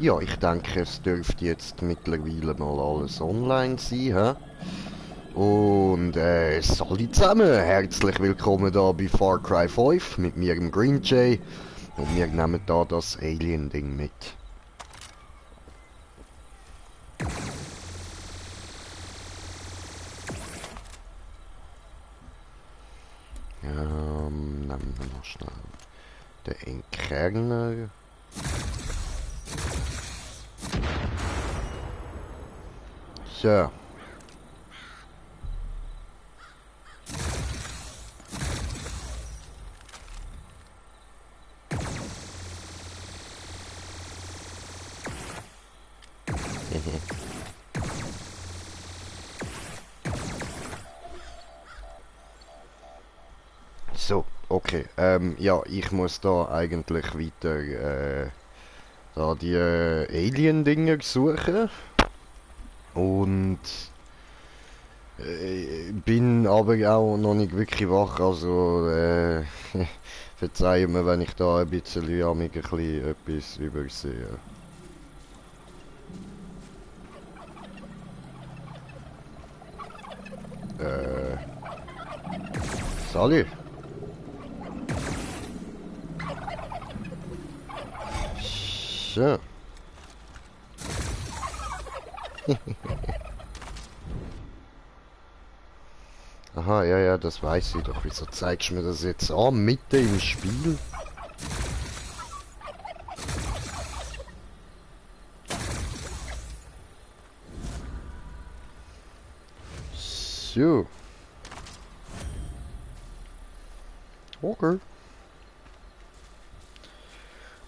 Ja, ich denke, es dürfte jetzt mittlerweile mal alles online sein, hä? Und salut zusammen, herzlich willkommen da bei Far Cry 5 mit mir, dem Green Jay. Und wir nehmen da das Alien-Ding mit. Nehmen wir noch schnell den Entkerner. So. So, okay. Ja, ich muss da eigentlich weiter da die Alien-Dinger suchen. Und bin aber auch noch nicht wirklich wach, also verzeiht mir, wenn ich da ein bisschen etwas übersehe. Salut! So. Aha, ja, ja, das weiß ich doch. Wieso zeigst du mir das jetzt an, mitten im Spiel? So. Okay.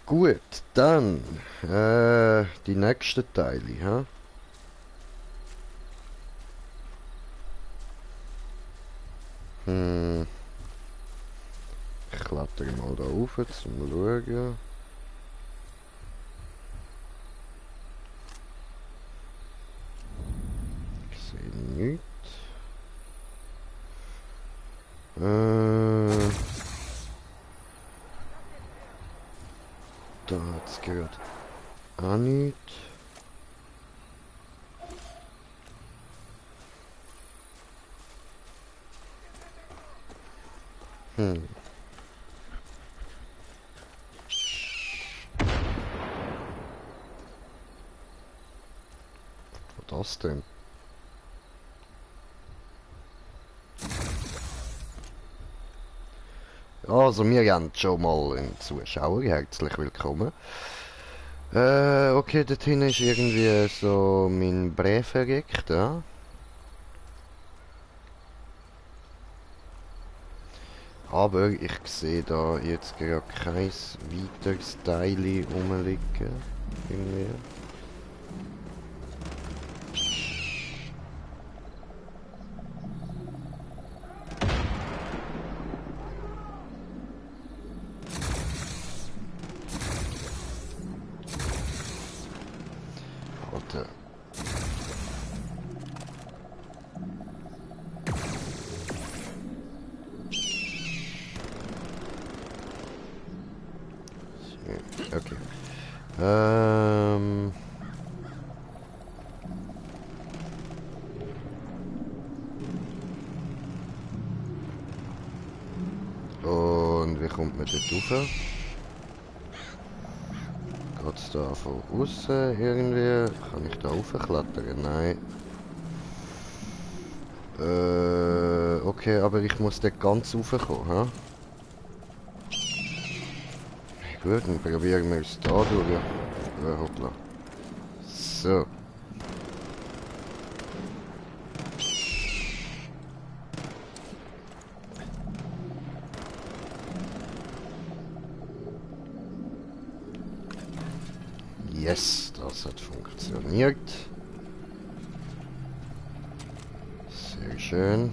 Gut, dann die nächsten Teile, hä? Ich klettere mal da rauf, zum Schauen. Ich sehe nichts. Da hat's gerade auch nichts. Was das denn? Also, wir haben schon mal einen Zuschauer, herzlich willkommen. Okay, dort hinten ist irgendwie so mein Brief verreckt, ja? Aber ich sehe da jetzt gerade kein weiteres Teil rumliegen. Irgendwie. Warte. Okay. Und wie kommt man dort rauf? Geht's da von außen irgendwie? Kann ich da raufklettern? Nein. Okay, aber ich muss dort ganz raufkommen, hä? Gut, dann probieren wir es da durch. Hoppla. So. Yes, das hat funktioniert. Sehr schön.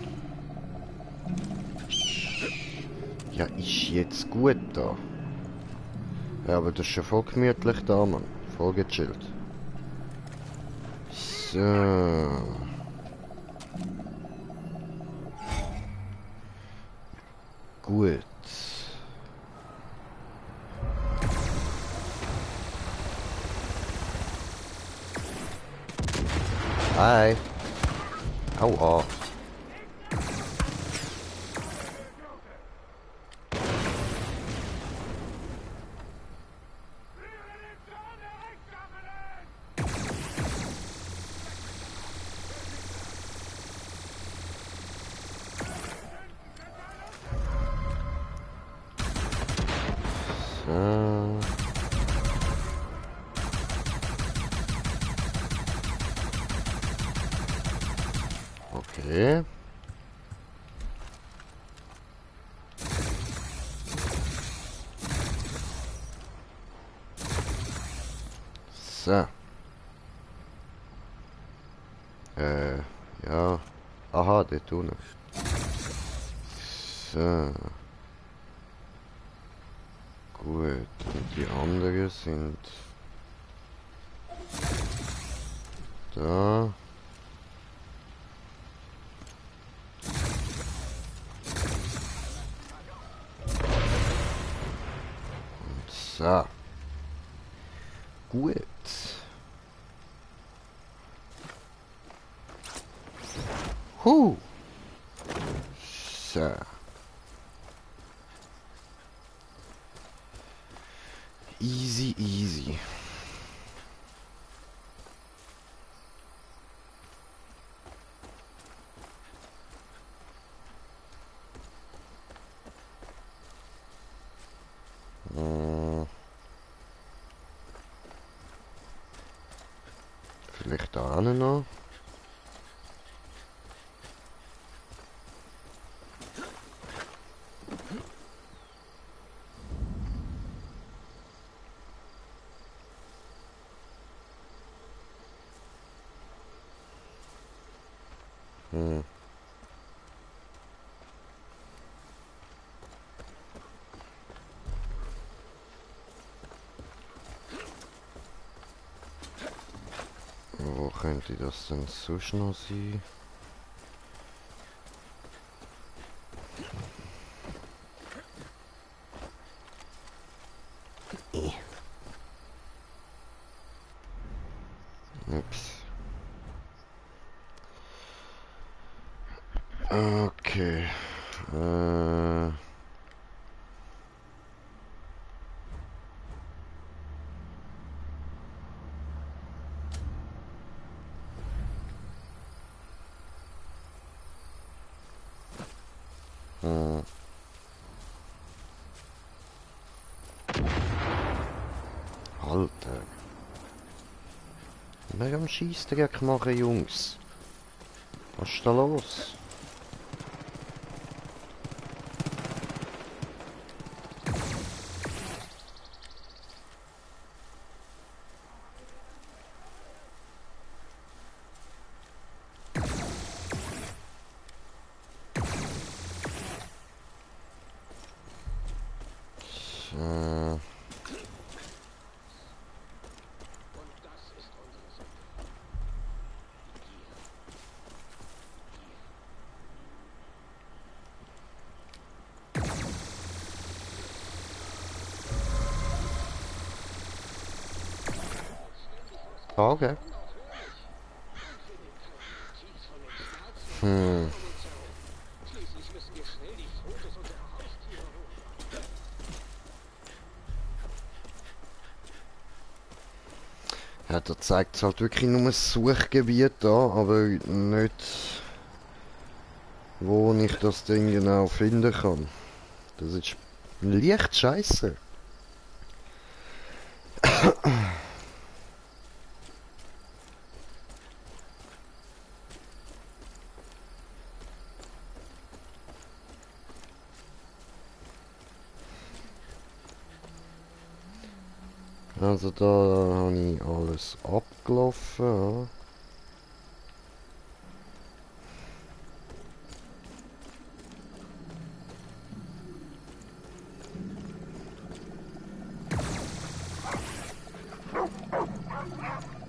Ja, ist jetzt gut da. Ja, aber das ist schon voll gemütlich da, Mann. Voll gechillt. So. Gut. Hi. Aua. So. Okay. So. Ja. Aha, dort unten. So. Gut. Und die anderen sind da. So. Gut. Huh. So. Easy, easy. Vielleicht da hinten noch. Hm. Wo könnte das denn sonst noch sein? Ups. Okay. Hm. Alter. Nicht am Scheissdreck machen, Jungs. Was ist da los? So. Okay. Hm. Ja, da zeigt es halt wirklich nur das Suchgebiet da, aber nicht, wo ich das Ding genau finden kann. Das ist leicht scheiße. Also da habe ich alles abgelaufen. Ja.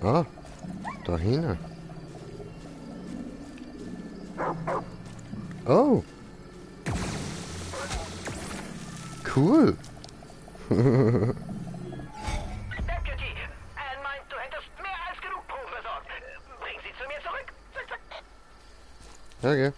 Ah, da hinten. Oh. Cool. Deputy, Anne meint, du hättest mehr als genug Proben besorgt. Bring sie zu mir zurück. Zack, zack. Okay.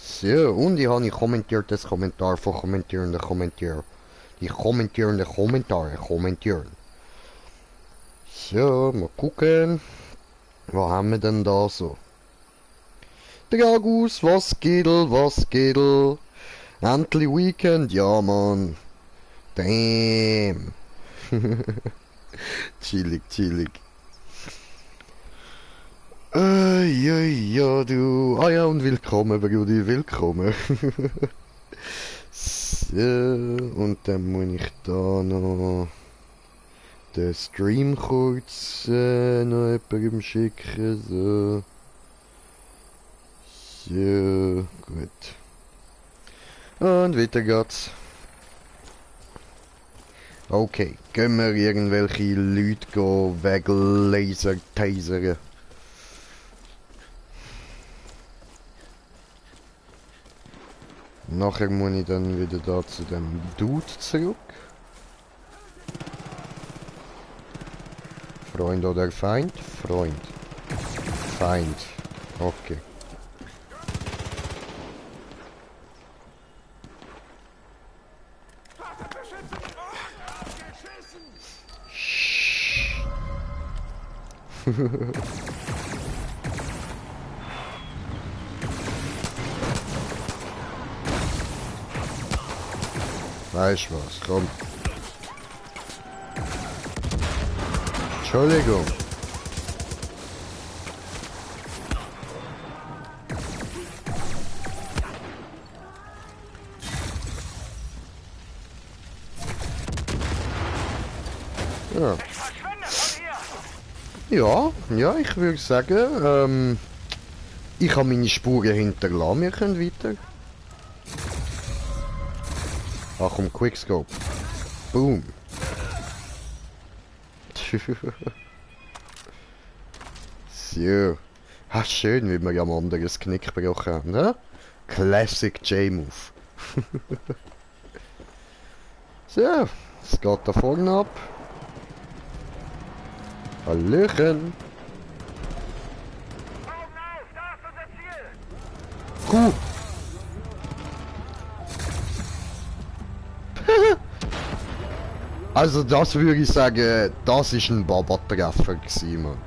So, und ich habe kommentiertes Kommentar von kommentierenden Kommentar. Die kommentierenden Kommentare kommentieren. So, mal gucken. Was haben wir denn da so? Dragus, was geht, was geht? Endlich Weekend, ja Mann. Damn. Chillig, chillig. Ja, ja, du. Ah ja, und willkommen, Brudi, willkommen. So, und dann muss ich da noch den Stream kurz noch jemandem schicken, so. So, gut. Und weiter geht's. Okay, gehen wir irgendwelche Leute weglaser tasern. Nachher muss ich dann wieder da zu dem Dude zurück. Freund oder Feind? Freund. Feind. Okay. Weißt du was, komm. Entschuldigung. Ja. Ja, ich würde sagen, ich habe meine Spuren hinterlassen, wir können weiter. Ach komm, Quickscope. Boom. So. Ah, schön, wie wir ja am anderen das Knick gebrochen haben, ne? Classic J-Move. So, es geht da vorne ab. Hallöchen. Kuh. Also das würde ich sagen, das ist ein Baba-Treffer gewesen, Mann.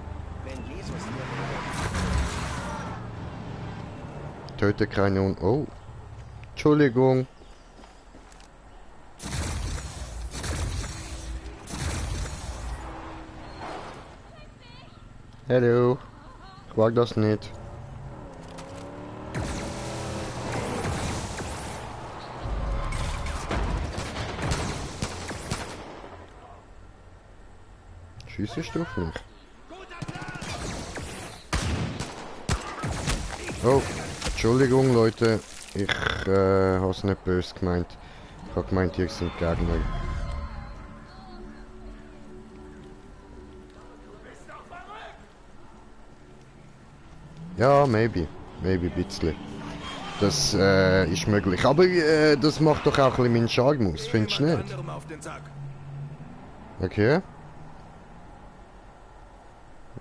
Töte keine Un... Oh. Entschuldigung. Hallo. Ich mag das nicht. Schießest du auf mich? Oh, Entschuldigung Leute, ich habe es nicht böse gemeint. Ich habe gemeint, ihr sind Gegner. Ja, maybe ein bisschen. Das ist möglich. Aber das macht doch auch ein bisschen meinen Charme aus, findest du nicht? Okay.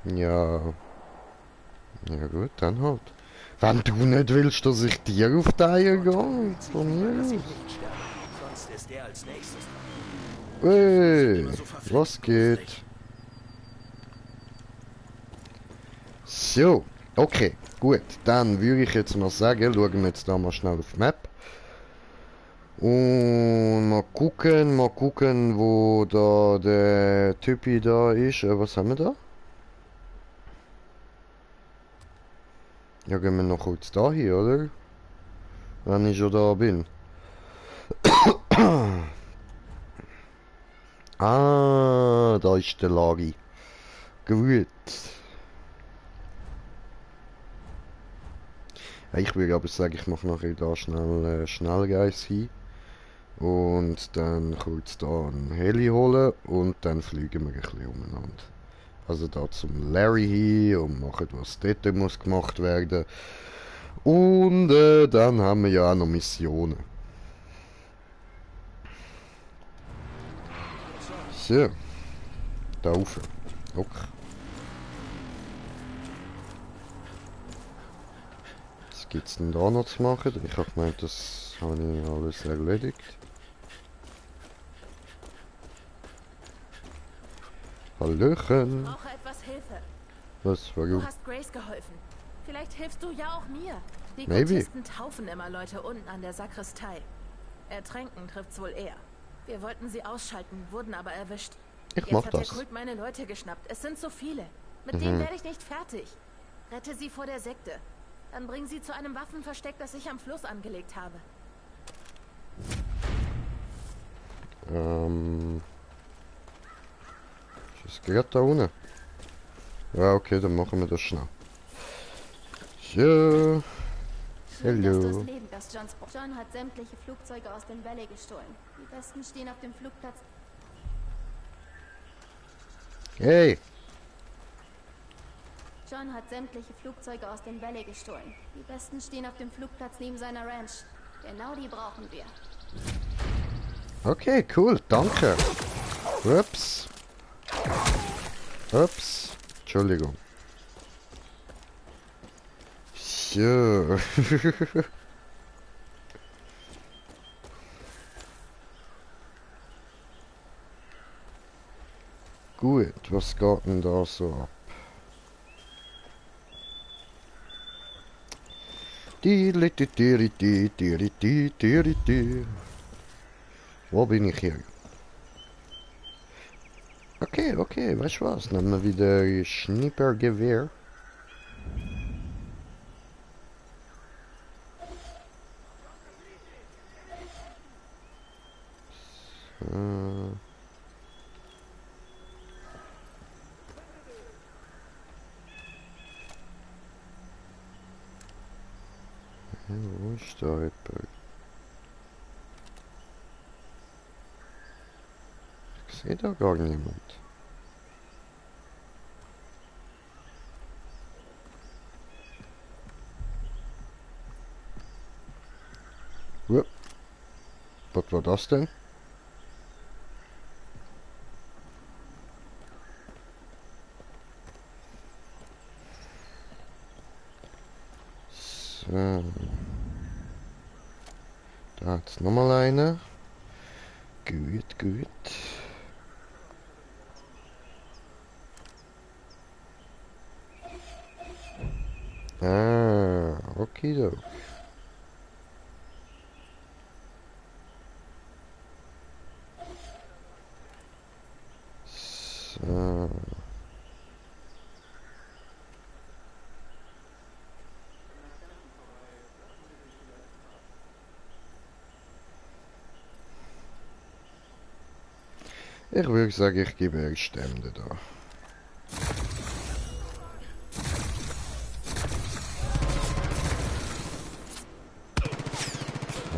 Ja. Ja gut, dann halt. Wenn du nicht willst, dass ich dir auf die Eier gehe, von mir aus. Hey, was geht? So, okay, gut. Dann würde ich jetzt mal sagen, schauen wir jetzt da mal schnell auf die Map. Und mal gucken, wo da der Typi da ist. Was haben wir da? Ja, gehen wir noch kurz da hin, oder? Wenn ich schon da bin. Ah, da ist der Lagi. Gut. Ich würde aber sagen, ich mache nachher da schnell Schnellreise hin. Und dann kurz da einen Heli holen und dann fliegen wir ein bisschen umeinander. Also da zum Larry hin und machen, was dort muss gemacht werden. Und dann haben wir ja auch noch Missionen. So, da rauf. Okay. Was gibt es denn da noch zu machen? Ich habe gemeint, das habe ich alles erledigt. Hallöchen. Ich brauche etwas Hilfe. Was? Du Warum? hast Grace geholfen. Vielleicht hilfst du ja auch mir. Die Maybe. Kultisten taufen immer Leute unten an der Sakristei. Ertränken trifft's wohl eher. Wir wollten sie ausschalten, wurden aber erwischt. Ich Jetzt mach hat das. der Kult meine Leute geschnappt. Es sind so viele. Mit denen werde ich nicht fertig. Rette sie vor der Sekte. Dann bring sie zu einem Waffenversteck, das ich am Fluss angelegt habe. Ist das gerade da unten? Ja, okay, dann machen wir das schnell. So. Schön, dass du Hallo. es lebend hast, John hat sämtliche Flugzeuge aus dem Valley gestohlen. Die besten stehen auf dem Flugplatz. Hey. John hat sämtliche Flugzeuge aus dem Valley gestohlen. Die besten stehen auf dem Flugplatz neben seiner Ranch. Genau die brauchen wir. Okay, cool, danke. Ups. Ups. Entschuldigung. So. Gut, was geht denn da so ab? Wo bin ich hier? Okay, okay, weißt du was? Nehmen wir wieder Schnippergewehr. So. Wo ist da jemand? Ich sehe da gar niemand. Wupp. Was war das denn? So. Da hat's nochmal eine. Gut, gut. Ah, okay, doch. So. Ich würde sagen, ich gebe euch Stände da.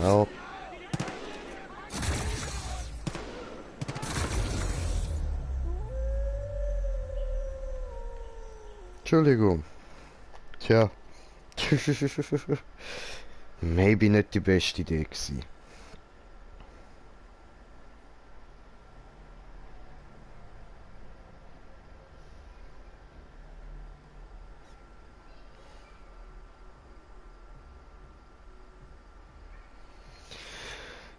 Help. Entschuldigung. Tja. Maybe nicht die beste Idee gewesen.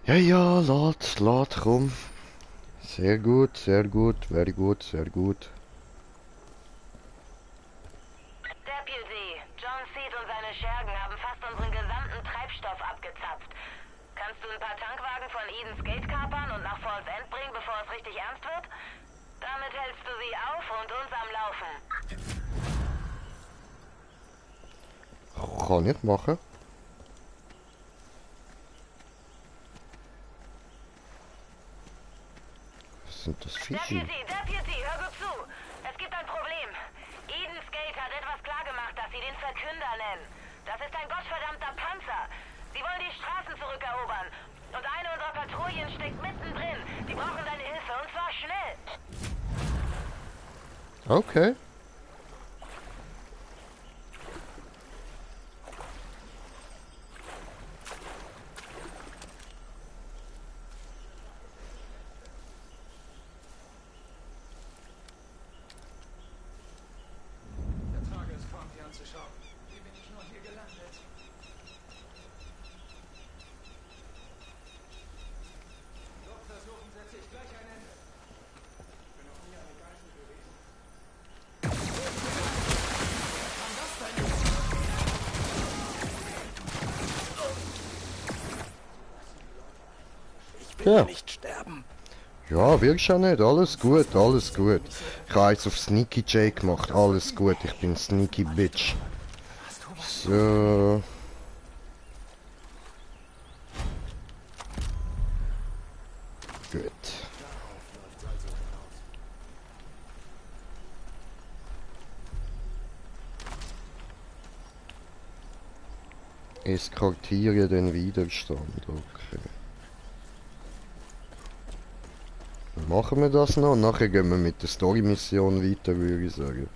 Ja, ja, lad, komm. Sehr gut, very good, sehr gut. Deputy, John Seed und seine Schergen haben fast unseren gesamten Treibstoff abgezapft. Kannst du ein paar Tankwagen von Eden's Gate kapern und nach Falls End bringen, bevor es richtig ernst wird? Damit hältst du sie auf und uns am Laufen. Kann ich machen. Was sind das Fische? Deputy, hör gut zu. Es gibt ein Problem. Eden's Gate hat etwas klargemacht, das sie den Verkünder nennen. Das ist ein gottverdammter Panzer. Sie wollen die Straßen zurückerobern. Und eine unserer Patrouillen steckt mittendrin. Die brauchen deine Hilfe, und zwar schnell. Okay. Ja. Nicht sterben. Ja, wirkst ja nicht. Alles gut, alles gut. Ich habe jetzt auf Sneaky J gemacht. Alles gut, ich bin Sneaky Bitch. So. Gut. Eskortiere den Widerstand, okay. Machen wir das noch und nachher gehen wir mit der Story-Mission weiter, würde ich sagen.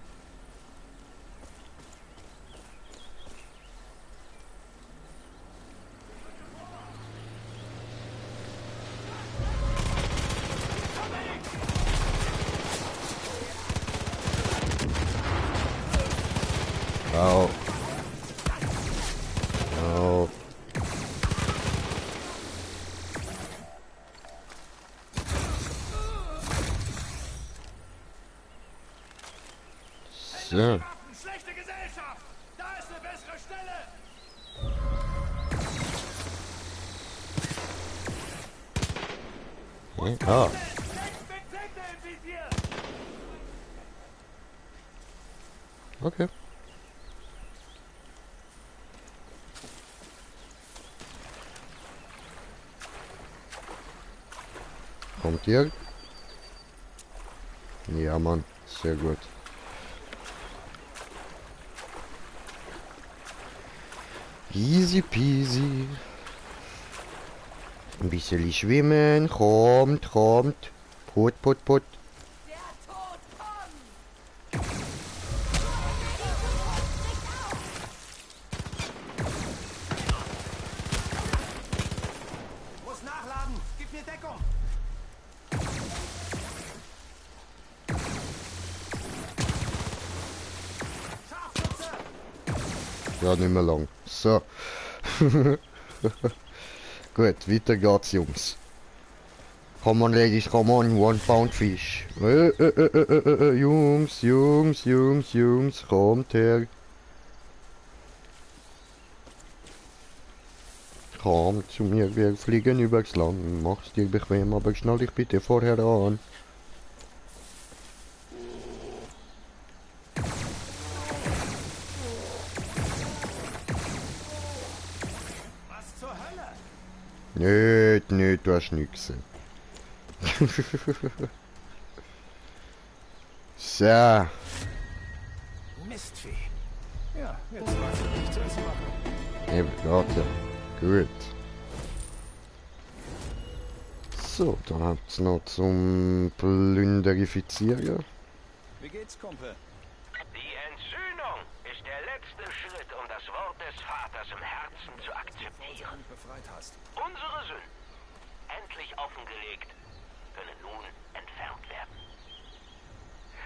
Au. Au. So. Schlechte Gesellschaft! Da ist eine bessere Stelle! Ah. Okay. Kommt ihr? Ja, Mann. Sehr gut. Easy peasy. Ein bisschen schwimmen. Kommt, kommt. Put, put, put. Muss nachladen! Gib mir Deckung! Scharfschütze! Ja, nicht mehr lang. So. Gut, weiter geht's, Jungs. Come on, ladies, come on, 1 pound fish. Jungs, Jungs, Jungs, Jungs, kommt her. Komm zu mir, wir fliegen übers Land. Mach's dir bequem, aber schnall dich bitte vorher an. Was zur Hölle? Nicht, du hast nichts gesehen. So. Mistvieh. Ja, jetzt weiß ich nichts als machen. Eben, geht ja. Gut. So, dann habt's noch zum Plünderifizieren. Wie geht's, Kumpel? Die Entsühnung ist der letzte Schritt, um das Wort des Vaters im Herzen zu akzeptieren. Mich befreit hast. Unsere Sünden, endlich offengelegt, können nun entfernt werden.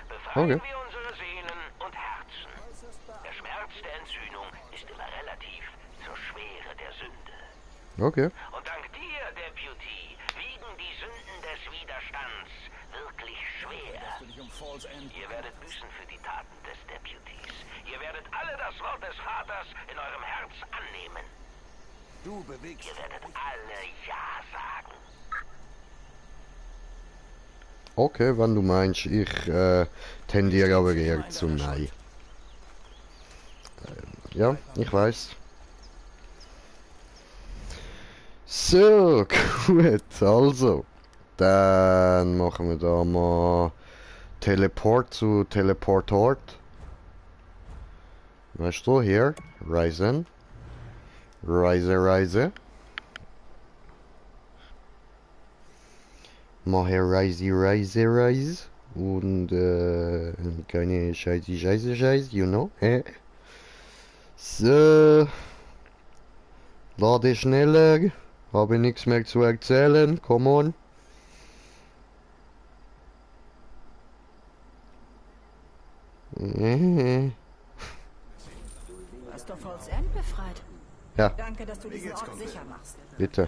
Befreien Okay. wir unsere Seelen und Herzen. Der Schmerz der Entsühnung ist immer relativ zur Schwere der Sünde. Okay. Und dank dir, Deputy, wiegen die Sünden des Widerstands wirklich schwer. Dass du dich um Falls End Ihr werdet büßen für die Taten des Deputies. Ihr werdet alle das Wort des Vaters in eurem Herz annehmen. Du bewegst. Ihr werdet alle Ja sagen. Okay, wenn du meinst, ich tendiere aber eher zu Nein. Ja, ich weiß. So, gut, also. Dann machen wir da mal Teleport zu Teleportort. Weißt du, hier, Ryzen. Reise. Mache Reise. Und keine Scheiße, you know. So. Lade schneller. Habe nichts mehr zu erzählen. Come on. Hast du Falls End befreit? Ja. Danke, dass du diesen Ort sicher machst. Bitte.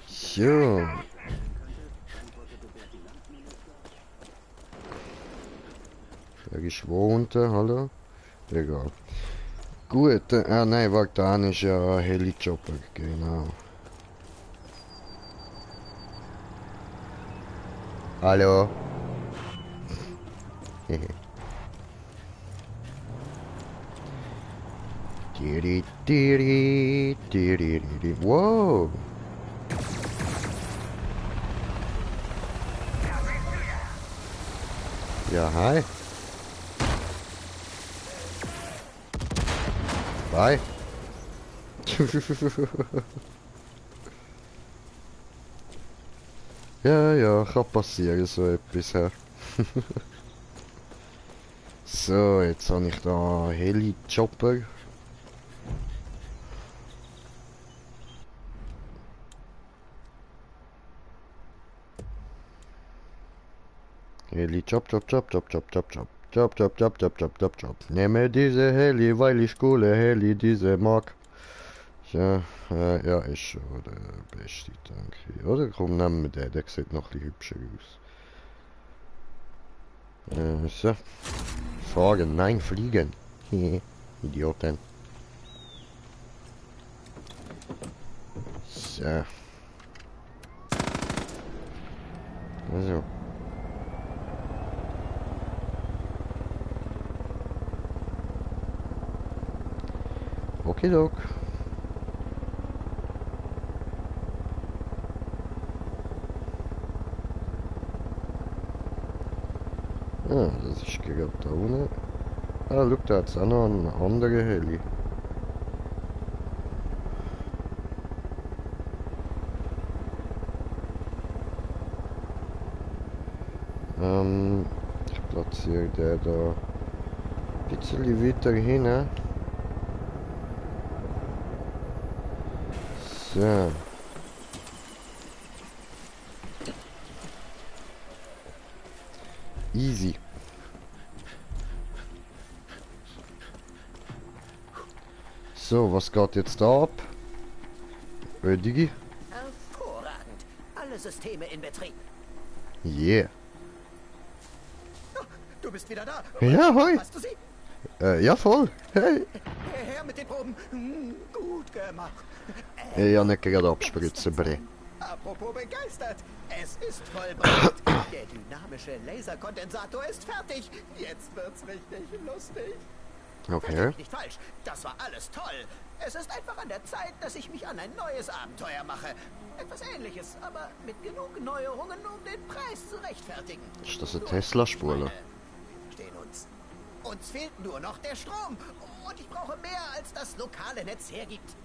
So. Der Geschwonte, hallo? Egal. Gut, nein, warte, da ist ja ein Heli-Chopper, genau. Hallo? Wow! Ja, hi. Bye. ja, kann passieren, so etwas. Ja. So, jetzt habe ich da Heli-Chopper. Heli, chop. Nehme diese Heli, weil ich coole Heli diese mag. Ja, ja, ist schon der beste, danke. Oder komm, nehmen wir den, der sieht noch ein bisschen hübscher aus. So. Fahren, nein, fliegen. Idioten. So. Also. Okidok. Ah, das ist gerade da unten. Ah, schau, da hat es auch noch einen anderen Heli. Ich platziere den da ein bisschen weiter hin. So. Easy. So, was geht jetzt da ab? Digi? Hervorragend. Alle Systeme in Betrieb. Yeah. Oh, du bist wieder da. Ja, hoi. Hast du sie? Ja, voll. Hey. Her mit den Proben. Gut gemacht. Ich habe nicht gerade abspritzen, Bre. Apropos begeistert. Es ist vollbracht. Der dynamische Laserkondensator ist fertig. Jetzt wird's richtig lustig. Okay. Versteh mich nicht falsch. Das war alles toll. Es ist einfach an der Zeit, dass ich mich an ein neues Abenteuer mache. Etwas Ähnliches, aber mit genug Neuerungen, um den Preis zu rechtfertigen. Ist das eine Tesla-Spule? Stehen uns. Uns fehlt nur noch der Strom. Und ich brauche mehr, als das lokale Netz hergibt.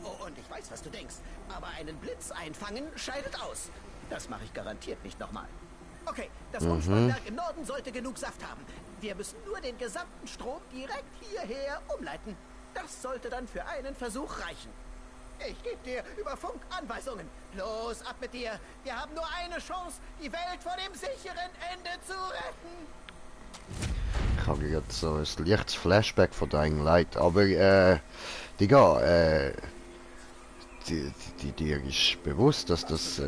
Oh, und ich weiß, was du denkst. Aber einen Blitz einfangen scheidet aus. Das mache ich garantiert nicht nochmal. Okay, das Umspannwerk im Norden sollte genug Saft haben. Wir müssen nur den gesamten Strom direkt hierher umleiten. Das sollte dann für einen Versuch reichen. Ich gebe dir über Funk Anweisungen. Los, ab mit dir. Wir haben nur eine Chance, die Welt vor dem sicheren Ende zu retten. Ich habe jetzt so ein leichtes Flashback von Dying Light, aber Digga, dir ist bewusst, dass das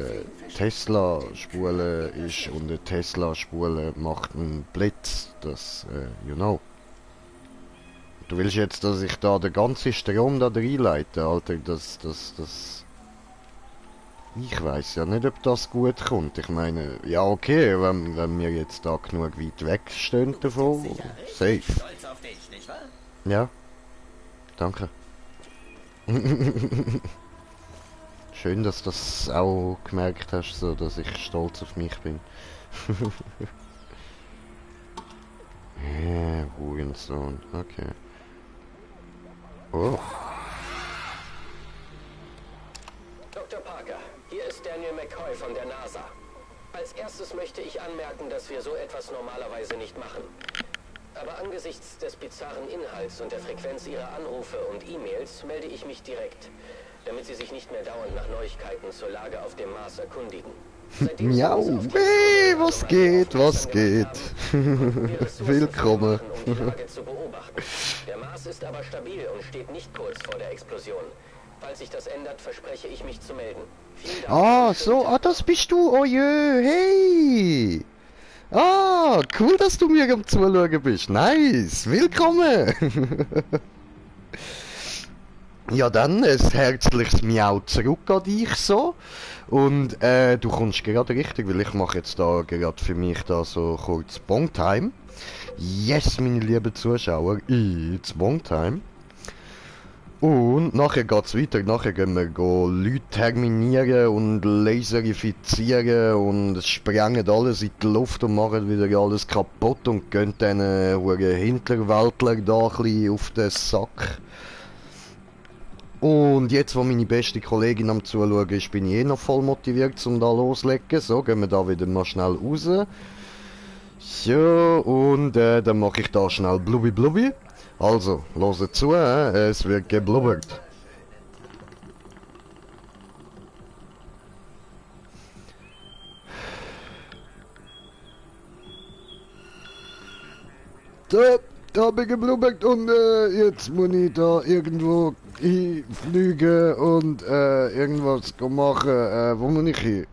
Tesla-Spule ist und eine Tesla-Spule macht einen Blitz, das, you know. Du willst jetzt, dass ich da den ganzen Strom da reinleite, Alter, das... Ich weiß ja nicht, ob das gut kommt. Ich meine, ja okay, wenn wir jetzt da genug weit weg stehen davon, safe. Stolz auf dich, nicht wahr? Ja, danke. Schön, dass du das auch gemerkt hast, so dass ich stolz auf mich bin. Hurensohn, okay. Oh. Dr. Parker, hier ist Daniel McCoy von der NASA. Als erstes möchte ich anmerken, dass wir so etwas normalerweise nicht machen. Aber angesichts des bizarren Inhalts und der Frequenz Ihrer Anrufe und E-Mails melde ich mich direkt, damit Sie sich nicht mehr dauernd nach Neuigkeiten zur Lage auf dem Mars erkundigen. Miau, weh, was geht, was geht? Willkommen. Um die Lage zu beobachten. Der Mars ist aber stabil und steht nicht kurz vor der Explosion. Falls sich das ändert, verspreche ich mich zu melden. Vielen Dank. Ah, so, das bist du, oh je, hey! Ah, cool, dass du mir am Zuschauen bist. Nice, willkommen. Ja, dann ein herzliches Miau zurück an dich so. Und du kommst gerade richtig, weil ich mache jetzt da gerade für mich da so kurz Bongtime. Yes, meine lieben Zuschauer, it's Bongtime. Und nachher geht's weiter, nachher gehen wir Leute terminieren und laserifizieren und sprengen alles in die Luft und machen wieder alles kaputt und gehen dann Hinterwäldler da ein bisschen auf den Sack. Und jetzt, wo meine beste Kollegin am Zuschauen ist, bin ich eh noch voll motiviert, um da loszulegen. So, gehen wir da wieder mal schnell raus. So, und dann mache ich da schnell Blubbi Blubbi. Also, hört zu, es wird geblubbert. Da habe ich geblubbert und jetzt muss ich da irgendwo hinfliegen und irgendwas machen. Wo muss ich hin?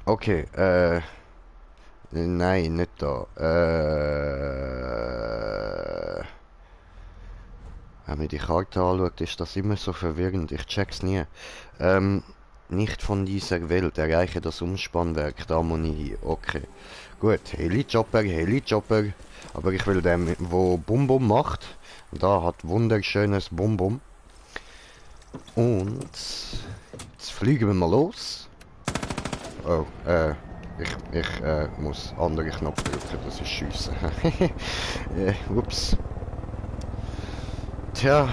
Okay, nein, nicht da. Wenn man die Karte anschaut, ist das immer so verwirrend. Ich check's nie. Nicht von dieser Welt. Erreiche das Umspannwerk. Da muss ich hin. Okay. Gut. Helichopper. Aber ich will den, wo Bum Bum macht. Da hat wunderschönes Bum Bum. Und jetzt fliegen wir mal los. Oh, ich muss andere Knopf drücken, das ist Schiessen. Ups. Tja,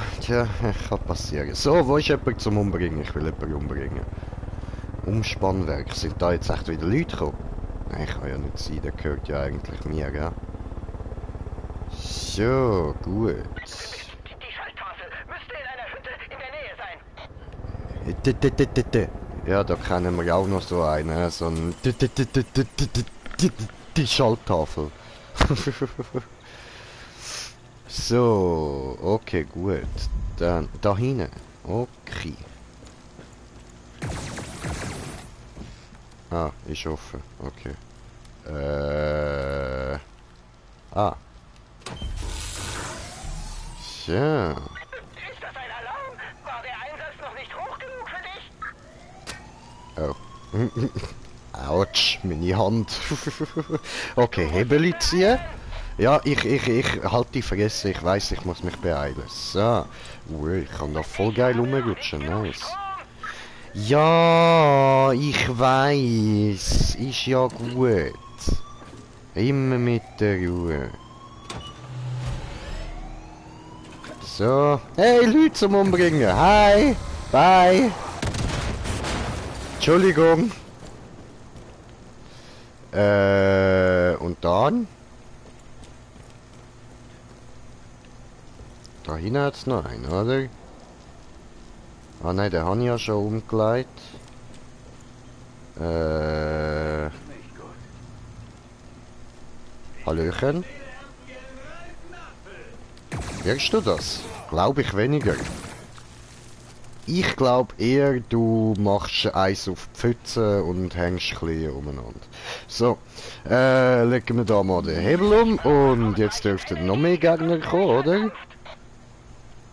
kann passieren. So, wo ist jemand zum Umbringen? Ich will jemanden umbringen. Umspannwerk, sind da jetzt echt wieder Leute gekommen? Nein, kann ja nicht sein, der gehört ja eigentlich mir, gell? So, gut. Die Schalttafel müsste in einer Hütte in der Nähe sein. Ja, da kennen wir auch noch so einen, so ein die Schalttafel. So, okay, gut. Dann da hinten. Okay. Ah, ist offen. Okay. Ah. So. Ist das ein Alarm? War der Einsatz noch nicht hoch genug für dich? Oh. Autsch, meine Hand. Okay, Hebel ziehen. Ja, ich halt die Fresse, ich weiß, ich muss mich beeilen. So. Ui, ich kann da voll geil rumrutschen, nice. Ja, ich weiß, ist ja gut. Immer mit der Ruhe. So. Hey, Leute zum Umbringen. Hi. Bye. Entschuldigung. Und dann? Da hinten hat es noch einen, oder? Ah nein, den habe ich ja schon umgelegt. Hallöchen. Wirst du das? Glaube ich weniger. Ich glaube eher, du machst eins auf die Pfütze und hängst ein bisschen umeinander. So, legen wir da mal den Hebel um und jetzt dürften noch mehr Gegner kommen, oder?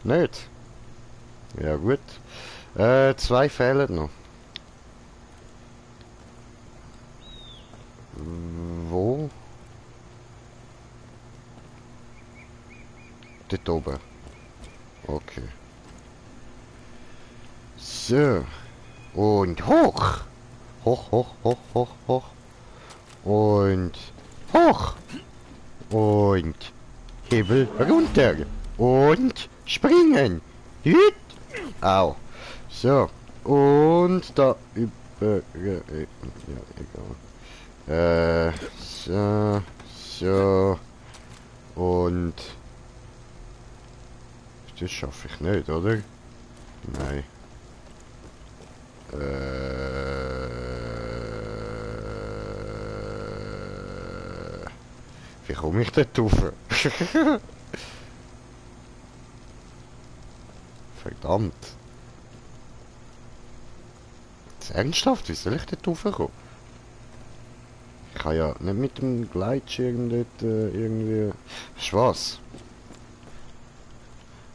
Nicht? Ja gut. 2 fehlen noch. Wo? Dort oben. Okay. So. Und hoch. Hoch. Und hoch. Und Hebel runter. Und springen. Hüt. Au. So. Und da über... ja, egal. So. So. Und... Das schaffe ich nicht, oder? Nein. Wie komme ich dort rauf? Verdammt. Jetzt ernsthaft, wie soll ich dort raufkommen? Ich kann ja nicht mit dem Gleitschirm dort irgendwie... Weißt du was?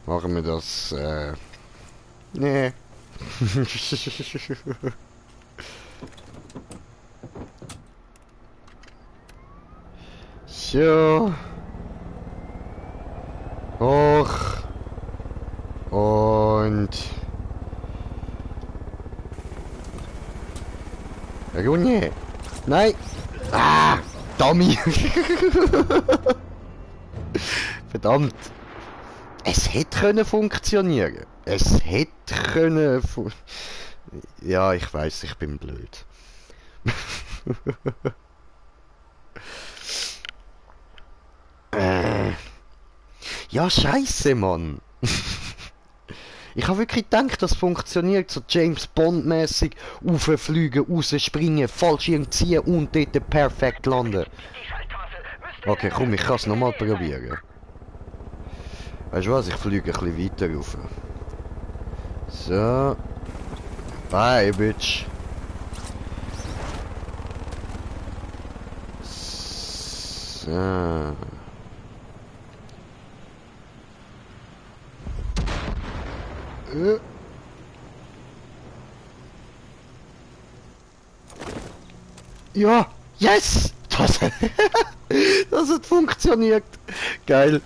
Machen wir das... Nee. So. Hoch. Und... Runde. Nein. Ah, Dummy. Verdammt. Es hätte können funktionieren. Es hätte können ja, ich weiß, ich bin blöd. Ja, scheiße, Mann. Ich habe wirklich gedacht, das funktioniert so James Bond-mäßig. Rauffliegen, rausspringen, Fallschirm ziehen und dort perfekt landen. Okay, komm, ich kann es nochmal probieren. Weißt du was, ich fliege ein bisschen weiter rauf. So. Bye, Bitch. So. Ja, yes! Das hat funktioniert. Geil.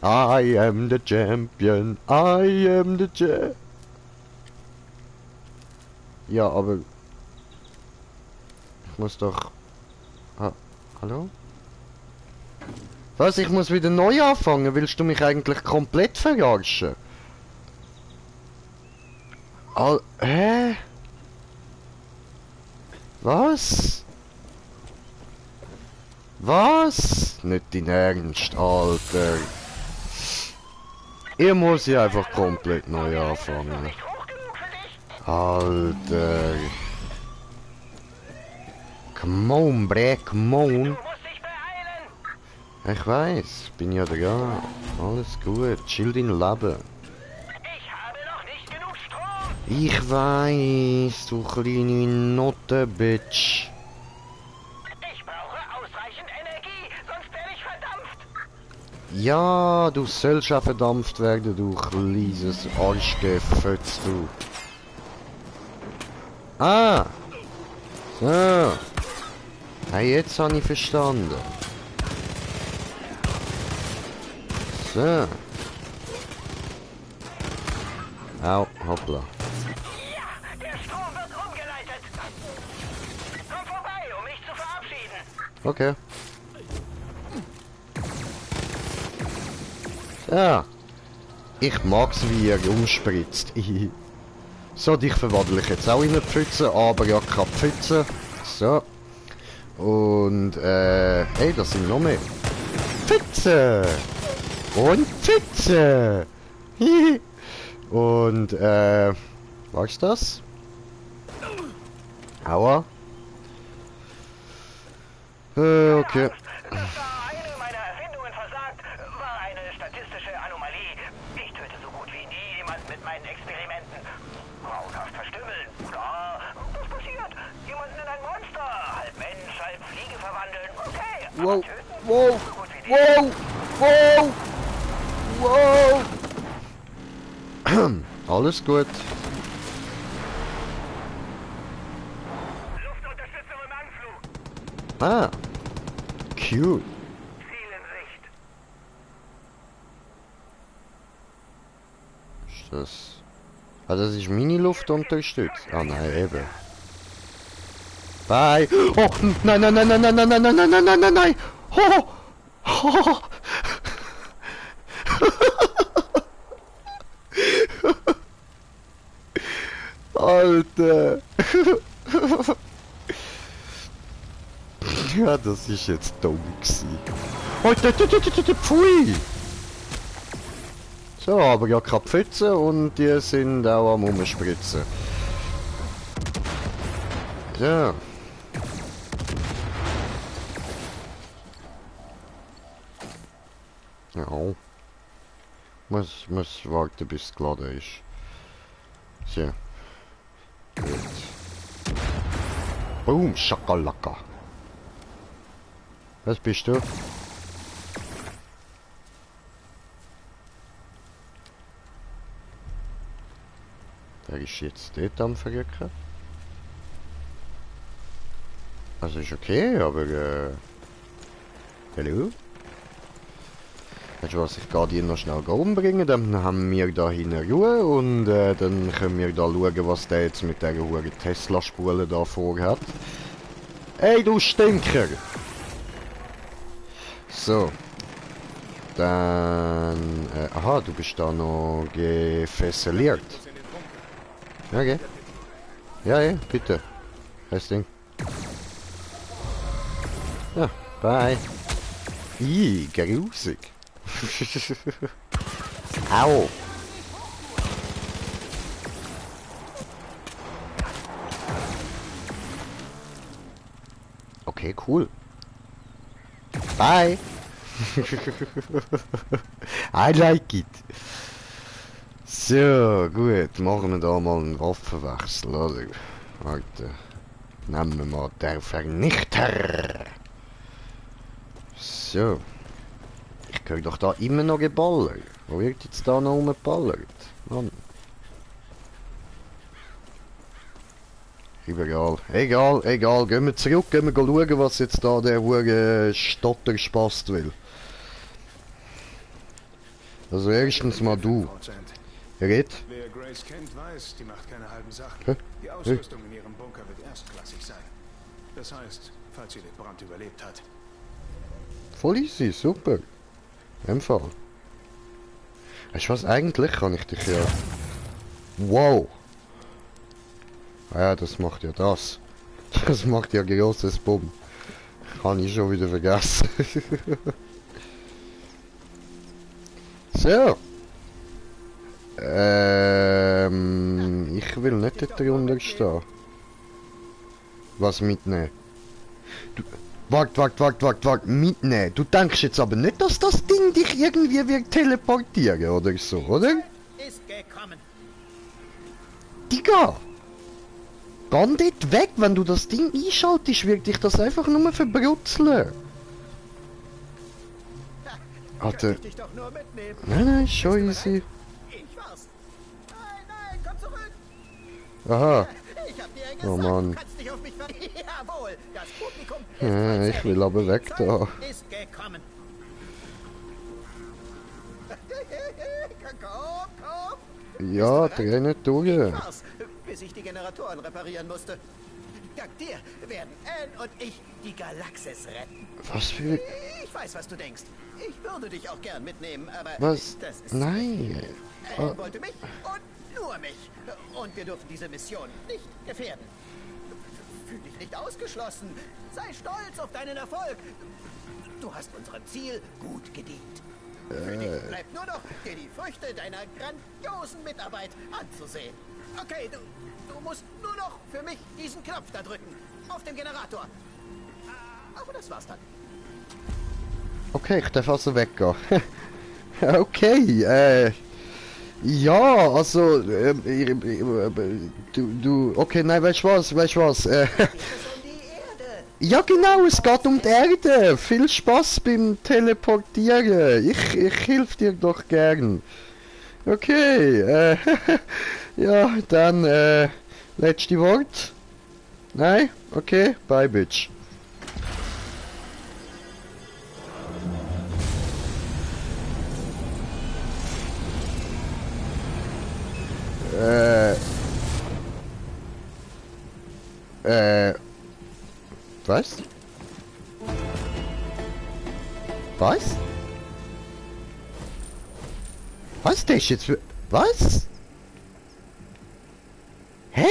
I am the champion. I am the champion. Ja, aber... Ich muss doch... Hallo? Was? Ich muss wieder neu anfangen? Willst du mich eigentlich komplett verarschen? Hä? Was? Was? Nicht dein Ernst, Alter. Ich muss hier einfach komplett neu anfangen. Alter. Come on, bre, come on. Ich weiß, bin ja da. Alles gut, chill dein Leben. Ich weiß, du kleine Notte, Bitch. Ich brauche ausreichend Energie, sonst werde ich verdampft. Ja, du sollst auch verdampft werden, du kleines Arschgefötz, du. Ah! So. Hey, jetzt habe ich verstanden. So. Au, hoppla. Der Strom wird umgeleitet. Komm vorbei, um mich zu verabschieden. Okay. Ja. Ich mag's, wie er umspritzt. So, dich verwandle ich jetzt auch in eine Pfütze, aber ja, keine Pfütze. So. Und, hey, das sind noch mehr. Pfütze! Und Pfütze! Und, was ist das? Aua. Okay. Dass da eine meiner Erfindungen versagt, war eine statistische Anomalie. Ich töte so gut wie nie jemand mit meinen Experimenten. Grauenhaft verstümmeln. Klar, das passiert. Jemanden in ein Monster, halb Mensch, halb Fliege verwandeln. Okay, Wow, töten, wow, so gut wie nie. wow, wow, wow. Alles gut. Luftunterstützung im Anflug. Ah, cute. Ziel in Sicht. Ist das... Ah, das ist meine Luft unterstützt. Ah nein, eben. Bye. Oh, nein, nein, nein, nein, nein, nein, nein, nein, nein, nein, nein, nein. Oh, oh, Alter! Ja, das ist jetzt dumm gewesen. Oh, pfui! So, aber ja keine Pfütze und die sind auch am Umspritzen. So. Ja. Muss warten, bis es geladen ist. So. Gut. Boom, Schakalaka. Was bist du? Wer ist jetzt dort am Verrücken? Also ist okay, aber hallo? Weißt du was, ich gehe die noch schnell umbringen, dann haben wir da hinten Ruhe und dann können wir da schauen, was der jetzt mit dieser hohen Tesla-Spule da vorhat. Ey, du Stinker! So. Dann... aha, du bist da noch gefesseliert. Okay. Ja, ja, bitte. Das Ding. Ja, bye. Ih, grusig. Au. Okay, cool. Bye. I like it. So, gut. Machen wir da mal einen Waffenwechsel, oder? Warte. Nehmen wir mal den Vernichter. So. Ich höre doch da immer noch Geballer. Wo wird jetzt da noch rumgeballert? Mann. Überall. Egal, egal. Gehen wir zurück, gehen wir schauen, was jetzt da der hure Stotter spast will. Also erstens mal du. Red. Wer Grace kennt, weiß, die macht keine halben Sachen. Hä? Die Ausrüstung in ihrem Bunker wird erstklassig sein. Das heißt, falls sie den Brand überlebt hat. Voll easy, super. Fall. Weißt du was, eigentlich kann ich dich ja... Wow! Ah ja, das macht ja das. Das macht ja großes Bumm. Kann ich schon wieder vergessen. So. Ich will nicht dort drunter stehen. Was mitnehmen? Du, wart, mitnehmen. Du denkst jetzt aber nicht, dass das Ding dich irgendwie wird teleportieren oder so, oder? Ist gekommen. Digga! Geh dort weg, wenn du das Ding einschaltest, wird dich das einfach nur verbrutzeln. Alter. Ich dich doch nur mitnehmen. Nein, schon easy. Ich war's. Nein, komm zurück. Aha. Ich hab dir gesagt, Oh Mann. du kannst dich auf mich ver... Jawohl, das Publikum ist Ja, ich will aber weg da. ist gekommen. komm. Ja, dreh nicht durch. Ich war's, bis ich die Generatoren reparieren musste. Dank dir werden Anne und ich die Galaxis retten. Was für... Ich weiß, was du denkst. Ich würde dich auch gern mitnehmen, aber... Was? Das ist Nein. Anne wollte mich und nur mich. Und wir dürfen diese Mission nicht gefährden. Fühl dich nicht ausgeschlossen. Sei stolz auf deinen Erfolg. Du hast unserem Ziel gut gedient. Für dich bleibt nur noch, dir die Früchte deiner grandiosen Mitarbeit anzusehen. Okay, du musst nur noch für mich diesen Knopf da drücken. Auf dem Generator. Aber das war's dann. Okay, ich darf also weggehen. Okay, ja, also, okay, nein, weißt du was, ja genau, es geht um die Erde. Viel Spaß beim Teleportieren. Ich helfe dir doch gern. Okay, ja, dann, letzte Wort? Nein? Okay, bye, bitch. Was? Was? Was? Der ist jetzt... Was? Hä?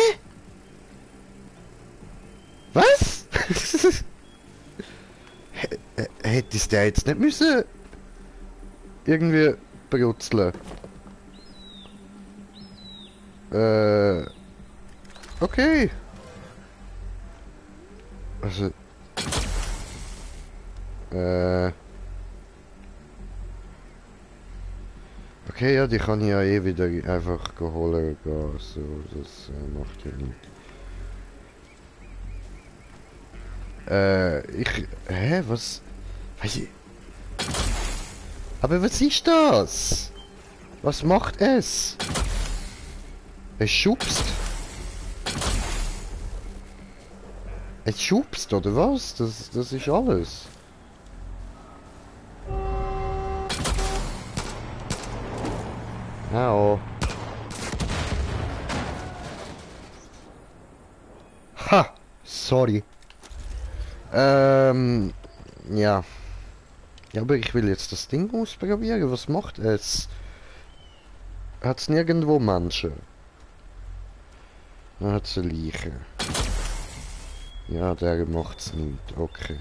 Was? Hätte es der jetzt nicht müssen... irgendwie brutzeln? Okay. Also... Okay, ja, die kann ich ja eh wieder einfach holen gehen. So, das macht ja nichts. Hä, was? Weiß ich... Aber was ist das? Was macht es? Es schubst. Es schubst, oder was? Das ist alles. Au. Ha! Sorry. Ja. Ja, aber ich will jetzt das Ding ausprobieren. Was macht es? Hat's nirgendwo Menschen? Dann hat's eine Leiche. Ja, der macht's nicht. Okay.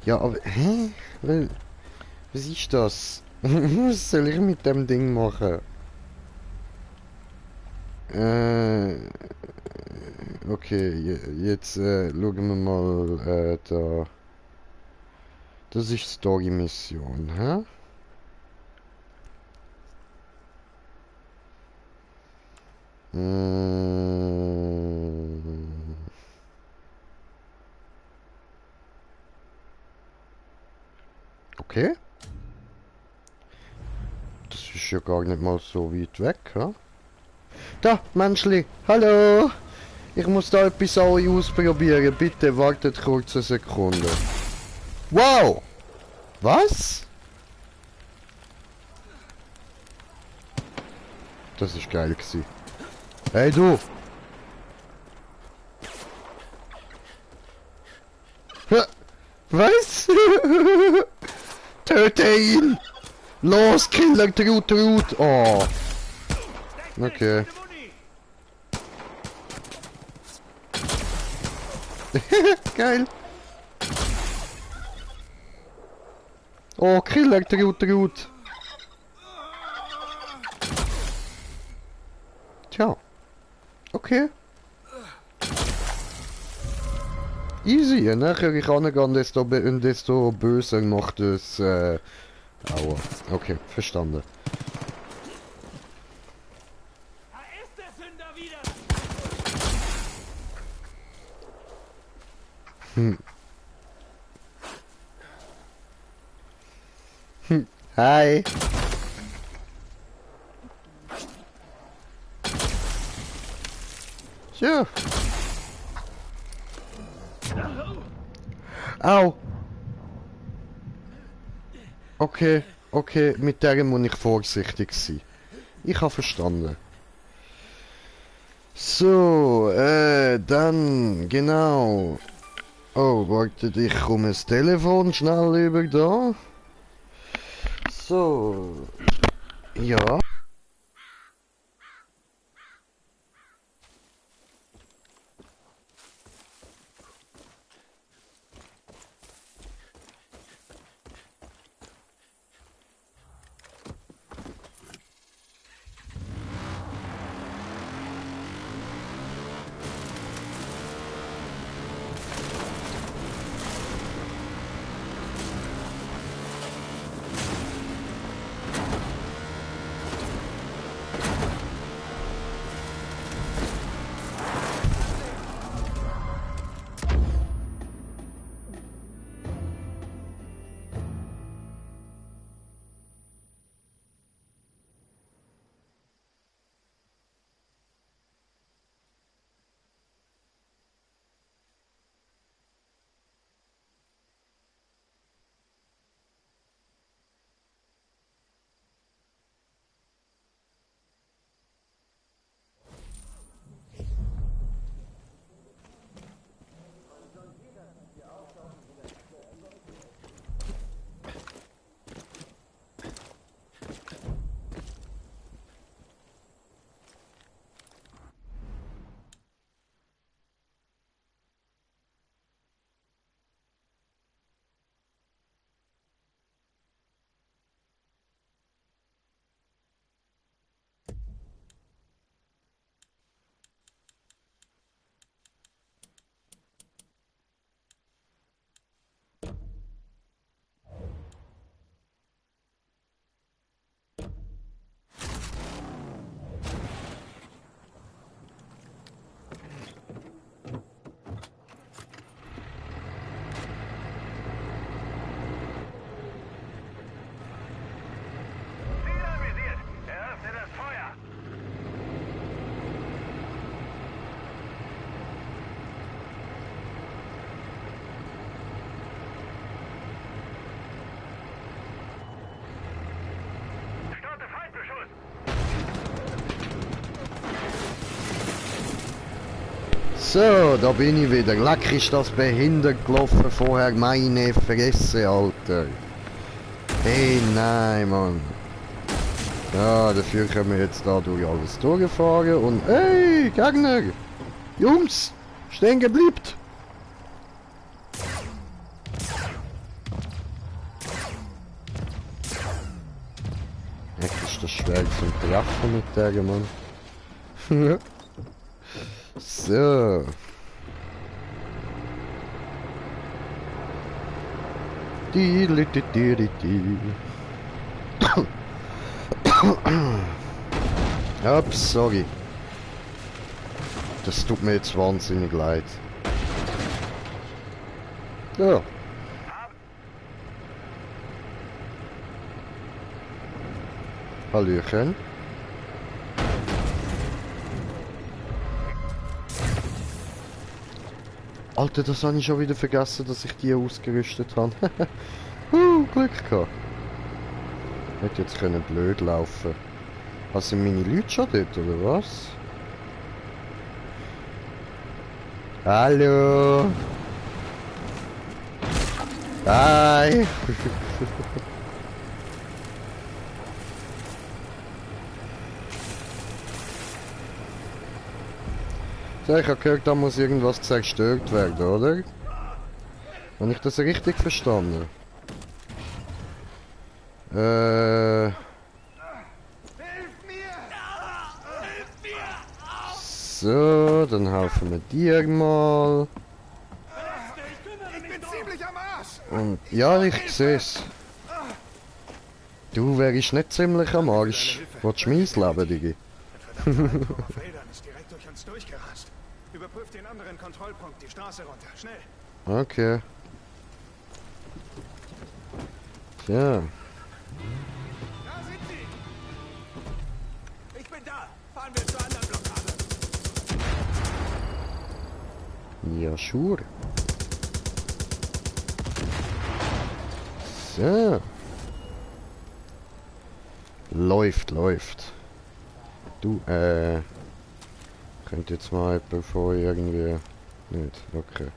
Ja, aber... Hä? Was ist das? Was soll ich mit dem Ding machen? Okay, jetzt schauen wir mal da. Das ist Story-Mission, hä? Okay. Das ist ja gar nicht mal so weit weg, hä? Da, Menschli, hallo! Ich muss da etwas ausprobieren. Bitte wartet kurz eine Sekunde. Wow! Was? Das ist geil gewesen. Hey du! Was? Töte ihn! Los, Killer, Trut! Oh! Okay. Geil! Oh, Killer, Trut! Tja. Okay. Easy, je nachher ich angehen, desto böser macht es, Aua. Okay, verstanden. Da ist der Sünder wieder! Hi. Ja. Au. Okay, mit der muss ich vorsichtig sein. Ich habe verstanden. So, dann, genau. Oh, wartet, ich komme das Telefon schnell über da. So. Ja. So, da bin ich wieder. Leck, ist das behindert gelaufen vorher. Meine Fresse, Alter. Hey, nein, Mann. Ja, dafür können wir jetzt da durch alles durchfahren und... Hey, Gegner! Jungs! Stehen geblieben! Echt ist das schwer zum Treffen mit der, Mann. So. Ups, sorry. Das tut mir jetzt wahnsinnig leid. Ja. Hallöchen. Alter, das habe ich schon wieder vergessen, dass ich die ausgerüstet habe. Glück gehabt. Hätte jetzt können blöd laufen. Also sind meine Leute schon dort, oder was? Hallo! Hi! So, ich habe gehört, da muss irgendwas zerstört werden, oder? Habe ich das richtig verstanden? So, dann helfen wir dir mal. Und ja, ich seh's. Du wärst nicht ziemlich am Arsch. Willst du meins Leben, Digi? Überprüf den anderen Kontrollpunkt, die Straße runter. Schnell. Okay. Tja. Da sind sie! Ich bin da! Fahren wir zur anderen Blockade! Ja, sure. So. Läuft, läuft. Du, könnt jetzt mal bevor irgendwie... Nicht, okay.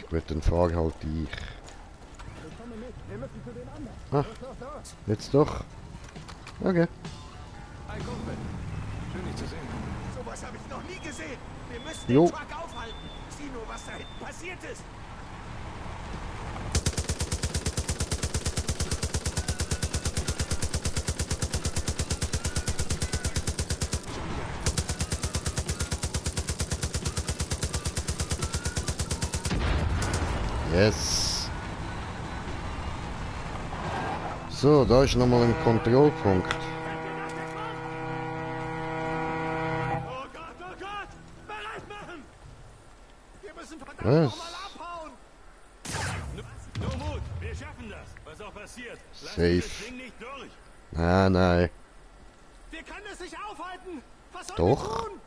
Gut, dann fahr halt ich. Ah, jetzt doch. Okay. Hi, Kumpel. Schön, dich zu sehen. Sowas habe ich noch nie gesehen! Wir müssen Jo. den Truck aufhalten! Sieh nur, was da hinten passiert ist! Yes. So, da ist nochmal ein Kontrollpunkt. Oh Gott! Bereit machen! Wir müssen verdammt Was? nochmal abhauen! Nur Mut, wir schaffen das. Was auch passiert. Lass Safe. dieses Ding nicht durch. Ah, nein. Wir können es nicht aufhalten! Was sollen Doch. wir tun?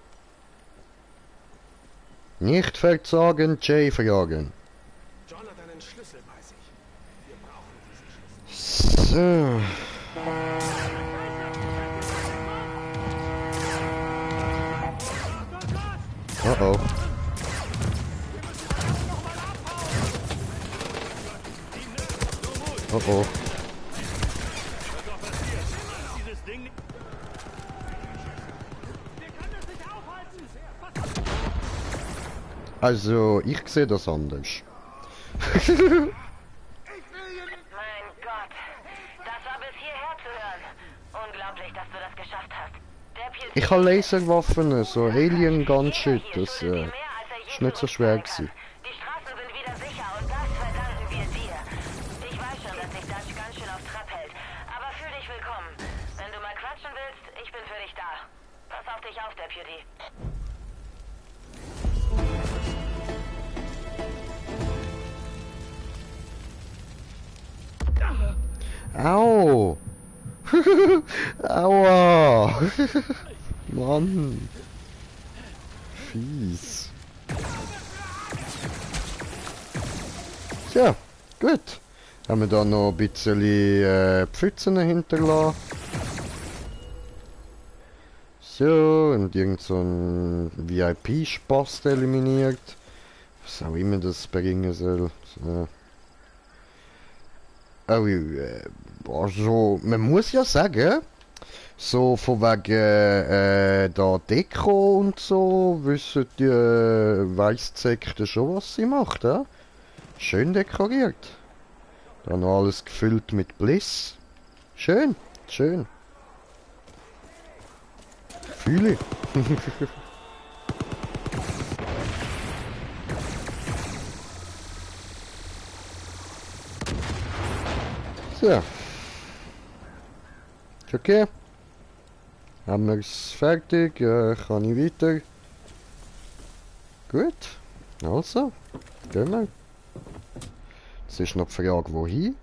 Nicht verzagen, Jay verjagen. John hat einen Schlüssel bei sich. Wir brauchen diesen Schlüssel. So. Oh oh. Oh oh. Was auch passiert. Lass dieses Ding nicht... Wir können es nicht aufhalten! Also, ich sehe das anders. Ich will hier nicht... Mein Gott, das war bis hierher zu hören. Unglaublich, dass du das geschafft hast. Deputy, Ich habe Laserwaffen, so Alien Gunshit, hier das schuldet dir mehr, als er je ist nicht so schwer gewesen. Die Straßen sind wieder sicher und das verdanken wir dir. Ich weiß schon, dass dich Dutch ganz schön auf Trab hält, aber fühl dich willkommen. Wenn du mal quatschen willst, ich bin für dich da. Pass auf dich auf, Deputy. Au! Aua! Mann! Fies. Tja, gut. Haben wir da noch ein bisschen Pfützen hinterlassen. So, und irgend so ein VIP-Spaß eliminiert. Was auch immer das bringen soll. So. Also, man muss ja sagen, so von wegen da Deko und so, wissen die Weißsekte schon, was sie macht, ja? Schön dekoriert. Da noch alles gefüllt mit Bliss. Schön, schön. Fühle. So. Ist okay. Haben wir es fertig? Kann ich weiter? Gut. Also, gehen wir. Jetzt ist noch die Frage, wohin?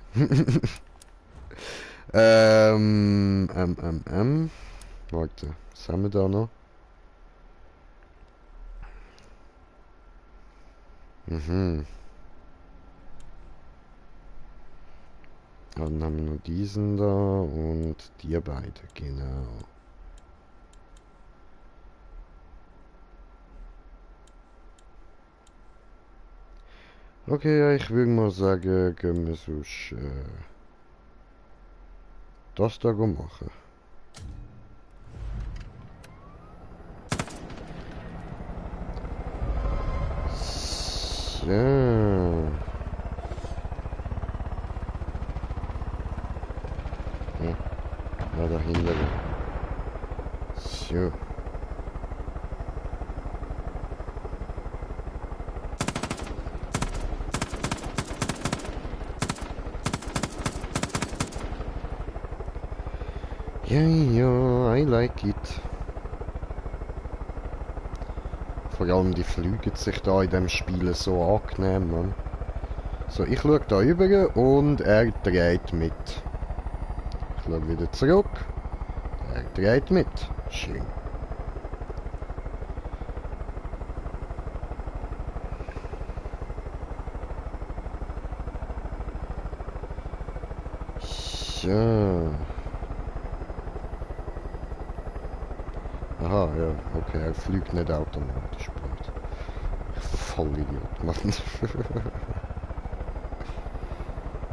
Warte, was haben wir da noch? Dann haben wir noch diesen da und die beiden, genau. Okay, ja, ich würde mal sagen, gehen wir sonst das da machen. So. Ja, dahinter. So. Ja, I like it. Vor allem die fliegen sich da in dem Spiel so angenehm, Mann. So, ich schaue da rüber und er dreht mit. Ich schaue wieder zurück. Er dreht mit. Schön. So. Aha, ja, okay, er fliegt nicht automatisch. Vollidiot, Mann.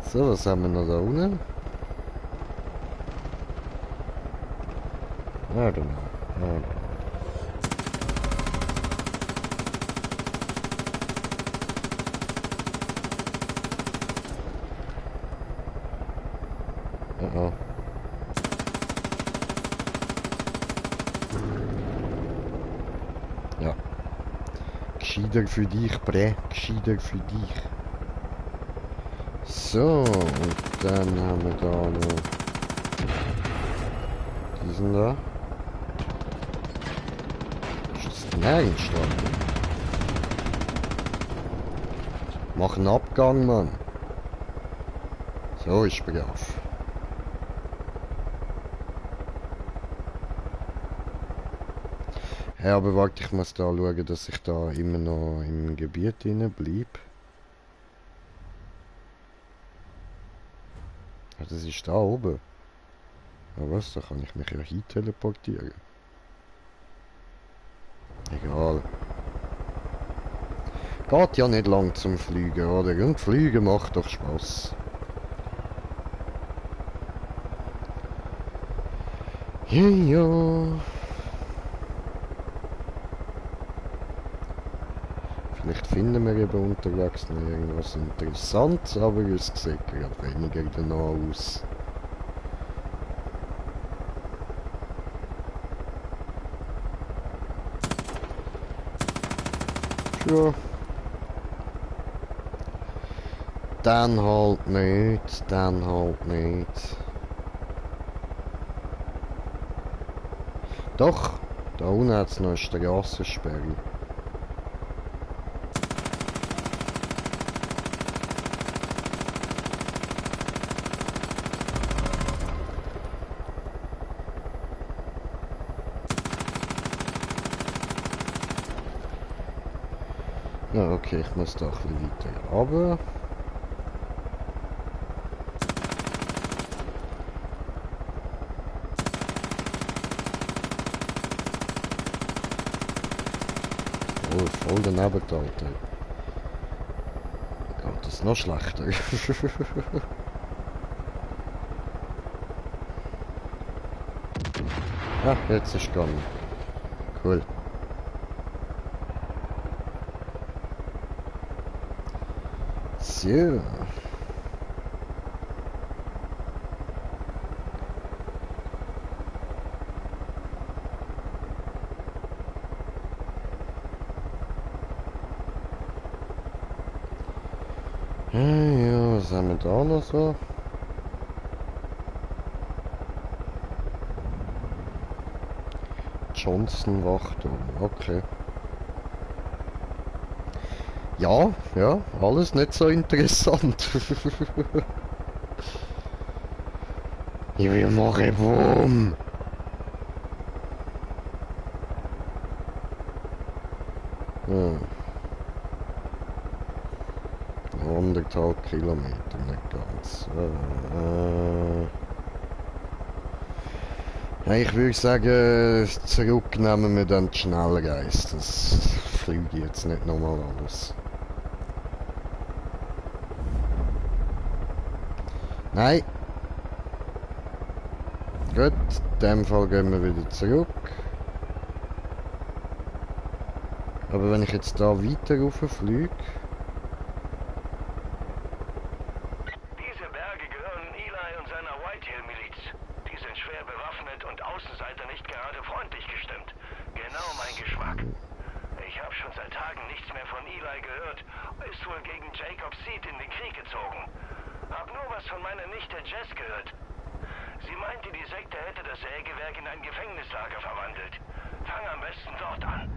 So, was haben wir noch da unten? I don't know. Uh-oh. Ja. Gescheiter für dich, Bre. Gescheiter für dich. So, und dann haben wir da noch diesen da. Ist das dein Ernst, Alter? Mach einen Abgang, Mann. So ist brav. Ja, aber warte, ich muss da schauen, dass ich da immer noch im Gebiet bleibe. Ja, das ist da oben. Ja was, da kann ich mich ja hin teleportieren. Egal. Geht ja nicht lang zum Fliegen, oder? Und Fliegen macht doch Spaß. Ja. Vielleicht finden wir eben unterwegs noch irgendwas Interessantes, aber es sieht gerade weniger danach aus. Ja. Dann halt nicht, dann halt nicht. Doch, da unten hat es noch eine Strassensperre. Ja, okay, ich muss da ein bisschen weiter runter. Oh, voll daneben da, Alter. Geht das noch schlechter? Ah, jetzt ist gegangen. Cool. So. Ja, was haben wir da noch so? Johnson Wachturm, okay. Ja, ja, alles nicht so interessant. Ich will machen Boom. Hm. 100,5 Kilometer, nicht ganz. Ja, ich würde sagen, zurücknehmen wir dann die Schnellreise. Das fliege ich jetzt nicht nochmal alles. Nein. Gut, in dem Fall gehen wir wieder zurück. Aber wenn ich jetzt da weiter rauf fliege... Diese Berge gehören Eli und seiner Whitehill-Miliz. Die sind schwer bewaffnet und Außenseiter nicht gerade freundlich gestimmt. Genau mein Geschmack. Ich habe schon seit Tagen nichts mehr von Eli gehört. Ist wohl gegen Jacob Seed in den Krieg gezogen. Hab nur was von meiner Nichte Jess gehört. Sie meinte, die Sekte hätte das Sägewerk in ein Gefängnislager verwandelt. Fang am besten dort an.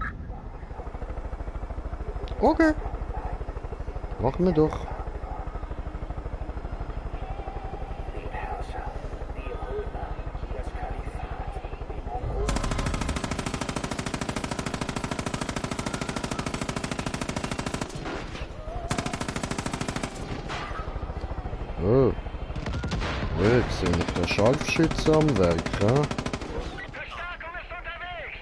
Okay. Machen wir doch. Oh. Ich sehe nicht der Scharfschütze am Werk, ja? Verstärkung ist unterwegs!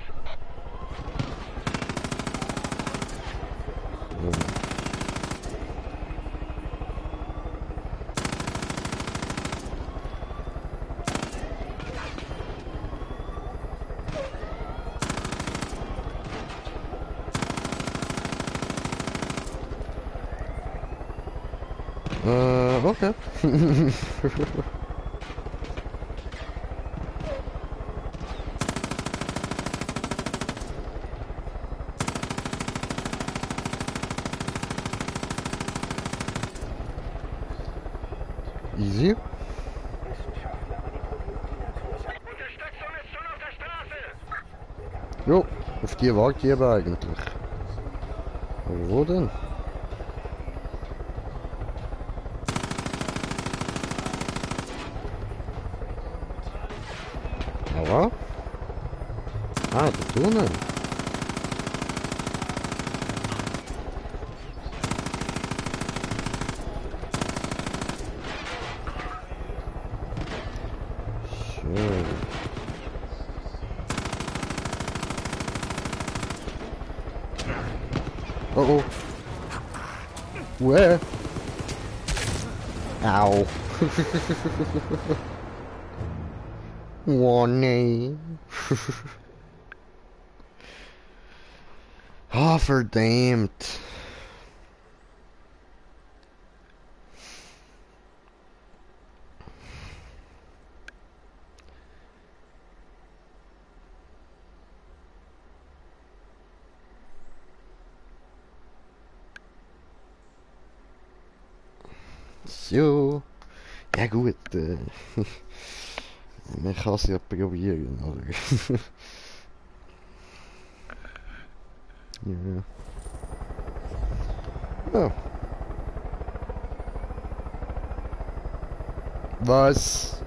Okay. Easy. Unterstützung ist schon auf der Straße! Jo, auf die warte ich aber eigentlich. Aber wo denn? Aber? Ah, da drinnen. Schön. Oh oh. Where? Au. Oh nee. Ah, verdammt. So. Ja gut. Man kann es ja probieren, oder? Ja. Ja. Was?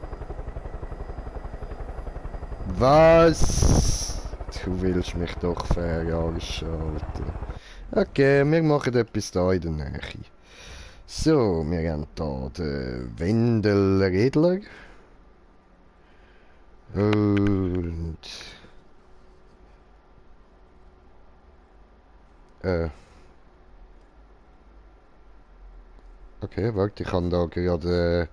Was? Du willst mich doch verarschen, Alter. Okay, wir machen etwas da in der Nähe. So, wir haben hier den Wendelredler. Und... Okay, warte, ich habe da gerade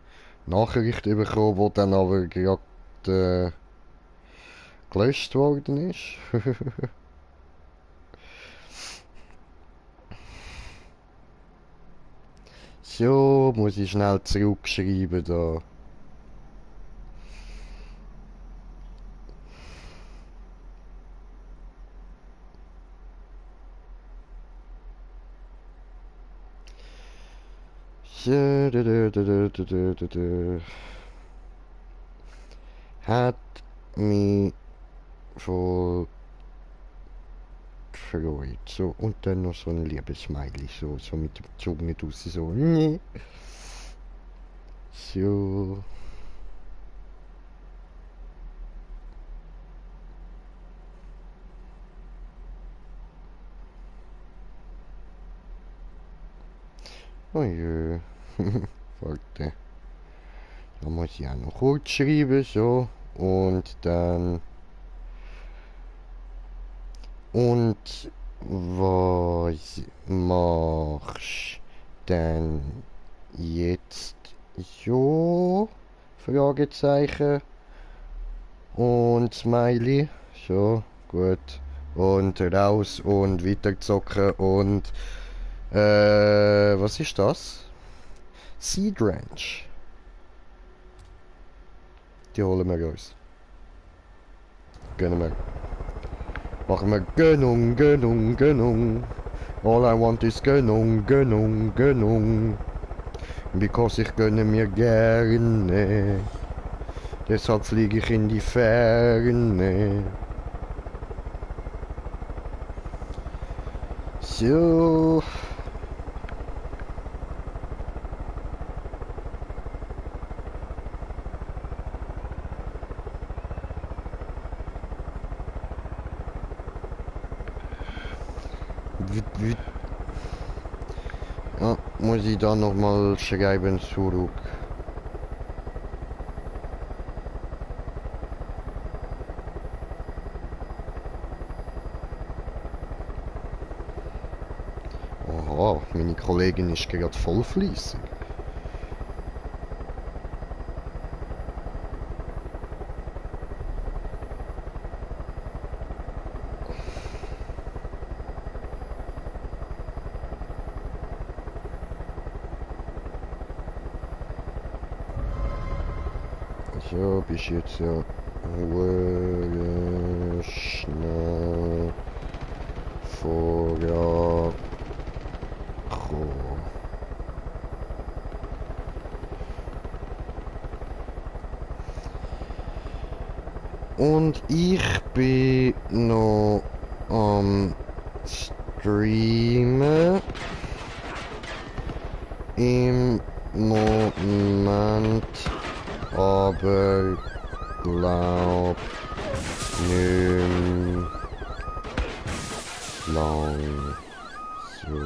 Nachricht bekommen, die dann aber gerade gelöscht worden ist. So, muss ich schnell zurückschreiben da. Hat mich voll gefreut. So, und dann noch so ein Liebesmiley, so mit dem Zunge draus, so. Nee. So. Oh je. Warte. Da muss ich auch noch kurz schreiben, so. Und dann. Und was machst denn jetzt so? Fragezeichen. Und Smiley. So, gut. Und raus und weiter zocken und was ist das? Seed Ranch. Die holen wir uns. Gönnen wir. Machen wir Gönnung, Gönnung, Gönnung. All I want is Gönnung, Gönnung, Gönnung. Because ich gönne mir gerne. Deshalb fliege ich in die Ferne. So. Ja, muss ich da nochmal schreiben zurück. Aha, meine Kollegin ist gerade voll fleissig. So, bist jetzt ja schnell vorgekommen. Und ich bin noch am Streamen. Im Moment aber glaub nicht lang. So.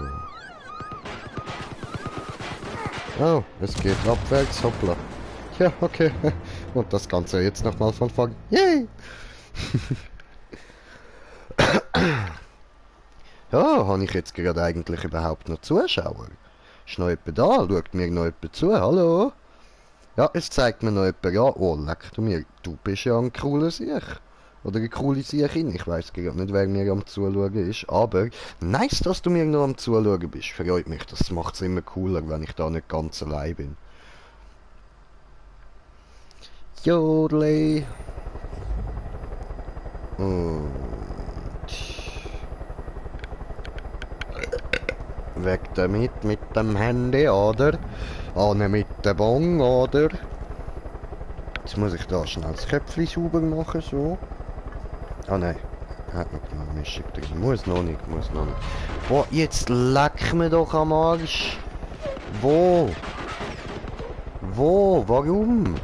Oh, es geht abwärts, hoppla. Ja, okay. Und das Ganze jetzt nochmal von vorn. Yay! Ja, habe ich jetzt gerade eigentlich überhaupt noch Zuschauer? Ist noch jemand da? Schaut mir noch jemand zu? Hallo? Ja, es zeigt mir noch jemand an. Oh, leck du mir. Du bist ja ein cooler Sieg. Oder eine coole Siechin. Ich weiss gerade nicht, wer mir am Zuschauen ist. Aber nice, dass du mir noch am Zuschauen bist. Freut mich. Das macht es immer cooler, wenn ich da nicht ganz allein bin. Jodley. Und weg damit mit dem Handy, oder? Ane mit dem Bong, oder? Jetzt muss ich da schnell das Köpfchen sauber machen, so. Ah nein, hat noch genug Mischung drin. Muss noch nicht. Boah, jetzt leck mir doch am Arsch. Wo? Warum?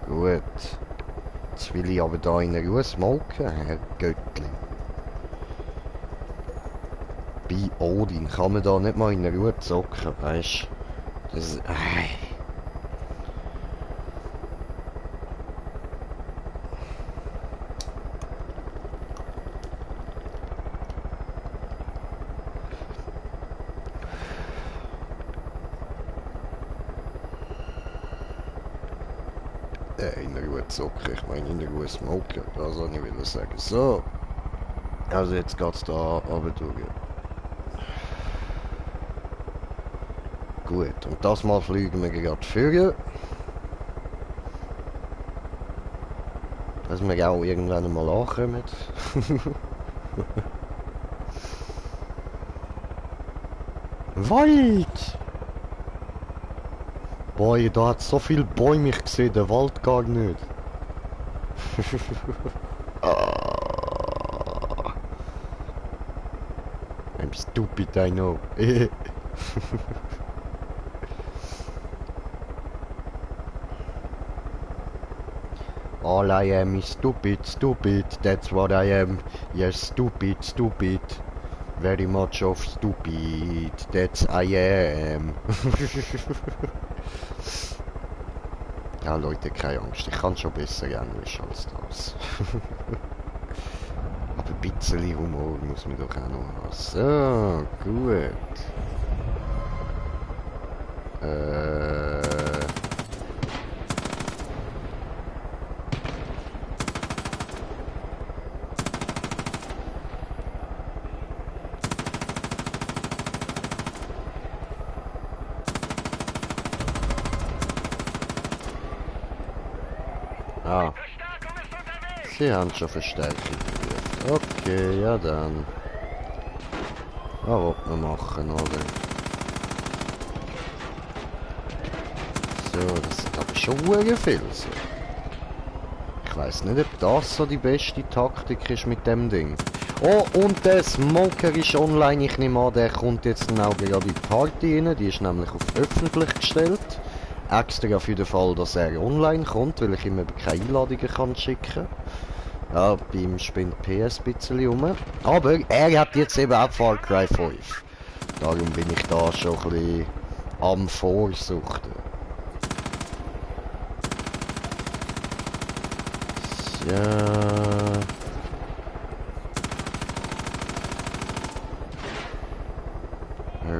Gut. Jetzt will ich aber da in Ruhe smoken, Herr Göttli. Bei Odin kann man da nicht mal in Ruhe zocken, weißt du? Das ist... in Ruhe zocken, ich meine in Ruhe smoken, das soll ich wieder sagen. So, also jetzt geht's da runter durch. Gut, und das Mal fliegen wir gerade führen. Dass wir auch irgendwann einmal ankommen. Wald! Boy, da hat so viel Bäume ich gesehen, der Wald gar nicht. I'm stupid, I know. All I am is stupid, stupid, that's what I am. Yes, stupid, stupid. Very much of stupid, that's I am. Ja Leute, keine Angst, ich kann schon besser Englisch als das. Aber ein bisschen Humor muss man doch auch noch haben. So, gut. Ah. Sie haben schon Verstärkung gerufen. Okay, ja dann. Was will man machen, oder? So, das sind aber schon sehr viel. So. Ich weiss nicht, ob das so die beste Taktik ist mit dem Ding. Oh, und der Smoker ist online. Ich nehme an, der kommt jetzt dann auch gerade in die Party rein. Die ist nämlich auf öffentlich gestellt. Extra für den Fall, dass er online kommt, weil ich ihm eben keine Einladungen kann schicken. Ja, bei ihm spinnt PS ein bisschen rum. Aber er hat jetzt eben auch Far Cry 5. Darum bin ich da schon ein bisschen am Vorsuchten. Ja.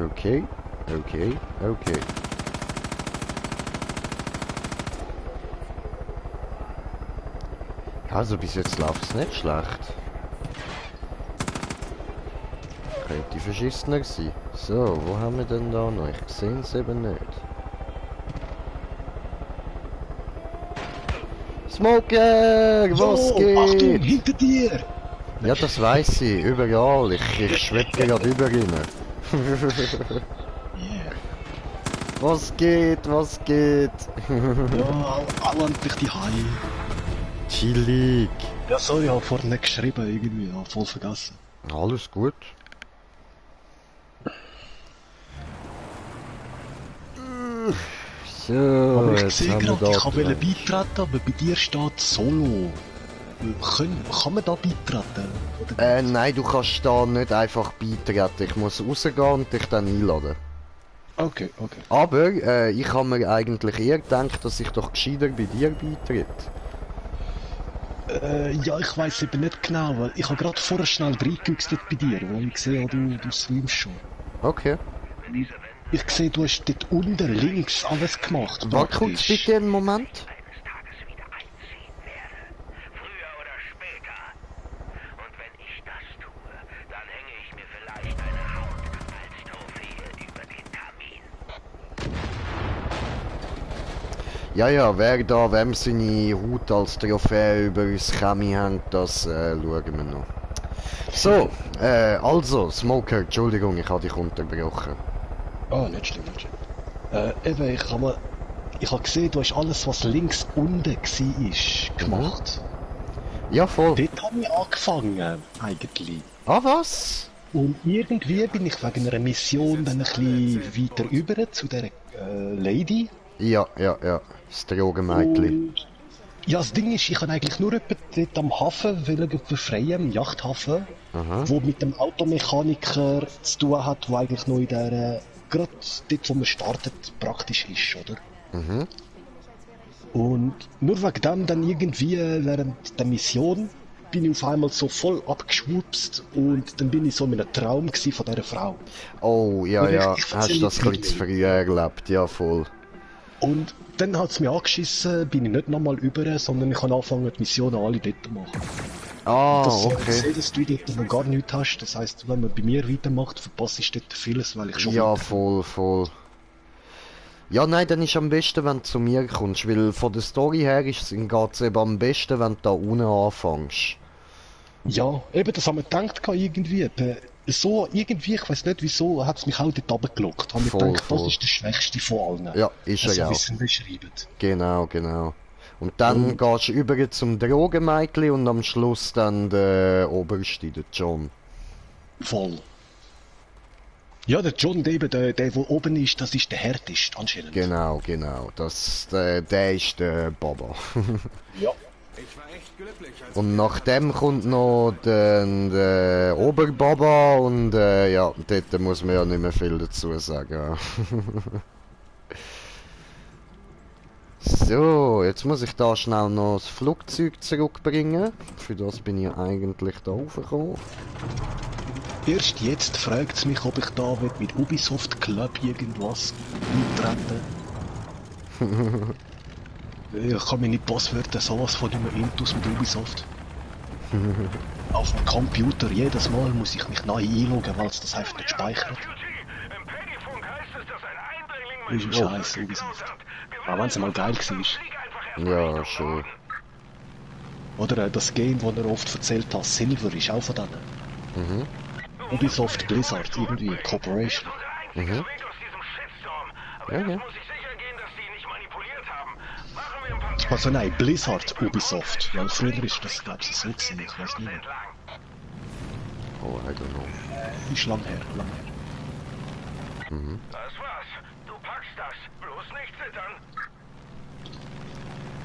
Okay, okay, okay. Also bis jetzt läuft es nicht schlecht. Könnte verschissener sein. So, wo haben wir denn da noch? Ich sehe es eben nicht. Smoker! Was geht? Achtung, hinter dir! Ja, das weiß ich. Überall. Ich schwebe gerade über ihn. Yeah. Was geht? Was geht? Ja, auch endlich die Hai. Chillig. Ja, sorry, ich hab vorhin nicht geschrieben, irgendwie, hab voll vergessen. Alles gut. So, aber ich jetzt sehe haben wir gerade, da... ich wollte beitreten, aber bei dir steht Solo. Kann man da beitreten? Nein, du kannst da nicht einfach beitreten. Ich muss rausgehen und dich dann einladen. Okay, okay. Aber ich habe mir eigentlich eher gedacht, dass ich doch gescheiter bei dir beitritt. Ja, ich weiss eben nicht genau, weil ich habe gerade vorher schnell reingeguckt bei dir, weil ich sehe, du streamst schon. Okay. Ich sehe, du hast dort unten links alles gemacht. Warte kurz bitte einen Moment. Ja, ja, wer da wem seine Haut als Trophäe über uns Chemie hängt, das schauen wir noch. So, also, Smoker, Entschuldigung, ich habe dich unterbrochen. Oh, nicht schlimm, nicht schlimm. Eben, ich habe gesehen, du hast alles, was links unten war, gemacht. Ja, voll. Dort habe ich angefangen, eigentlich. Ah, was? Und irgendwie bin ich wegen einer Mission dann ein bisschen weiter über zu der Lady. Ja, ja, ja. Das Drogenmädchen. Ja, das Ding ist, ich kann eigentlich nur jemanden dort am Hafen befreien, im Yachthafen, wo mit dem Automechaniker zu tun hat, der eigentlich noch in der, gerade dort, wo man startet, praktisch ist, oder? Und nur wegen dem dann irgendwie während der Mission bin ich auf einmal so voll abgeschwupst und dann bin ich so in einem Traum gsi von dieser Frau. Oh, ja, hast du das ein bisschen zu früh erlebt, ja voll. Und dann hat es mich angeschissen, bin ich nicht nochmal über, sondern ich habe angefangen, die Missionen alle dort zu machen. Ah, das okay. Ich sehe, dass du dort noch gar nichts hast, das heisst, wenn man bei mir weitermacht, verpasse ich dort vieles, weil ich schon... Ja, voll. Ja, nein, dann ist am besten, wenn du zu mir kommst, weil von der Story her geht's eben am besten, wenn du da unten anfängst. Ja, eben, das haben wir gedacht irgendwie. So, irgendwie, ich weiß nicht wieso, hat es mich auch dort runtergelockt. Haben wir gedacht, das ist der schwächste von allen. Ja, ist er ja. So wie beschrieben. Genau. Und dann gehst du über zum Drogenmädchen und am Schluss dann der Oberste, der John. Voll. Ja, der John, der oben ist, das ist der härteste anscheinend. Genau. Der ist der Baba. Ja. Und nach dem kommt noch der Oberbaba und ja, dort muss man ja nicht mehr viel dazu sagen. So, jetzt muss ich da schnell noch das Flugzeug zurückbringen. Für das bin ich eigentlich da raufgekommen. Erst jetzt fragt es mich, ob ich da mit Ubisoft Club irgendwas eintreten. Ich kann meine Passwörter sowas von nicht mehr intus mit Ubisoft. Auf dem Computer jedes Mal muss ich mich neu einloggen, weil es das einfach nicht speichert. Das ist scheiße, Ubisoft. Aber wenn es mal geil war. Ja, schon. Oder das Game, das er oft erzählt hat, Silver, ist auch von denen. Ubisoft Blizzard, irgendwie, Corporation. Ja. Also nein, Blizzard Ubisoft. Ja, früher ist das, glaube ich, so gewesen, ich weiß nicht mehr. Oh, I don't know. Ist lang her. Das war's. Du packst das. Bloß nicht zittern.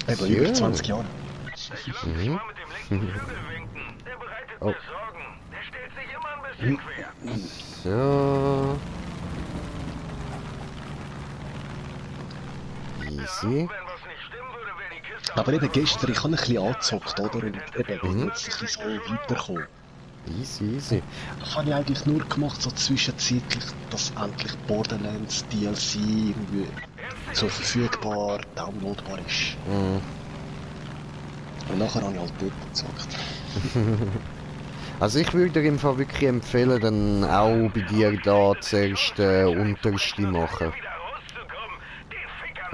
Eben, über 20 Jahre. Der mit dem linken Flügel winken. Der bereitet mir Sorgen. Der stellt sich immer ein bisschen quer. So. Easy. Aber eben gestern, ich habe ein bisschen angezockt, oder? Und eben, jetzt ein bisschen so weiterkommen. Easy. Das habe ich eigentlich nur gemacht, so zwischenzeitlich, dass endlich Borderlands DLC irgendwie so verfügbar, downloadbar ist. Und nachher habe ich halt dort gezockt. Also ich würde dir im Fall wirklich empfehlen, dann auch bei dir da zuerst unterste machen.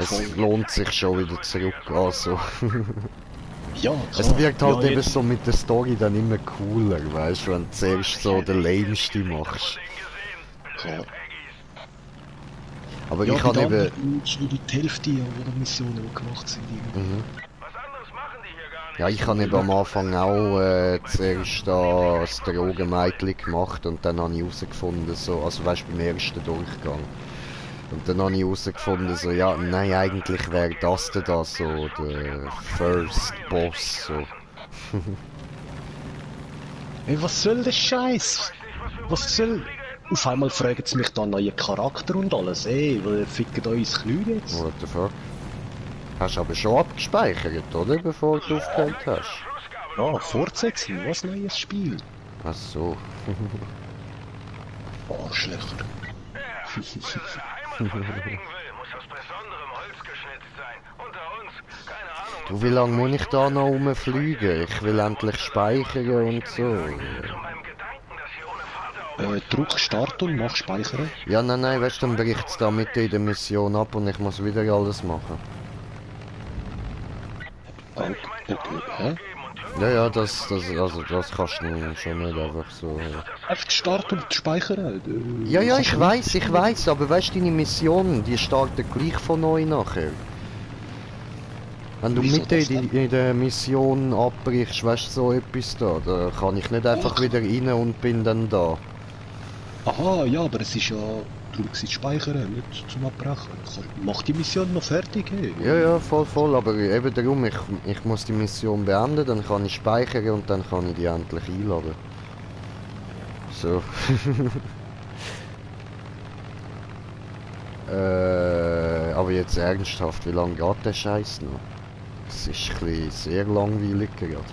Es lohnt sich schon wieder zurück, also. Ja, klar. Es wird halt ja, eben so mit der Story dann immer cooler, weißt du, wenn du zuerst so den lameste machst. Klar. Aber ja, ich kann eben... schon die Hälfte der Missionen, die gemacht sind. Ja, ich habe eben am Anfang auch zuerst da das Drogenmädchen gemacht und dann habe ich herausgefunden, so, also weißt du, beim ersten Durchgang. Und dann habe ich herausgefunden, so, ja, nein, eigentlich wäre das da so der First Boss, so. Hey, was soll der Scheiß? Was soll... Auf einmal fragen sie mich da neuen Charakter und alles, ey, weil fickt euch ins Knie jetzt. What the fuck? Hast du aber schon abgespeichert, oder? Bevor du aufgehört hast? Ja, Fortsetzung, was neues Spiel. Ach so. Arschlöcher. Du, wie lange muss ich da noch rumfliegen? Ich will endlich speichern und so. Druck Start und mach Speichern. Ja, nein, weißt du, dann bricht es da mitten in der Mission ab und ich muss wieder alles machen. Hä? Ja, das kannst du schon nicht einfach so... Einfach Start und Speichern. Ja, ich weiß, aber weißt du, deine Mission, die startet gleich von neu nachher. Wenn du mitten in der Mission abbrichst, weißt du, so etwas da kann ich nicht einfach wieder rein und bin dann da. Aha, ja, aber es ist ja... genug Zeit speichern, nicht zum Abbrechen. Mach die Mission noch fertig, hey. Ja, voll, aber eben darum, ich muss die Mission beenden, dann kann ich speichern und dann kann ich die endlich einladen. So. Aber jetzt ernsthaft, wie lange geht der Scheiß noch? Es ist ein bisschen sehr langweilig gerade.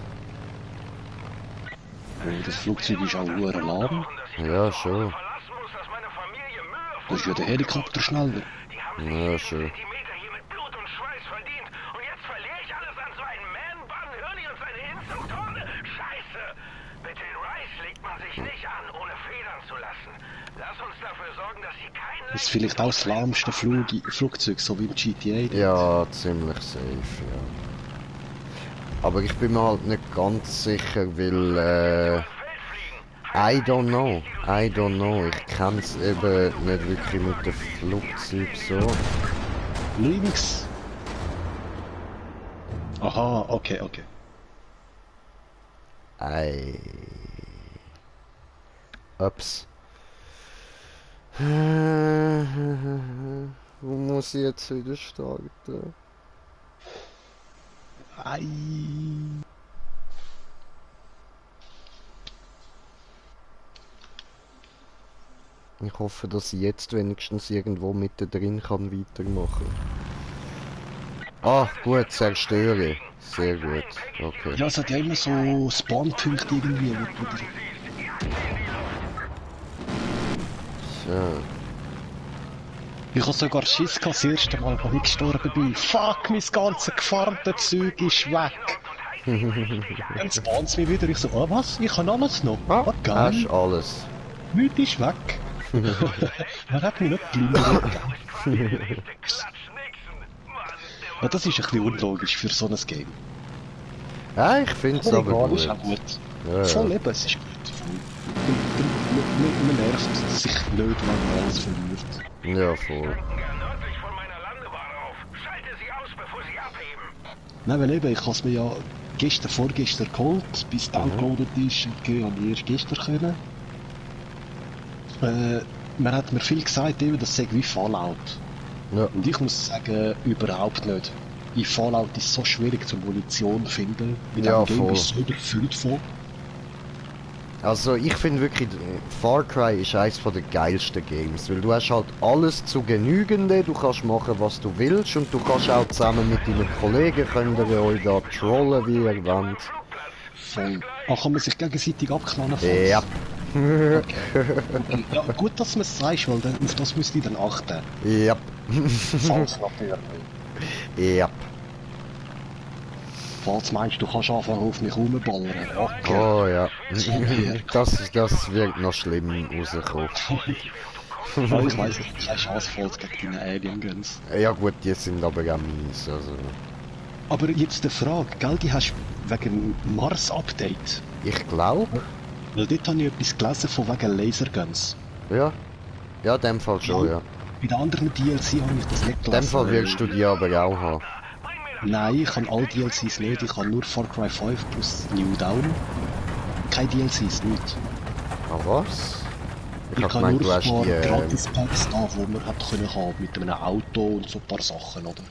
Das Flugzeug ist auch nur lahm. Ja, schon. Das ist ja der Helikopter schneller. Ja, schon. Das ist vielleicht auch das lahmste Flugzeug, so wie im GTA. Ja, ziemlich safe, ja. Aber ich bin mir halt nicht ganz sicher, weil I don't know. Ich kenn's eben nicht wirklich mit dem Flugzeug so. Links. Aha, okay. Ei. Ups. Wo muss ich jetzt wieder starten? Ei. Ich hoffe, dass ich jetzt wenigstens irgendwo mittendrin kann weitermachen. Ah, gut, zerstöre. Sehr gut, okay. Ja, es hat ja immer so Spawnpunkte irgendwie. So. Ich habe sogar Schiss gehabt, das erste Mal, als ich gestorben bin. Fuck, mein ganzes gefarmte Zeug ist weg. Dann spawnt es mich wieder. Ich so, oh was? Ich habe alles noch. Ah, geil. hast alles. Nichts ist weg. Man hat mich nicht plündert. Ja, das ist ein bisschen unlogisch für so ein Game. Ja, ich finde es aber egal, gut. Ist auch gut. Ja, voll eben, es ist gut. Man nervt sich nicht, wenn man alles verliert. Ja, voll. Nein, weil eben, ich habe es mir ja vorgestern geholt, bis es downloadet ist, okay, habe ich erst gestern können. Man hat mir viel gesagt, eben, das sei wie Fallout. Ja. Und ich muss sagen, überhaupt nicht. In Fallout ist es so schwierig zum Munition finden. Mit dem Game bist du so überfüllt von. Also ich finde wirklich, Far Cry ist eines der geilsten Games, weil du hast halt alles zu Genügende, du kannst machen was du willst und du kannst auch zusammen mit deinen Kollegen, könnt ihr euch da trollen wie ihr wollt. Voll. Ach, kann man sich gegenseitig abknallen? Ja. Okay. Ja, gut, dass du es sagst, weil auf das müsst ihr dann achten. Ja. Falls natürlich. Ja. Falls meinst du, kannst anfangen auf mich rumballern. Okay. Oh ja. Das wird noch schlimm rauskommen. Ja, ich weiss, es ist keine Chance falls gegen deine Alien Guns. Ja gut, die sind aber auch mies, also. Aber jetzt die Frage, gell, die hast du wegen Mars-Update? Ich glaube. Weil dort habe ich etwas gelesen von wegen Laserguns. Ja. Ja, in dem Fall schon, ja. Bei den anderen DLC habe ich das nicht gelesen. In dem Fall willst du die aber auch haben. Nein, ich habe alle DLCs nicht, ich habe nur Far Cry 5 plus New Dawn. Keine DLCs, nicht. Ah, was? Ich hab habe gemeint, nur du ein hast paar die, Gratis-Packs da, wo man hat können haben, mit einem Auto und so ein paar Sachen, oder?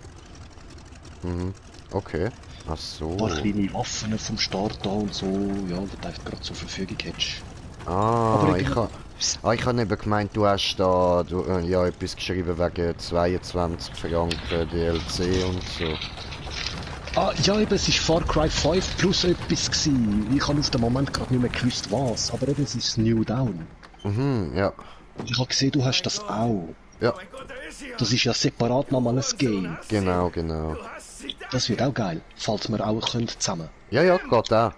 Mhm. Okay. Ach so. Ein paar kleine Waffen vom Start da und so, ja, die du einfach gerade zur Verfügung hättest. Ah, Aber ich habe eben gemeint, du hast da ja, etwas geschrieben wegen 22 Franken DLC und so. Ah, ja, eben, es war Far Cry 5 plus etwas gewesen. Ich habe auf den Moment gerade nicht mehr gewusst, was, aber eben, es ist New Dawn. Mhm, ja. Ich habe gesehen, du hast das auch. Ja. Das ist ja separat nochmal ein Game. Genau. Das wird auch geil, falls wir auch können zusammen. Ja, geht auch.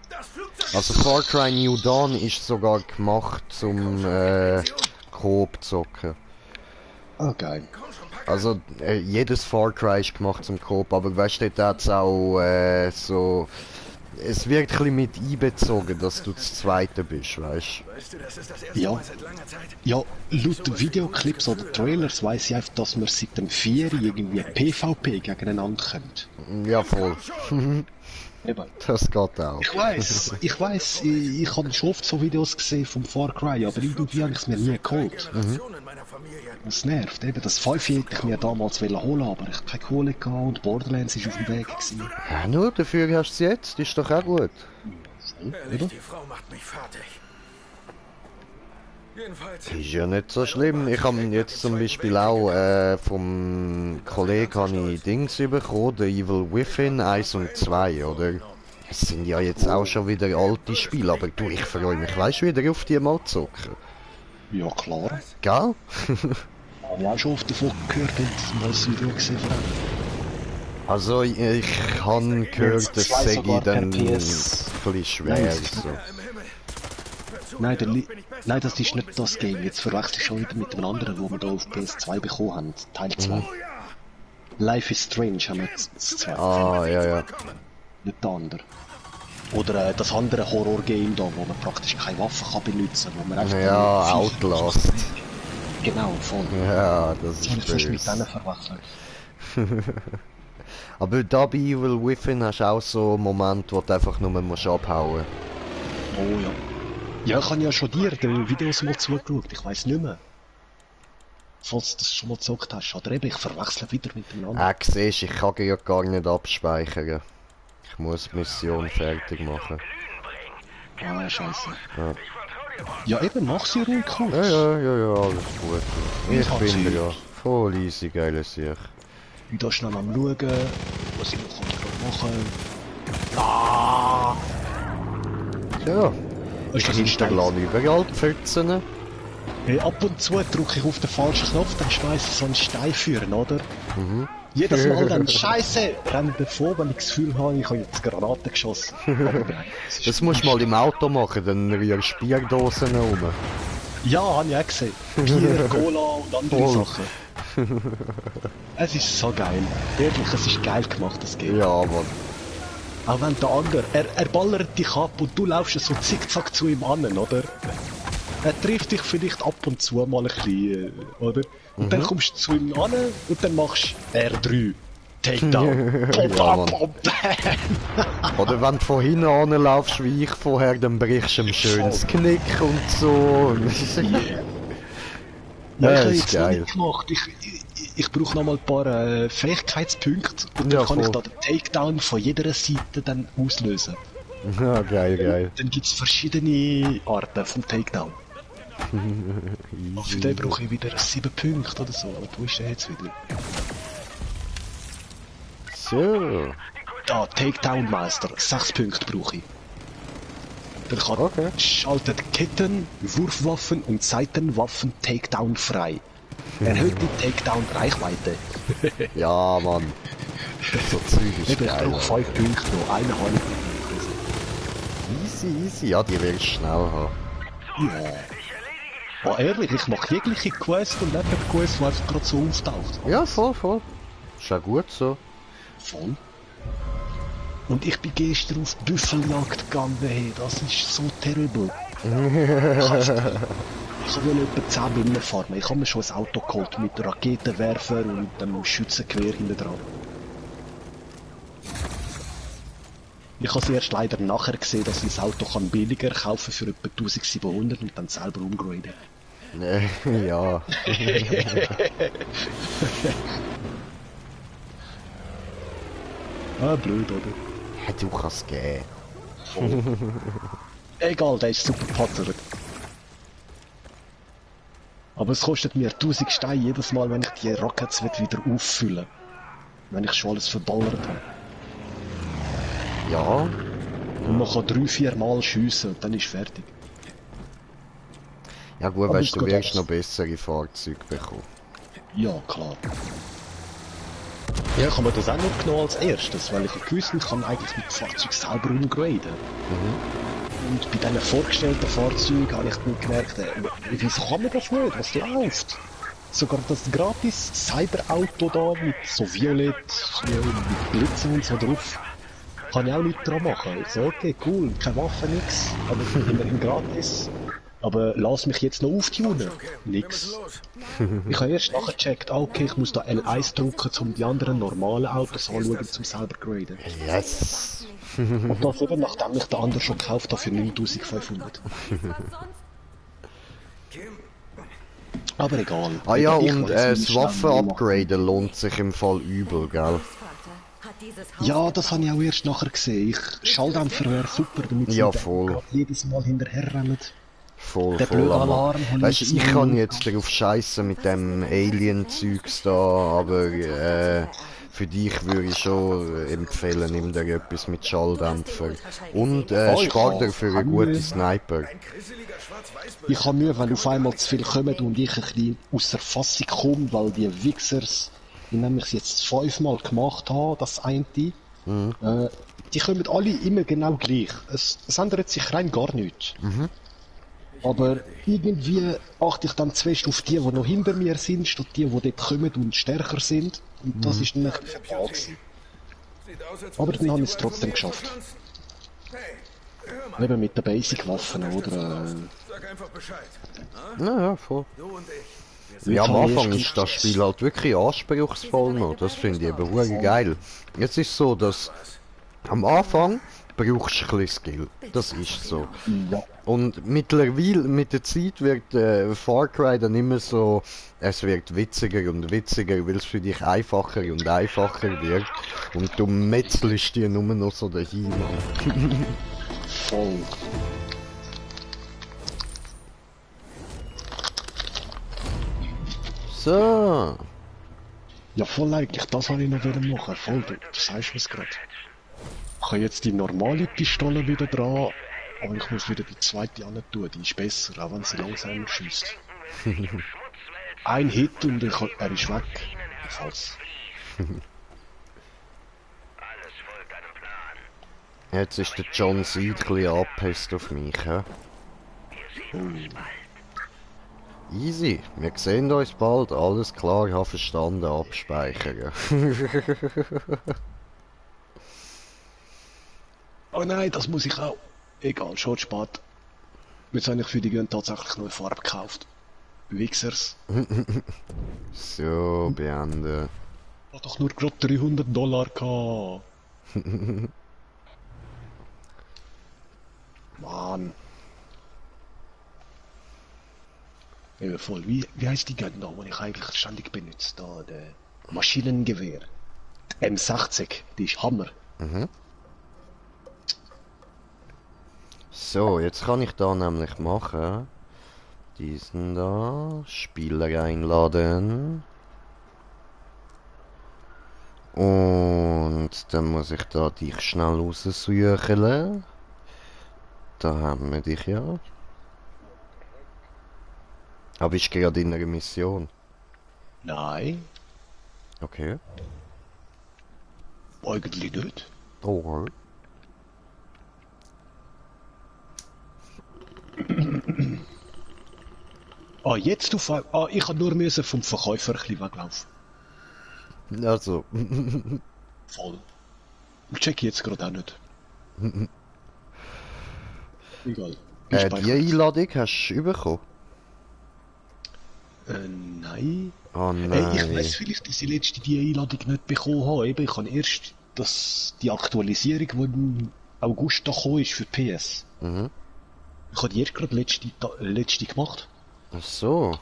Also Far Cry New Dawn ist sogar gemacht zum Coop zocken. Ah, geil. Also jedes Far Cry ist gemacht zum Coop, aber weißt du, dort hat's auch so... Es wird ein bisschen mit einbezogen, dass du das Zweite bist, weißt du? Ja. Ja, laut Videoclips oder Trailers weiss ich einfach, dass wir seit dem 4 irgendwie PvP gegeneinander können. Ja, voll. Eben. Das geht auch. Ich weiss, ich habe schon oft so Videos gesehen vom Far Cry, aber irgendwie habe ich es mir nie geholt. Das nervt eben. Das 5 hätte ich mir damals holen, aber ich keine Kohle gehabt und Borderlands ist auf dem Weg gewesen. Ja, nur dafür hast du es jetzt. Ist doch auch gut. Ehrlich, die Frau macht mich fertig. Jedenfalls. Ist ja nicht so schlimm. Ich habe jetzt zum Beispiel auch vom Kollegen Dings bekommen, The Evil Within 1 und 2, oder? Es sind ja jetzt auch schon wieder alte Spiele, aber du, ich freue mich, weißt du, wieder auf die mal zocken. Ja, klar. Gell? Habe ich auch schon oft davon gehört und mal das Video gesehen von dem. Also, ich habe gehört, dass Segi dann ein bisschen schwer ist. So. Nein, das ist nicht das Game. Jetzt verwechsel ich schon wieder mit dem anderen, wo wir da auf PS2 bekommen haben. Teil 2. Life is Strange haben wir das 2. Ah, ja. Nicht der andere. Oder das andere Horror-Game da, wo man praktisch keine Waffen kann benutzen kann. Wo man einfach ja, Outlast. Genau, voll. Ja, das ist böse. Ich mit denen verwechseln. Aber da bei Evil Within hast du auch so einen Moment, wo du einfach nur musst abhauen. Oh ja. Ja, ich habe ja schon dir die Videos mal zugeschaut, ich weiss nicht mehr. Falls du das schon mal gezockt hast, oder eben, ich verwechsle wieder miteinander. Siehst, ich kann ja gar nicht abspeichern. Ich muss die Mission fertig machen. Ah, scheiße. Ja, eben, mach sie ruhig kurz. Ja, alles gut. Ich bin ja voll easy, geile Sicht. Ich bin da schnell am schauen, was ich noch machen kann. Ah! Ja. Ist das Instagram überall die Pfützen? Hey, ab und zu drücke ich auf den falschen Knopf, dann schmeiße ich so einen Stein führen, oder? Jedes Mal dann Scheiße! Renn davor, wenn ich das Gefühl habe, ich habe jetzt Granaten geschossen. Das musst du mal im Auto machen, dann rührst du Bierdosen rum. Ja, habe ich auch gesehen. Bier, Cola und andere Sachen. Es ist so geil. Ehrlich, es ist geil gemacht, das Game. Ja, Mann. Auch wenn der andere, er ballert dich ab und du laufst so zickzack zu ihm an, oder? Er trifft dich vielleicht ab und zu mal ein bisschen, oder? Und dann kommst du zu ihm an und dann machst du R3. Takedown. Oder wenn du von hinten anlaufst wie ich vorher, dann brichst du ihm schön das Knick und so. Ja, ich habe jetzt noch nicht gemacht. Ich brauche noch mal ein paar Fähigkeitspunkte und dann kann ich da den Takedown von jeder Seite dann auslösen. Ja, geil. Dann gibt es verschiedene Arten vom Takedown. Für den brauche ich wieder 7 Punkte oder so. Aber wo ist der jetzt wieder? So. Da, Takedown Meister. 6 Punkte brauche ich. Dann kann schaltet Ketten, Wurfwaffen und Seitenwaffen Takedown frei. Erhöht die Takedown-Reichweite. Ja, Mann. So Zeug ist geil. Ich brauche 5 Punkte noch, 1,5 Punkte. Easy. Ja, die willst du schnell haben. Ja. Aber ehrlich, ich mache jegliche Quest und Nebenquest, die einfach gerade so auftaucht. Ja, voll. Ist ja gut so. Voll. Und ich bin gestern auf Büffeljagd gegangen, hey, das ist so terrible. Ich will etwa 10 Binnen fahren. Ich habe mir schon ein Auto geholt mit Raketenwerfer und dem Schützengewehr hinten dran. Ich habe es erst leider nachher gesehen, dass ich das Auto kann billiger kaufen für etwa 1700 und dann selber umgraden. Ja. Blöd, oder? Ja, du kannst gehen. Egal, der ist super pattert. Aber es kostet mir 1000 Steine jedes Mal, wenn ich die Rockets wieder auffüllen. Wenn ich schon alles verballert habe. Ja. Und man kann 3-4 Mal schiessen und dann ist fertig. Ja gut, weißt du, wirst noch bessere Fahrzeuge bekommen. Ja, klar. Ja, ich habe mir das auch noch genommen als erstes, weil ich gewusst habe, ich kann eigentlich mit dem Fahrzeug selber umgraden. Und bei diesen vorgestellten Fahrzeugen habe ich dann gemerkt, wieso kann man das nicht? Was läuft? Sogar das gratis Cyberauto da mit so Violett, mit Blitzen und so drauf, kann ich auch nicht dran machen. Ich so, okay, cool, keine Waffe, nix, aber immerhin gratis. Aber lass mich jetzt noch auftunen. Nix. Ich habe erst nachher gecheckt, okay, ich muss da L1 drücken, um die anderen normalen Autos anschauen, zum selber graden. Yes! Und das eben, nachdem ich den anderen schon gekauft habe für 9500. Aber egal. Ah ja, Ich und weiss, das wie Waffen-Upgraden lohnt sich im Fall übel, gell? Ja, das habe ich auch erst nachher gesehen. Schalldämpfer wäre super, damit sie Ja, voll. jedes Mal hinterher rennen. Voll, Der voll. blöde Aber, Alarm. weißt du, ich kann jetzt darauf scheißen mit dem Alien-Zeugs da, aber für dich würde ich schon empfehlen, nimm dir etwas mit Schalldämpfer. Und spar dir für einen guten Sniper. Ich habe Mühe, wenn auf einmal zu viel kommen und ich ein bisschen außer Fassung komme, weil die Wichsers, die nämlich jetzt 5-mal gemacht haben, das eine, die kommen alle immer genau gleich. Es ändert sich rein gar nichts. Aber irgendwie achte ich dann zuerst auf die noch hinter mir sind, statt die dort kommen und stärker sind. Und das ist dann ein fatal gewesen. Aber dann habe ich es trotzdem geschafft. Eben mit den Basic-Waffen, oder? Sag einfach Bescheid. Ja, voll. Ja, am Anfang ist das Spiel halt wirklich anspruchsvoll noch. Das finde ich aber wirklich geil. Jetzt ist so, dass am Anfang brauchst du ein bisschen Skill. Das ist so. Ja. Und mittlerweile, mit der Zeit wird Far Cry dann immer so, es wird witziger und witziger, weil es für dich einfacher und einfacher wird. Und du metzelst dir nur noch so dahin. Voll. So. Ja, voll eigentlich, das habe ich noch machen. Voll, du sagst mir's gerade. Ich habe jetzt die normale Pistole wieder dran, aber ich muss wieder die zweite an tun. Die ist besser, auch wenn sie langsamer schießt. Ein Hit und er ist weg. Falls. Jetzt ist der John Seed ein bisschen abgepisst auf mich, hä? Easy, wir sehen uns bald, alles klar, ich habe verstanden, abspeichern. Oh nein, das muss ich auch. Egal, schon spät. Jetzt habe ich für die Gön tatsächlich nur Farbe gekauft. Wichsers. So, beenden. Hat doch nur gerade $300 gehabt. Mann. Eben voll. Wie heisst die Gun da, die ich eigentlich ständig benutze? Da, der Maschinengewehr. Die M60, die ist Hammer. So, jetzt kann ich da nämlich machen. Diesen da, Spieler einladen. Und dann muss ich da dich schnell raussuchen. Da haben wir dich ja. Aber bist du gerade in einer Mission? Nein. Okay. Eigentlich nicht. Oh. Ah, jetzt auf einmal. Ah, ich habe nur müssen vom Verkäufer ein bisschen weglaufen. Also. Voll. Ich check jetzt gerade auch nicht. Egal. Die Einladung hast du bekommen? Nein. Oh nein. Ich weiss vielleicht, dass ich letzte die Einladung nicht bekommen habe. Eben, ich habe erst die Aktualisierung, die im August da gekommen ist für PS. Ich habe die erst gerade letzte gemacht. Ach so.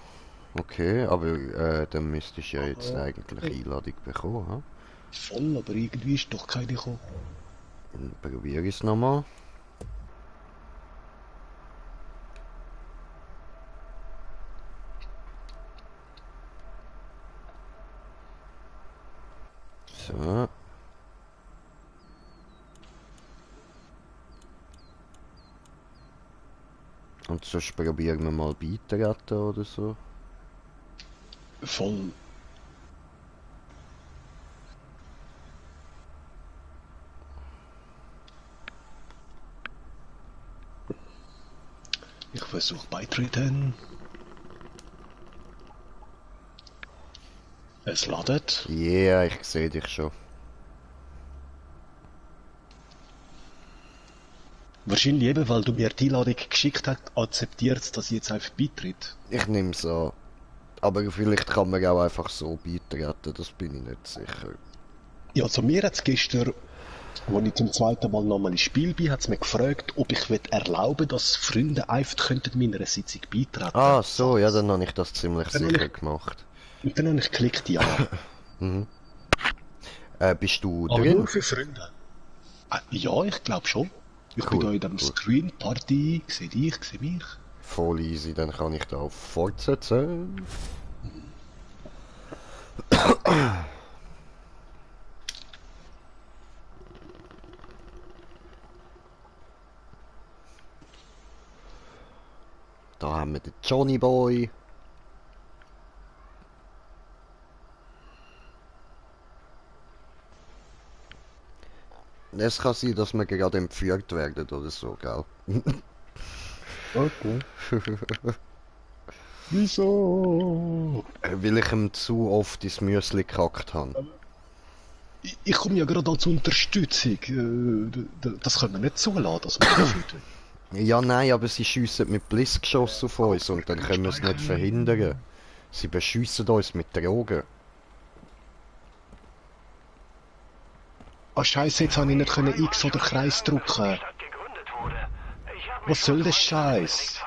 Okay, aber dann müsstest du ja jetzt eigentlich Einladung bekommen, ha? Voll, aber irgendwie ist doch keine gekommen. Dann probiere ich es nochmal. So. Und sonst probieren wir mal beitreten oder so. Voll. Ich versuche beitreten. Es ladet. Ja, yeah, ich sehe dich schon. Wahrscheinlich eben, weil du mir die Einladung geschickt hast, akzeptiert, dass ich jetzt einfach beitritt. Ich nehme es an. Aber vielleicht kann man auch einfach so beitreten, das bin ich nicht sicher. Ja, also mir hat es gestern Als ich zum zweiten Mal nochmal ins Spiel bin, hat es mich gefragt, ob ich erlauben dass Freunde einfach könnten meiner Sitzung beitreten. Ah, so, ja, dann habe ich das ziemlich sicher gemacht. Und dann habe ich geklickt, ja. Mhm. Bist du Aber drin? nur für Freunde. Ja, ich glaube schon. Ich bin da in dem Screen, Party, sehe dich, sehe mich. Voll easy, dann kann ich da auf fortsetzen. Da haben wir den Johnny Boy. Es kann sein, dass wir gerade entführt werden oder so, gell? Okay. Wieso? Weil ich ihm zu oft ins Müsli gekackt habe. Ich komme ja gerade als Unterstützung. Das können wir nicht zulassen, dass wir entführt werden. Ja, nein, aber sie schiessen mit Blitzgeschossen auf uns und dann können wir es nicht verhindern. Sie beschiessen uns mit Drogen. Ah, Scheiße, jetzt habe ich nicht X oder Kreis drücken. Was soll das Scheiß?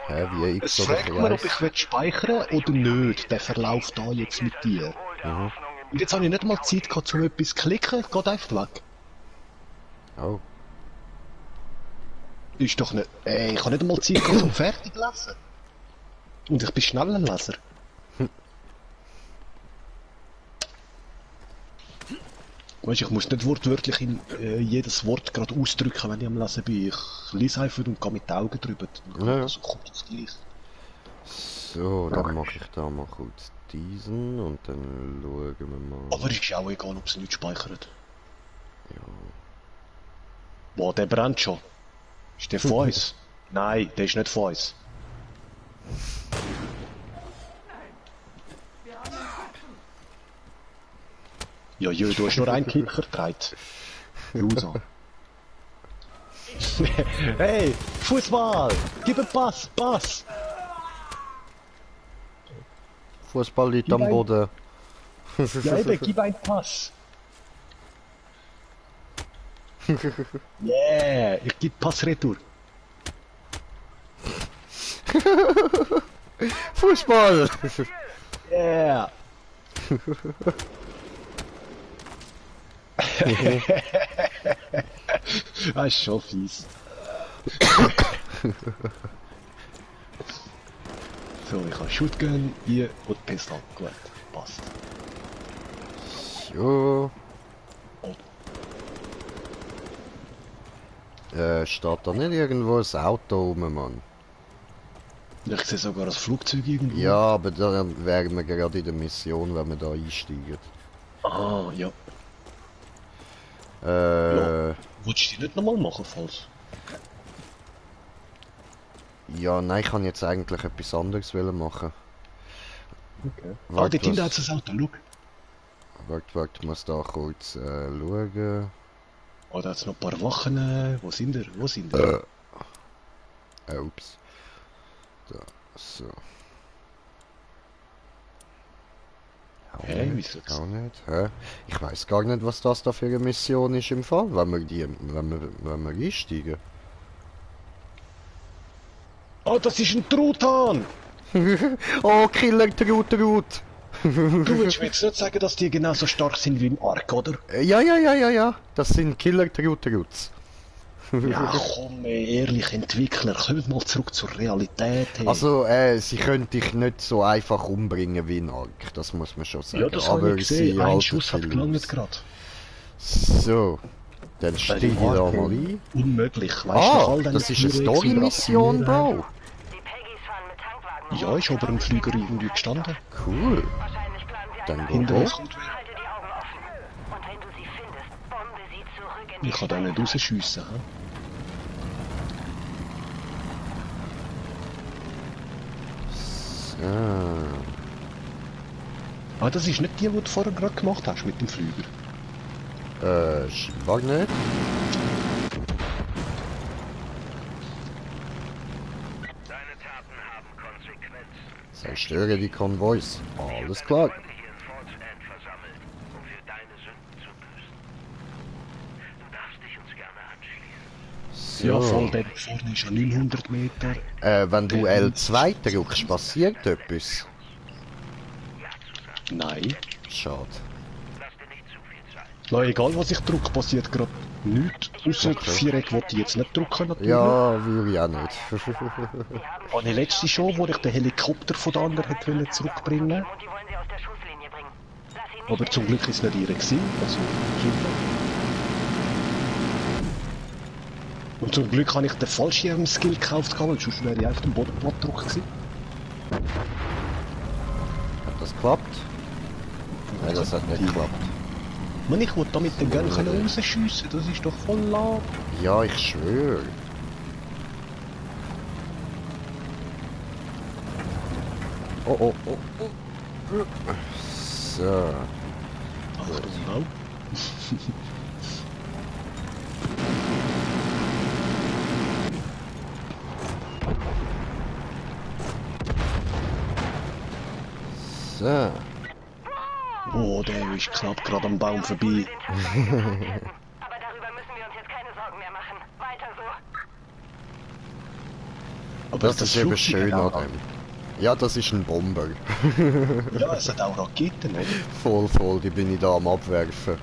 Hä, wie X Es oder fragt mir, ob Kreis? ich speichern oder nicht, der Verlauf da jetzt mit dir. Mhm. Und jetzt habe ich nicht mal Zeit gehabt, um etwas zu klicken, geht einfach weg. Oh. Ist doch nicht... ich habe nicht mal Zeit gehabt, zum fertig lesen. Und ich bin schneller Leser. Weißt du, ich muss nicht wortwörtlich in jedes Wort gerade ausdrücken, wenn ich am Lesen bin. Ich lese einfach und gehe mit den Augen drüber. Ja. Also kommt das gleich. So, dann mache ich da mal kurz diesen und dann schauen wir mal. Aber ist auch egal, ob sie nicht speichert. Ja. Boah, der brennt schon. Ist der von uns? Nein, der ist nicht von uns. Ja, du hast nur einen Kicker getragen. Loser. Hey, Fußball! Gib einen Pass, Pass! Fußball liegt am Boden. Ja eben, gib einen Pass! Yeah, ich gebe Pass retour. Fußball! Yeah! Das ist schon fies. So, ich habe Shotgun, hier und Pistol. Gut, passt. So. Steht da nicht irgendwo ein Auto rum, Mann? Ich sehe sogar ein Flugzeug irgendwo. Ja, aber dann wären wir gerade in der Mission, wenn wir da einsteigen. Ah, ja. Ja. Wolltest du die nicht nochmal machen, falls? Ja, nein, ich kann jetzt eigentlich etwas anderes machen. Okay. Warte, dort hinten hat es ein Auto, schau. Warte, ich muss da kurz schauen. Oh, da hat es noch ein paar Wachen. Wo sind ihr? Wo sind ihr? Ups. Da, so. Hä, wieso? Auch nicht. Hä? Ich weiß gar nicht, was das da für eine Mission ist im Fall, wenn wir einsteigen. Oh, das ist ein Truthahn! Oh, Killer Trut! Du willst mir jetzt nicht sagen, dass die genauso stark sind wie im Ark, oder? Ja. Das sind Killer Truts. Ja, komm, ehrlich, Entwickler, kommt mal zurück zur Realität. Hey. Also, sie können dich nicht so einfach umbringen wie ein Ark, das muss man schon sagen. Ja, das habe ich gesehen. Ein Schuss hat gelangt gerade. So, dann steige ich da mal ein. Unmöglich, weißt du, das ist eine Story-Mission, Bro. Ja, ist aber ein Flüger irgendwie gestanden. Cool. Dann Hinter uns hoch. kommt wer. Ich kann da nicht rausschiessen, hä? Ah, das ist nicht die du vorher gerade gemacht hast mit dem Flüger. Scheinbar nicht. Deine Taten haben Konsequenzen. Zerstöre die Konvois. Alles klar. Hier in Fort End versammelt, um für deine Sünden zu büßen. so. Ja, voll, der vorne ist ja 900 Meter. Wenn du L2 drückst, passiert etwas? Nein. Schade. Na, egal was ich drücke, passiert gerade nichts. Außer das Viereck wollte ich jetzt nicht drücken, natürlich. Ja, würde ich auch nicht. Und die letzte schon, wo ich den Helikopter von der anderen wollte zurückbringen. Aber zum Glück ist es nicht ihre gewesen. Also, super. Und zum Glück habe ich den Fallschirm-Skill gekauft, weil sonst wäre ich auf dem Boden platt gedrückt gewesen. Hat das geklappt? Nein, das hat nicht geklappt. Man, ich wollte da mit den Gun rausschiessen, das ist doch voll lahm. Ja, ich schwöre. Oh, oh, oh, oh. So. Achtung, So. Oh, der ist knapp gerade am Baum vorbei. Aber darüber müssen wir uns jetzt keine Sorgen mehr machen. Weiter so. Aber Das ist eben schön an dem. Ja, das ist ein Bomber. Ja, es hat auch Raketen, oder? Voll, die bin ich da am Abwerfen.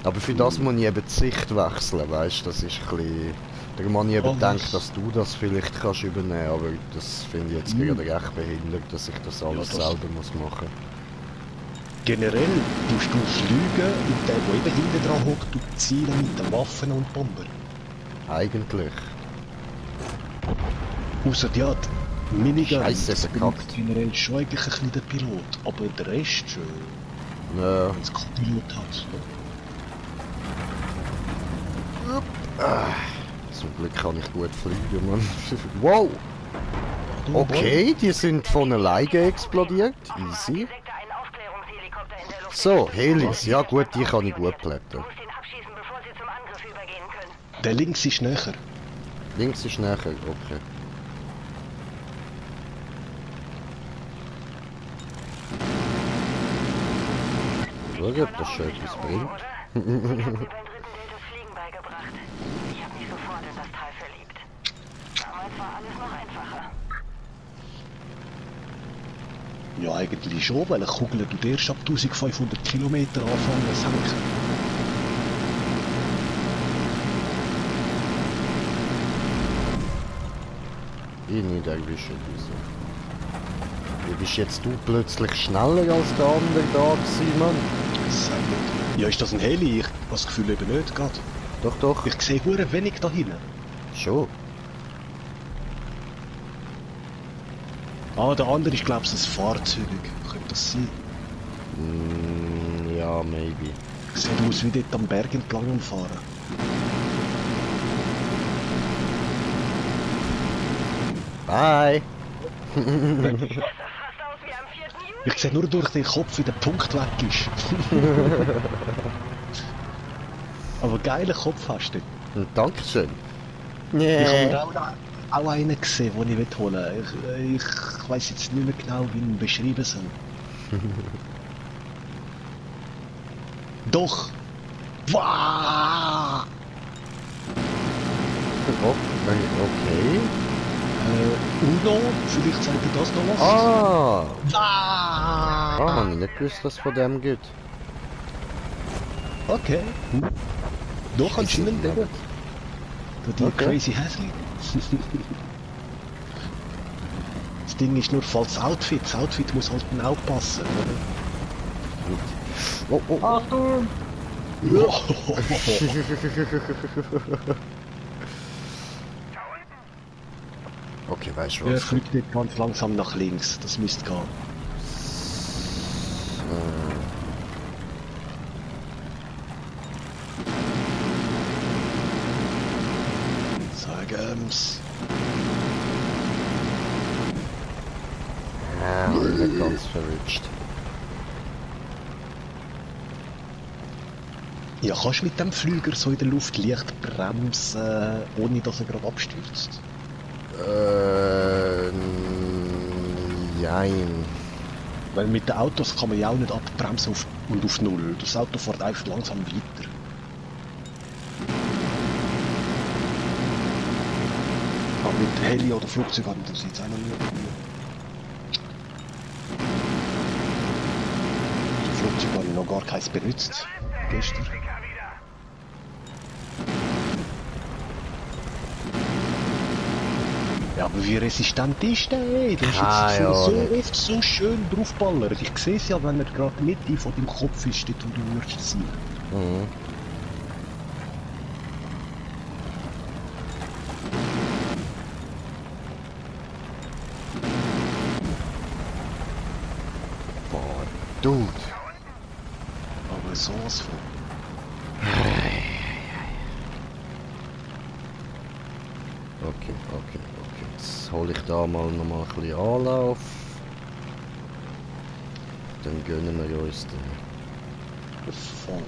Aber für das muss ich eben die Sicht wechseln, weißt du, das ist ein bisschen... Da man ich eben gedacht, dass du das vielleicht kannst übernehmen, aber das finde ich jetzt gerade recht behindert, dass ich das alles selber muss machen. Generell tust du fliegen und der, der eben hinten dran hockt, du zielen mit den Waffen und Bomber. Eigentlich. Ausser ja, die Minigun, Scheisse, das verkackt. benutzt generell schon eigentlich ein bisschen der Pilot, aber der Rest schon. Ja. Wenn es keinen Pilot hat. Zum Glück kann ich gut fliegen, Mann. Wow! Okay, die sind von alleine explodiert. Easy. So, Helis. Ja gut, die kann ich gut plätten. Der links ist näher. Links ist näher, okay. Schau, ob das schon etwas bringt. Ja, eigentlich schon, weil eine Kugel du erst ab 1500 Kilometer anfangen zu senken. Ich nicht erwischen, wieso? Wie bist jetzt du plötzlich schneller als der andere da gewesen, Mann? Sag nicht. Ja, ist das ein Heli? Ich habe das Gefühl eben nicht gerade. Doch, doch. Ich sehe hure wenig da hinten. Schon. Ah, der andere ist glaube ich ein Fahrzeug. Könnte das sein? Ja, maybe. Sieht aus wie dort am Berg entlang am Fahren. Bye! Ich sehe nur durch den Kopf, wie der Punkt weg ist. Aber geiler Kopf hast du. Dankeschön. Ich habe mir auch einen gesehen, den ich holen will. Ich weiss jetzt nicht mehr genau, wie ich ihn beschreiben soll. Doch! Wow! Okay. Uno, vielleicht sagt ihr das noch was? Ah! Ah! Habe ich nicht gewusst, dass es von dem gibt. Okay. Doch anscheinend eben. Die Crazy Häsli. Das Ding ist nur falls Outfit. Das Outfit muss halt dann auch passen, oder? Oh. Achtung! Okay, weißt du was? was? Er fliegt nicht ganz langsam nach links. Das müsste gehen. Sagem's. Ja, nicht ganz verrutscht. Ja, kannst du mit dem Flüger so in der Luft leicht bremsen, ohne dass er gerade abstürzt? Jein. Weil mit den Autos kann man ja auch nicht abbremsen und auf Null. Das Auto fährt einfach langsam weiter. mit Heli oder Flugzeug habe ich das jetzt auch noch nie probiert. Das Flugzeug habe ich noch gar keins benutzt. Gestern. Ja, aber wie resistent ist der? Du hast jetzt so oft so schön draufballert. Ich sehe es ja, wenn er gerade Mitte von deinem Kopf ist, dort wo du würdest sein. Mhm. Boah, Dude. Aber sowas von. Okay. Jetzt hole ich da mal noch mal ein bisschen Anlauf. Dann gönnen wir uns den. Voll.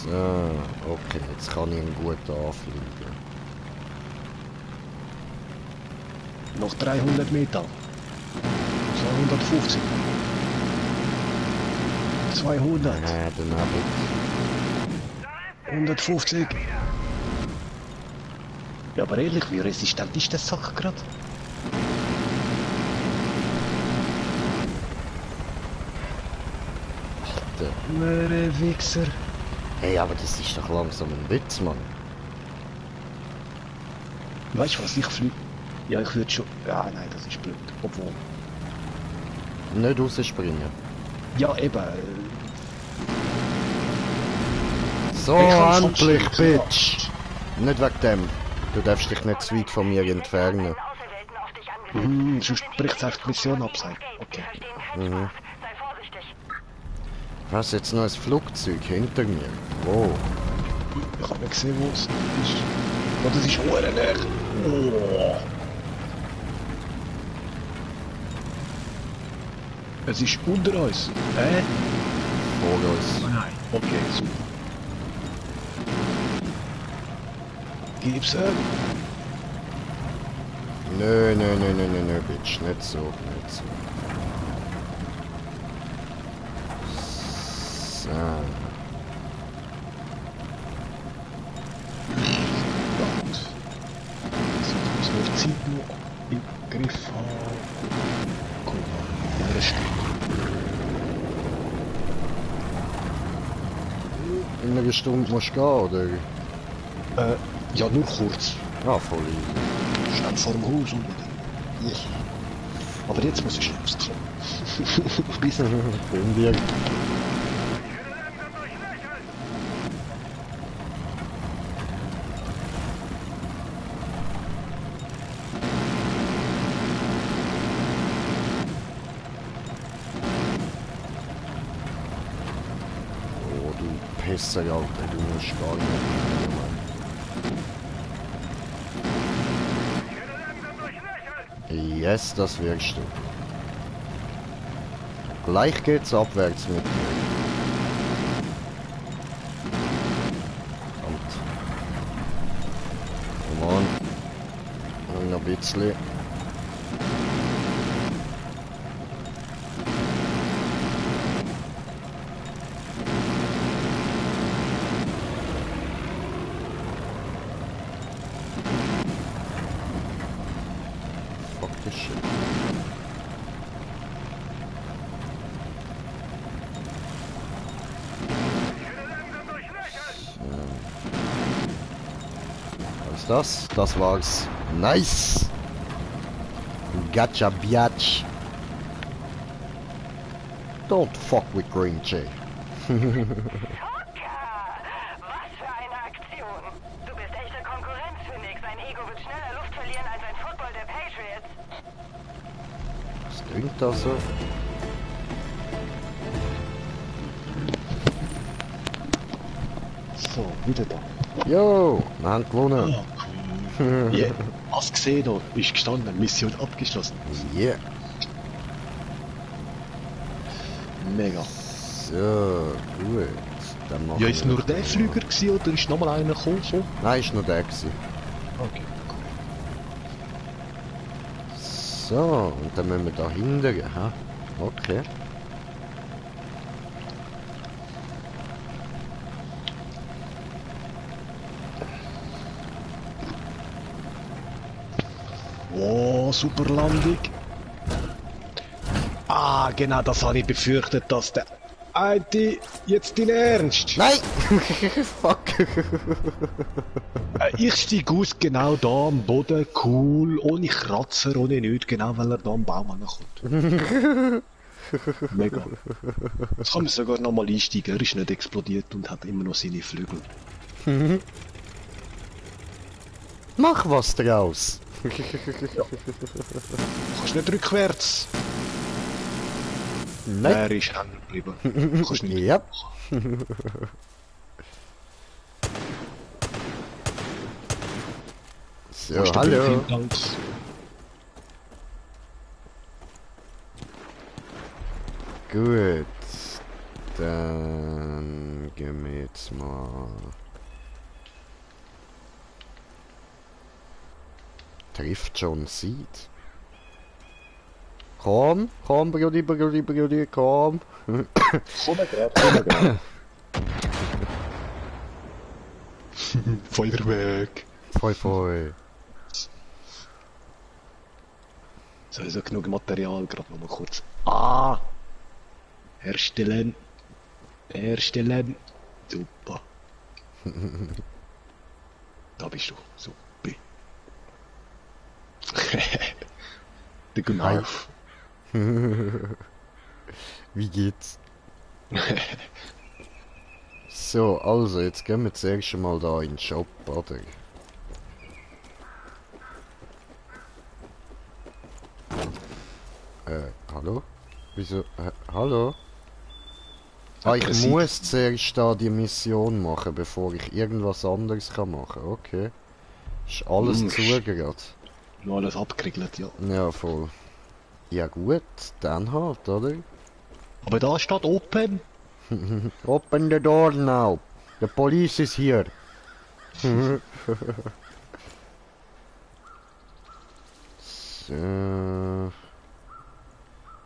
So, okay, jetzt kann ich ihn gut anfliegen. Noch 300 Meter. 250. 200. Daneben. 150. Ja, aber ehrlich, wie resistent ist das Sache gerade? Alter. Wichser. Hey, aber das ist doch langsam ein Witz, Mann. Weißt du was, ich fliege. Ja, ich würde schon. Ja, nein, das ist blöd. Obwohl. Nicht rausspringen. Ja, eben. So, endlich, Bitch! Nicht wegen dem. Du darfst dich nicht zu weit von mir entfernen. Sonst bricht echt die Mission ab, sei. Okay. Mhm. Was, jetzt noch ein Flugzeug hinter mir? Wo? Ich habe nicht gesehen, wo es ist. Oh, das ist verdammt näher. Oh. Es ist unter uns. Vor uns. Oh nein. Okay, super. Gib's ab. Nö, Bitch, nicht so. So. Gut. So, ich muss nur die Zeit noch im Griff haben. Guck mal, eine Stunde. In einer Stunde musst du gehen, oder? Ja, nur kurz. Ah, voll easy. Stand vor dem Haus und wieder. Yeah. Aber jetzt muss ich loskommen. Bis bin dir. Oh, du Pisser, Alter, du musst gar nicht. Yes, das wirst du. Gleich geht's abwärts mit mir. Verdammt. Come on. Noch ein bisschen. Fuck this shit. Was ist das? Das war's. Nice! Gotcha, biatch. Don't fuck with Green Jay. Was für eine Aktion! Du bist echte Konkurrenz für nix. Ein Ego wird schneller Luft verlieren als ein Football der Patriots. Was klingt das so? So, wieder da. Jo, wir haben gewonnen. Ah, cool. Yeah. Hast gesehen, da ist gestanden, Mission abgeschlossen. Yeah. Mega. So, gut. Dann machen Ja, ist wir nur der Flüger gewesen, oder ist nochmal einer gekommen? So? Nein, ist nur der gewesen. Okay, So, und dann müssen wir da hinten, ha? Okay. Oh, super Landung. Ah, genau, das habe ich befürchtet, dass der eine jetzt in Ernst. Nein! Fuck! Ich steige aus, genau da am Boden, cool, ohne Kratzer, ohne nichts, genau weil er da am Baum ankommt. Mega. Jetzt kann man sogar nochmal einsteigen, er ist nicht explodiert und hat immer noch seine Flügel. Mach was draus! Ja. Kannst nicht rückwärts. Nein. Er ist hängen geblieben. Kannst nicht. Ja. So, hallo. Gut. Dann gehen wir jetzt mal. Trifft schon Seed. Komm, Brudi, komm. Komm grad. Feuerwerk. Feu. So, also genug Material, gerade noch mal kurz. Herstellen. Super. Da bist du. Super. Der Gnauf. Wie geht's? So, also, jetzt gehen wir zuerst mal da in den Shop, oder? Hallo? Wieso? Hallo? Ich muss zuerst da die Mission machen, bevor ich irgendwas anderes kann machen. Okay. Ist alles zu gerade. Ja, alles abgeriegelt, ja. Ja, voll. Ja gut, dann halt, oder? Aber da steht Open. Open the door now. The police is here. So.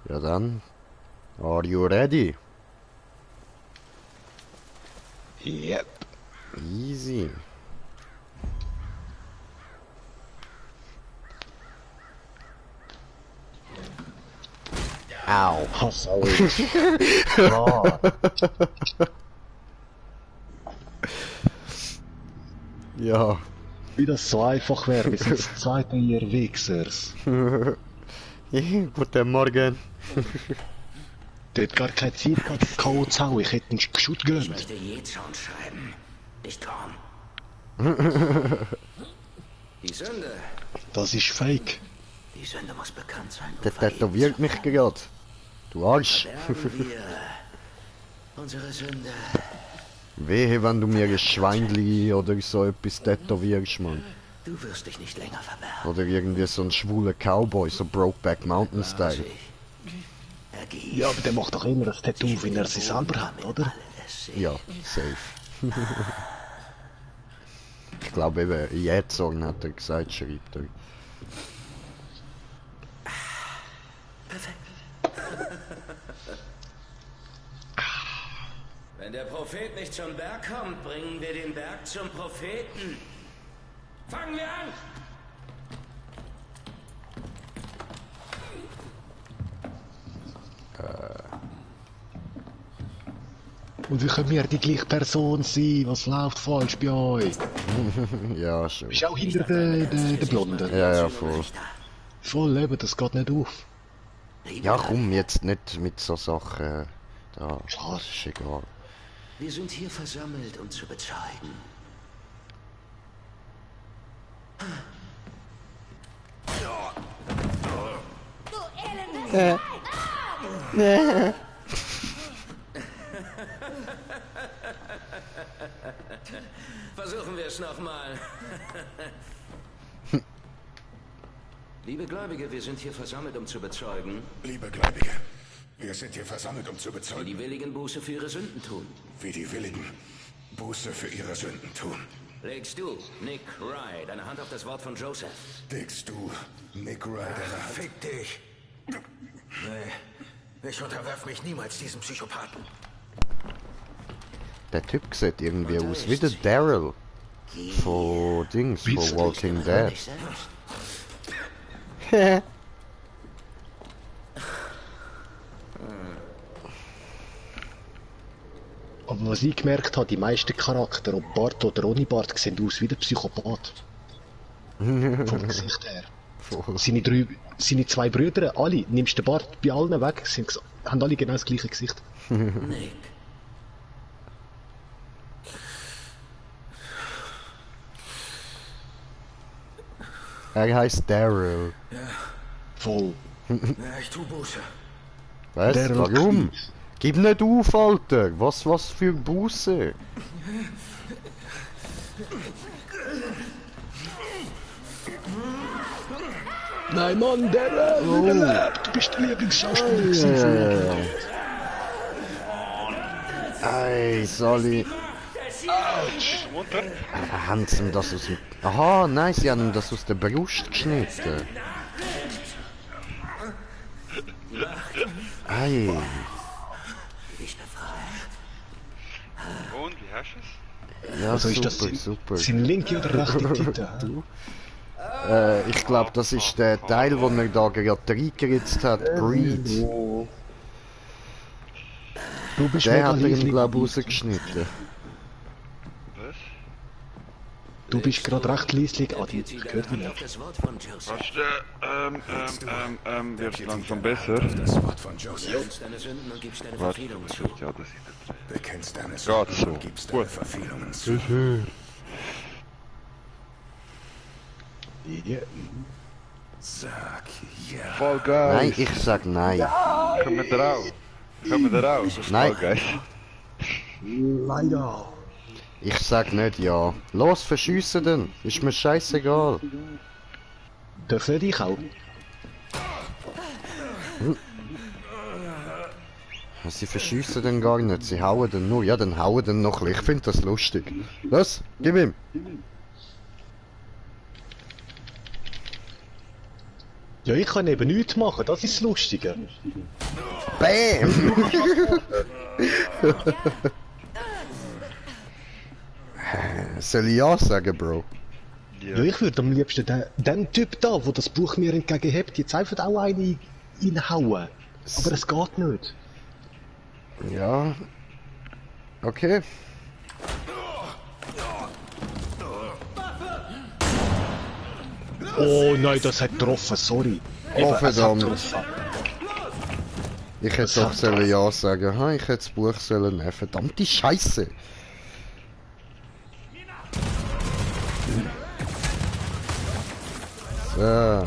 Ja dann. Are you ready? Yep. Easy. Au. Oh, sorry. Oh. Ja. Wie das so einfach wäre, wir sind das zweite ihr Wichsers. Guten Morgen. Dort gar keine Zeit gehabt, K.O. zu hauen, ich hätte einen Schutt gönnt. Ich möchte Jezorn schreiben, nicht Korn. Die Sünde. Das ist fake. Die Sünde muss bekannt sein. Der tätowiert mich gerade. Du Arsch. Wir unsere Sünde. Wehe, wenn du mir ein Schweinli oder so etwas tätowierst, Mann. Du wirst dich nicht länger verbergen. Oder irgendwie so ein schwuler Cowboy, so Brokeback Mountain Style. Ja, aber der macht doch immer das Tattoo, wenn er sich selber hat, oder? Ja, safe. Ich glaube eben, Jezorn hat er gesagt, schreibt er. Perfekt. Wenn der Prophet nicht zum Berg kommt, bringen wir den Berg zum Propheten. Fangen wir an! Und wie können wir die gleiche Person sein? Was läuft falsch bei euch? Ja, schon. Bist du auch hinter der Blonden? Ja, voll. Voll, eben, das geht nicht auf. Ja, komm, jetzt nicht mit so Sachen. Da, klar. Das ist egal. Wir sind hier versammelt, um zu bezeugen. Du elendes Versuchen wir es nochmal. Liebe Gläubige, wir sind hier versammelt, um zu bezeugen. Liebe Gläubige, wir sind hier versammelt, um zu bezeugen. Wie die Willigen Buße für ihre Sünden tun. Wie die Willigen Buße für ihre Sünden tun. Legst du, Nick Rye, deine Hand auf das Wort von Joseph? Legst du, Nick Rye, deine Hand... Fick dich! Nee, ich unterwerf mich niemals diesem Psychopathen. Der Typ sieht irgendwie aus wie der Daryl von Dings, von Walking Dead. Aber was ich gemerkt habe, die meisten Charaktere, ob Bart oder ohne Bart, sehen aus wie der Psychopath. Vom Gesicht her. Seine zwei Brüder, alle, nimmst den Bart bei allen weg, haben alle genau das gleiche Gesicht. Nick. Er heißt Daryl. Ja. Voll. Ja, ich tu Buße. Was? Daryl Warum? Cleese. Gib nicht auf, Alter! Was für Buße? Nein, Mann, Daryl! Du bist der Lieblingsschauspieler. Ey, Sally. Haben sie ihm das aus dem... Aha, nein, sie haben ihm das aus der Brust geschnitten. Ey. Und, wie hast du es? Ja, Also super, ist das super. sein linke oder rechte Titel? Ich glaube, das ist der Teil, den er da gerade reingeritzt hat. Greed. Du bist Der mega hat er ihm, leise. glaube ich, rausgeschnitten. Was? Du bist gerade recht leislich, Adi. Ich höre dich nicht. Das Wort von Joseph. Wird langsam besser. Das Wort von Joseph. Bekennst deine Sünden und gibst deine Verfehlungen zu. Ja, das ist Bekennst deine Geht Sünden so. und gibst deine Gut. Verfehlungen zu. Ja. Sag ja. Fall Guys. Nein, ich sag nein. Kommen wir drauf. Kommen wir drauf. Nein. Fall Guys. Leider. Ich sag nicht ja. Los, verschiessen den. Ist mir scheißegal. Darf ich auch? Sie verschiessen den gar nicht. Sie hauen den nur. Ja, dann hauen den noch. Ich finde das lustig. Los, gib ihm. Ja, ich kann eben nichts machen, das ist das Lustige. Bam! Soll ich ja sagen, Bro? Ja, ich würde am liebsten den Typ da, wo das Buch mir entgegenhebt, jetzt einfach auch eine reinhauen. Aber es geht nicht. Ja. Okay. Oh nein, das hat getroffen, sorry. Oh, Eben, es hat verdammt. getroffen. Ich hätte doch sollen ja sagen. Ha, ich hätte das Buch sollen nehmen. Verdammte Scheiße. So.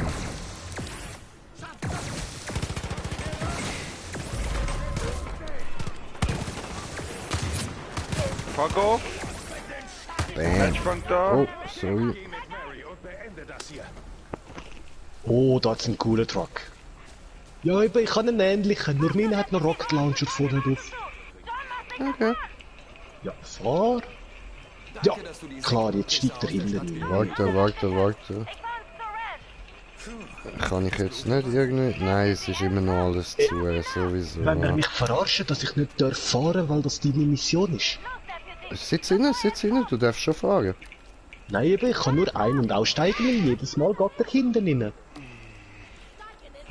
Fuck off. Bam. Fängt da. Oh, sorry. Oh, da ist ein cooler Truck. Ja, eben, ich habe einen ähnlichen, nur meine hat noch Rocket Launcher vorne drauf. Okay. Ja, fahr. Ja, klar, jetzt steigt er hinten rein. Warte. Kann ich jetzt nicht irgendwie... Nein, es ist immer noch alles zu, sowieso. Wenn er mich verarscht, dass ich nicht darf fahren, weil das deine Mission ist. Sitz inne, du darfst schon fahren. Nein, eben, ich kann nur ein- und aussteigen und jedes Mal geht er hinten rein.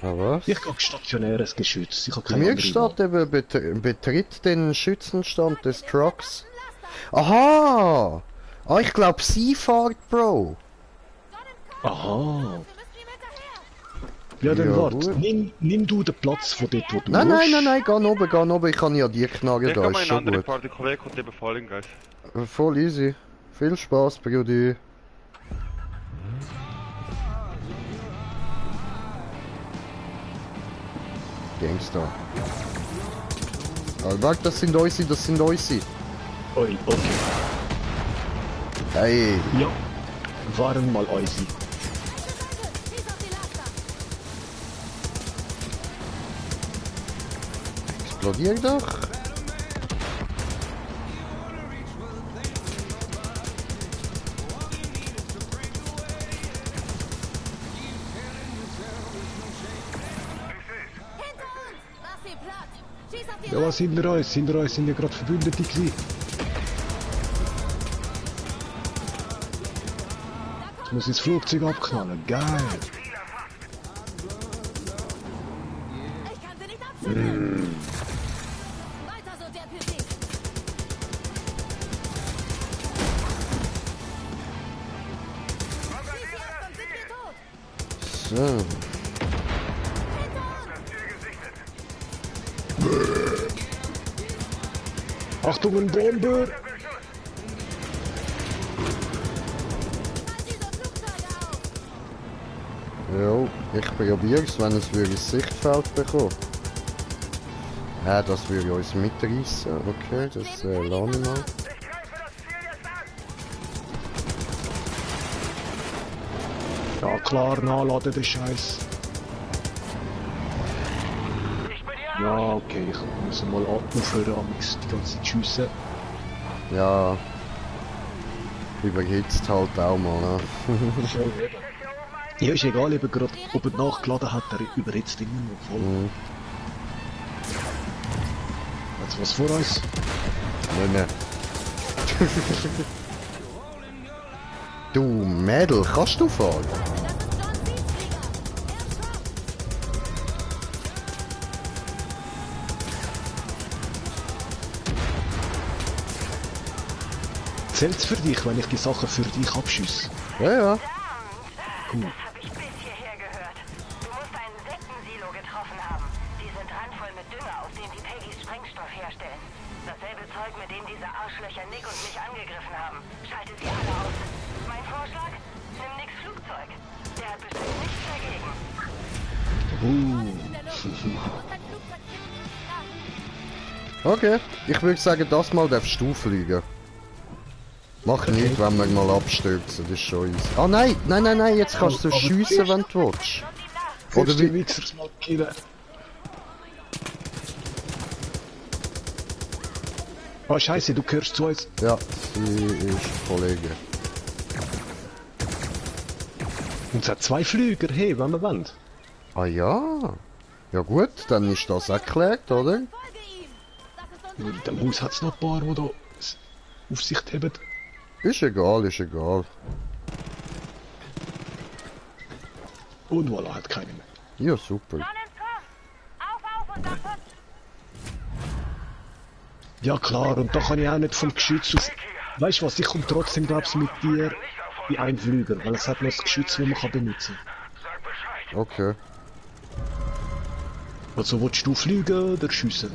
Ah, was? Ich gehe stationäres Geschütz. Ich habe keine Mir andere steht eben, betritt den Schützenstand des Trucks. Aha! Ah, ich glaube, sie fährt, Bro. Wahl. Aha. Ja, dann Ja, warte. gut. Nimm du den Platz von dort, wo du Nein, musst. nein, geh oben. Ich kann ja die Knarre Ich da, kann ist meine schon andere gut. Party Kollege und eben Falling Guys. Voll easy. Viel Spaß, Brudi. Gangster. Warte, das sind unsere. Oi, okay. Hey. Ja. Waren mal easy. Explodier doch. Ja, was hinter uns? Hinter uns sind ja gerade Verbündete gewesen. Jetzt muss ich das Flugzeug abknallen. Geil. Weiter so, Deputy! So. Achtung, ein Bomber! Jo, ich probier's, wenn es ins Sichtfeld bekommt. Das würde uns mitreißen. Okay, das lasse ich mal. Ja klar, nachladen den Scheiß. Ja, okay, ich muss mal aufhören, amigs die ganze Zeit schiessen. Ja. Überhitzt halt auch mal, ne? Ja, ist egal, eben gerade, ob er nachgeladen hat, er überhitzt immer noch voll. Mhm. Jetzt was vor uns? Nein. Du Mädel, kannst du fahren? Zählt's für dich, wenn ich die Sachen für dich abschieße? Ja. Cool. Das habe ich bis hierher gehört. Du musst einen Sektensilo getroffen haben. Die sind randvoll mit Dünger, aus dem die Peggys Sprengstoff herstellen. Dasselbe Zeug, mit dem diese Arschlöcher Nick und mich angegriffen haben. Schalte sie alle aus. Mein Vorschlag? Nimm Nicks Flugzeug. Der hat bestimmt nichts dagegen. Okay, ich würde sagen, das mal darfst du fliegen. Mach nicht, wenn wir mal abstürzen, das ist schon easy. Ah nein, jetzt kannst du schiessen, wenn du willst. Oder wie? Wichsers mal killen. Ah, scheiße, du gehörst zu uns. Ja, sie ist Kollege. Und es hat 2 Flüger, hey, wenn wir wollen. Ah ja. Ja gut, dann ist das erklärt, oder? In dem Haus hat es noch ein paar, die da Aufsicht haben. Ist egal, ist egal. Und voilà, hat keine mehr. Ja, super. Ja klar, und da kann ich auch nicht vom Geschütz aus... Weißt du was, ich komme trotzdem, glaubst mit dir in einen Flüger, weil es hat noch das Geschütz, das man kann benutzen kann. Okay. Also willst du fliegen oder schiessen?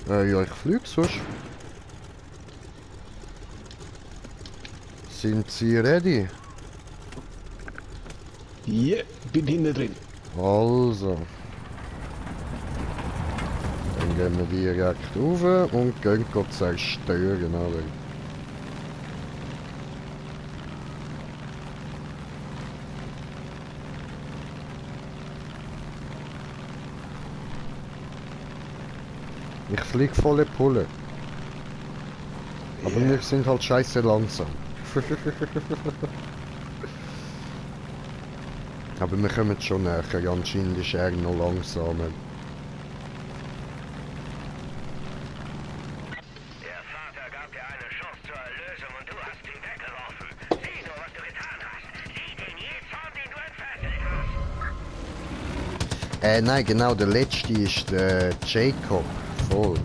Ja, ich fliege sonst. Sind Sie ready? Ja, bin hinten drin. Also. Dann gehen wir direkt rauf und gehen zerstören, oder? Ich flieg volle Pulle. Aber wir sind halt scheiße langsam. Aber wir kommen schon näher, anscheinend ist er noch langsamer. Der Vater gab dir eine Chance zur Erlösung und du hast sie weggeworfen. Sieh nur, was du getan hast. Sieh den Jähzorn, den du entfesselt hast. Nein, genau, der letzte ist der Jacob. Voll.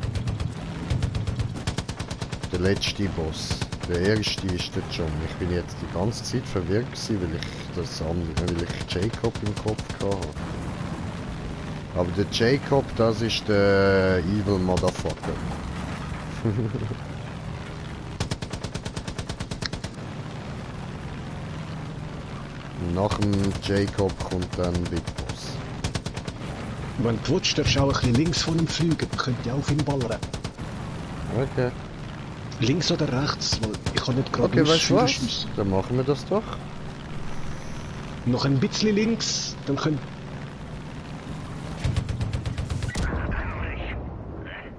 Der letzte Boss. Der erste ist der John. Ich bin jetzt die ganze Zeit verwirrt gewesen, weil ich Jacob im Kopf hatte. Aber der Jacob, das ist der Evil Motherfucker. Nach dem Jacob kommt dann Big Boss. Wenn du willst, darfst du auch ein bisschen links von ihm fliegen, dann könnt ihr auch auf ihn ballern. Okay. Links oder rechts, weil ich kann nicht gerade Okay, weißt du was? Dann machen wir das doch. Noch ein bisschen links, dann könnt...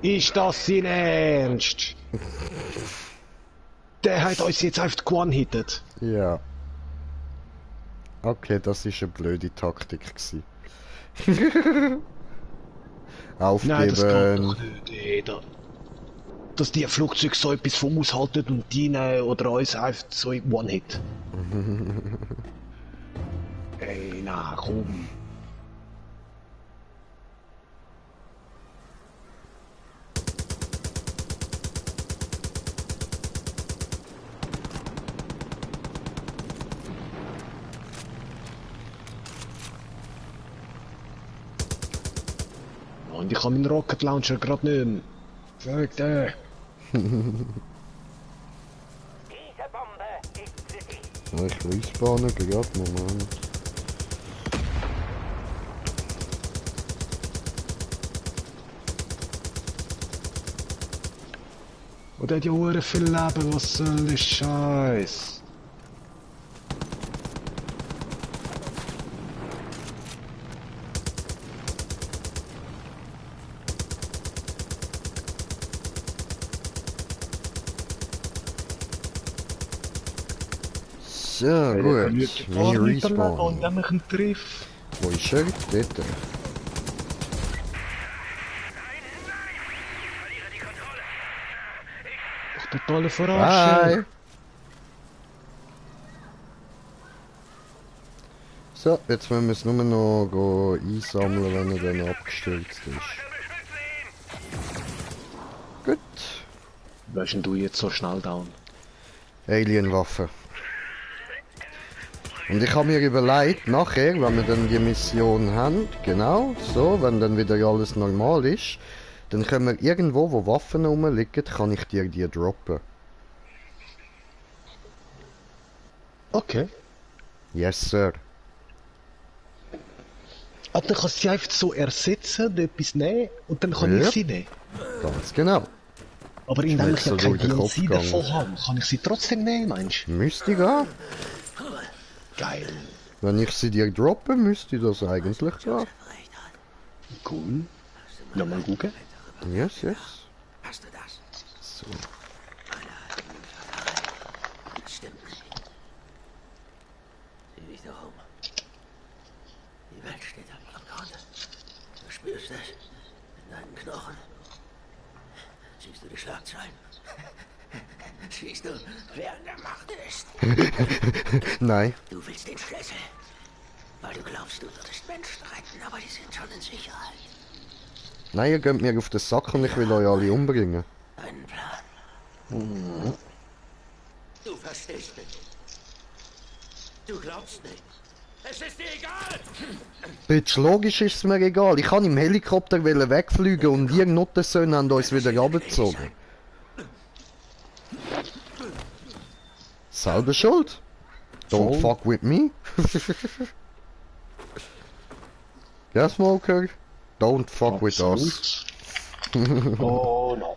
Ist das sein Ernst? Der hat uns jetzt einfach one-hittet. Ja. Okay, das ist eine blöde Taktik gewesen. Aufgeben. Nein, das geht doch nicht. Dass die Flugzeuge so etwas vom aushalten und die oder uns einfach so One-Hit. Ey, na komm. Und ich habe meinen Rocket Launcher gerade nicht mehr. Sag der. Ich respawne gerade, Moment. Und der hat ja hure viel Leben, was soll der Scheiß? So, gut. Wir respawnen. Und dann mich einen Triff. Wo ist er? Dort. Totale Verarschung. So, jetzt müssen wir es nur noch einsammeln, wenn er dann abgestürzt ist. Gut. Weißt du jetzt so schnell down? Alienwaffe. Und ich habe mir überlegt, nachher, wenn wir dann die Mission haben, genau, so, wenn dann wieder alles normal ist, dann können wir irgendwo, wo Waffen rumliegen, kann ich dir die droppen. Okay. Yes, sir. Aber dann kannst du sie einfach so ersetzen, etwas nehmen und dann kann ich sie nehmen. Ganz genau. Aber indem ich ja kein DLC davon habe, kann ich sie trotzdem nehmen, meinst du? Müsste gehen. Geil. Wenn ich sie dir droppe, müsste das eigentlich gehen. Cool. Nochmal gucken. Yes, yes. Hast du das? So. Das stimmt nicht. Sieh dich doch um. Die Welt steht am Abgrund. Du spürst es in deinen Knochen. Siehst du die Schlagzeilen? Siehst du, wer an der Macht ist? Nein. Du willst den Schlüssel. Weil du glaubst, du würdest Menschen retten, aber die sind schon in Sicherheit. Nein, ihr geht mir auf den Sack und ich will euch alle umbringen. Einen Plan. Du verstehst nicht. Du glaubst nicht. Es ist dir egal! Bitch, logisch ist es mir egal. Ich kann im Helikopter wegfliegen und die Nottensöhne haben uns wieder runtergezogen. Selber schuld. Don't fuck with me. Ja, Smoker. Don't fuck with us. Oh no.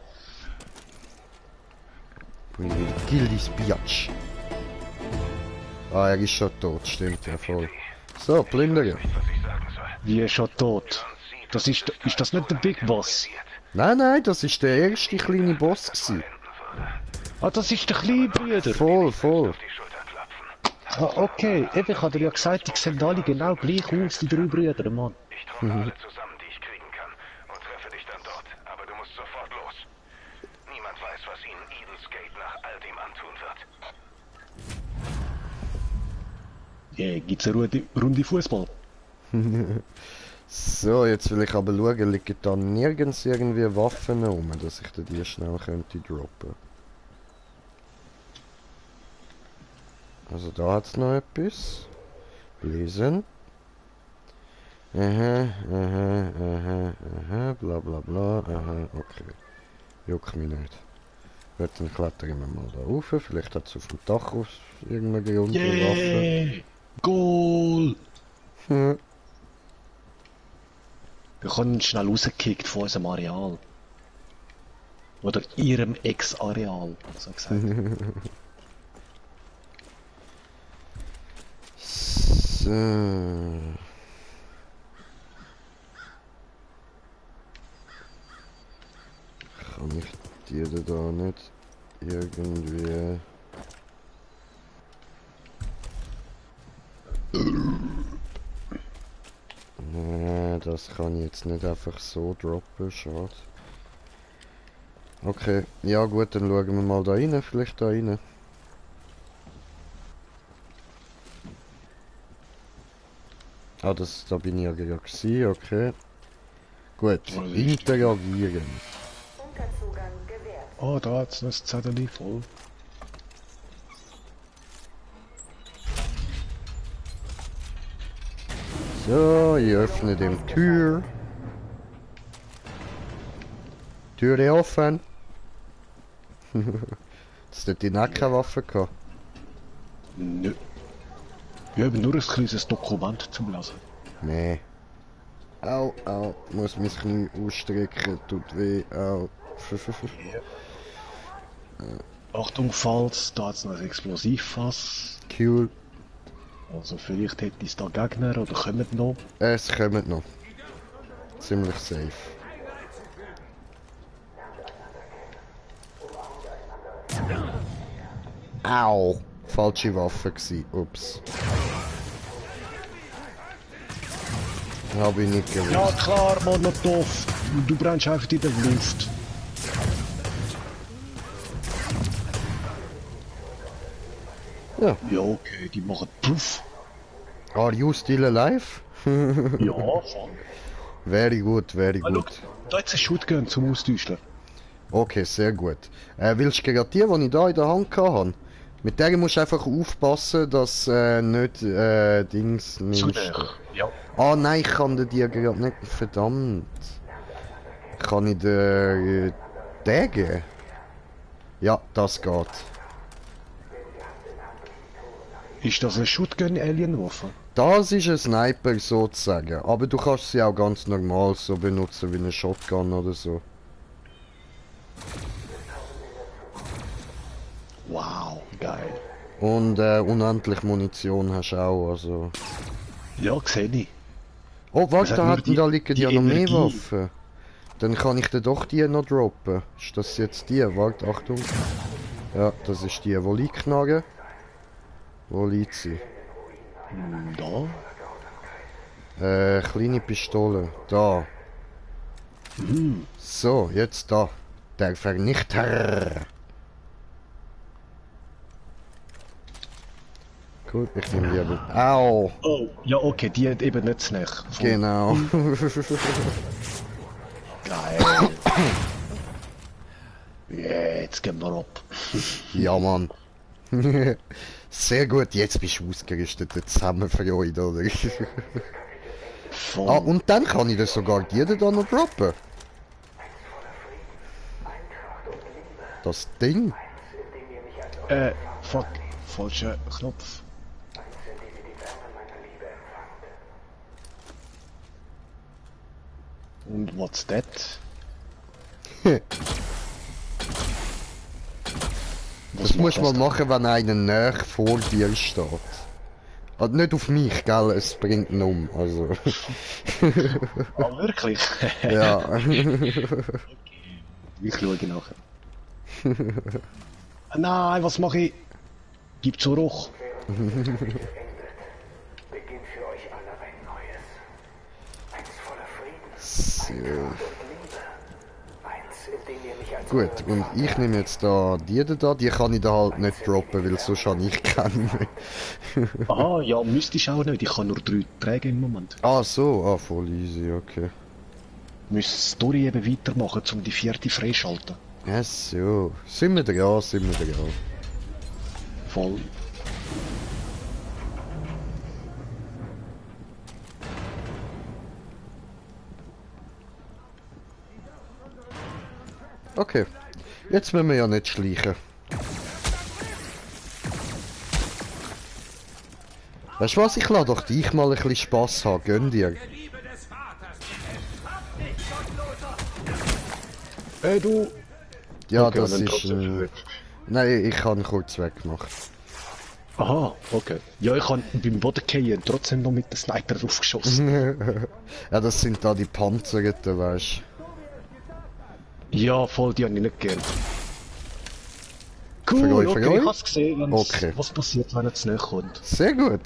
We will kill this bitch. Ah, er ist schon tot, stimmt ja voll. So, plündern. Wie ist schon tot? Ist das nicht der Big Boss? Nein, nein, das ist der erste kleine Boss gewesen. Ah, das ist der kleine Bruder? Voll, voll. Ah, okay. Eben, ich habe dir ja gesagt, die sehen alle genau gleich aus, die drei Brüder, Mann. Ich treffe alle zusammen, die ich kriegen kann, und treffe dich dann dort. Aber du musst sofort los. Niemand weiß, was ihnen Eden's Gate nach all dem antun wird. Yeah, gibt's eine Runde Fußball? So, jetzt will ich aber schauen, liegen da nirgends irgendwie Waffen rum, dass ich die schnell könnte droppen. Also da hat's noch etwas. Lesen. Aha, bla bla bla, okay. Juckt mich nicht. Gut, dann klettern wir mal da rauf, vielleicht hat es auf dem Dach aus irgendeine untere Waffe. Goal! Wir haben schnell rausgekickt von unserem Areal. Oder ihrem Ex-Areal, so gesagt. So. Kann ich dir da nicht irgendwie... Nee, das kann ich jetzt nicht einfach so droppen, schade. Okay, ja gut, dann schauen wir mal da rein, vielleicht da rein. Ah, da bin ich ja gerade gewesen, okay. Gut, interagieren. Oh, da hat's noch das Zettel voll. So, ich öffne die Tür. Türe offen. Hast du dort auch keine Waffe gehabt? Nö. Ich habe nur ein kleines Dokument zum Lesen. Nee. Au, au, muss mein Knie ausstrecken, tut weh, au. Achtung, falls, da hat's noch ein Explosivfass. Cool. Also vielleicht hätte es da Gegner oder kommen noch. Es kommen noch. Ziemlich safe. Au! Falsche Waffe gsi. Ups. Hab ich nicht gewusst. Ja klar, Molotov. Du brennst einfach in der Luft. Ja. Ja, okay, die machen Puff. Are you still alive? Ja, voll. Very good, very good. Da hat es einen Shotgun zum Austauschen. Okay, sehr gut. Willst du gerade die ich da in der Hand hatte? Mit der musst du einfach aufpassen, dass nicht Dings nimmst. Ja. Ah nein, ich kann dir die gerade nicht. Verdammt. Kann ich dir den geben? Ja, das geht. Ist das eine Shotgun-Alien-Waffe? Das ist ein Sniper sozusagen, aber du kannst sie auch ganz normal so benutzen wie eine Shotgun oder so. Wow, geil. Und unendlich Munition hast du auch, also... Ja, sehe ich. Oh, warte, da liegen ja noch mehr Energie. Waffen. Dann kann ich dir doch die noch droppen. Ist das jetzt die? Warte, Achtung. Ja, das ist die, wo liegt Knarre? Wo liegt sie? Da? Kleine Pistole. Da. So, jetzt da. Der Vernichter. Gut, ich nehme die aber. Au! Oh, ja okay, die hat eben nicht zu nahe. Genau. Geil. Jetzt gehen wir ab. Ja, Mann. Sehr gut, jetzt bist du ausgerüstet. Zusammenfreude, oder? Ah, und dann kann ich das sogar jeder da noch droppen. Das Ding. Fuck. Falscher Knopf. Und what's that? Das musst du mal machen, wenn einer näher vor dir steht. Also nicht auf mich, gell? Es bringt ihn um, also... Ah, wirklich? Ja. Ich schaue nachher. Nein, was mache ich? Gib zu Ruch. Beginnt für euch alle ein neues. Eins voller Frieden. So. Eins, in dem ihr mich als Gut, und ich nehme jetzt da die da, die kann ich da halt nicht droppen, weil sonst habe ich keine mehr. Aha, ja, müsste ich auch nicht. Ich kann nur 3 Träge im Moment. Ah so, ah voll easy, okay. Müsste die Story eben weitermachen, um die 4. freischalten. Ja so, sind wir dran, sind wir dran. Voll. Okay, jetzt müssen wir ja nicht schleichen. Weißt du was, ich lasse doch dich mal ein bisschen Spass haben, gönn dir. Du! Ja, okay, das ist... trotzdem nein, ich habe ihn kurz weggemacht. Aha, okay. Ja, ich habe beim Bodenkehren trotzdem noch mit dem Sniper draufgeschossen. Ja, das sind da die Panzerten, weißt Ja, voll, die habe ich nicht gern. Für Cool, euch, für okay, euch? ich hab's gesehen, Okay. was passiert, wenn er zu nahe kommt. Sehr gut.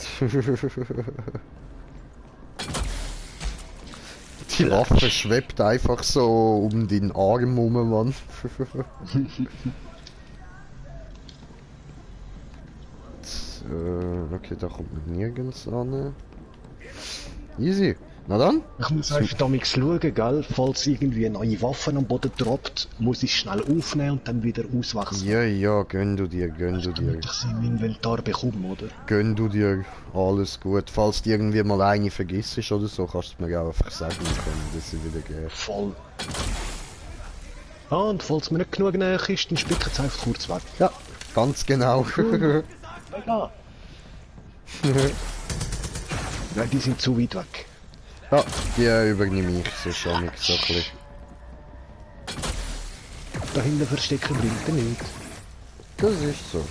Die Waffe schwebt einfach so um den Arm rum, Mann. Okay, da kommt man nirgends an. Easy. Na dann? Ich muss einfach damit schauen, gell? Falls irgendwie neue Waffen am Boden droppt, muss ich schnell aufnehmen und dann wieder auswechseln. Ja, ja, gönn du dir, gönn du dir. Damit ich sie im Inventar bekomme, oder? Gönn du dir, alles gut. Falls du irgendwie mal eine vergisst oder so, kannst du mir auch einfach sagen, dann können wir sie wieder geben. Voll. Ah, und falls mir nicht genug näher ist, dann spielt es einfach kurz weg. Ja, ganz genau. Ja. Nein, die sind zu weit weg. Ja, die übernehme ich so schon nicht so ein bisschen. Da hinten verstecken bringt er nichts. Das ist so.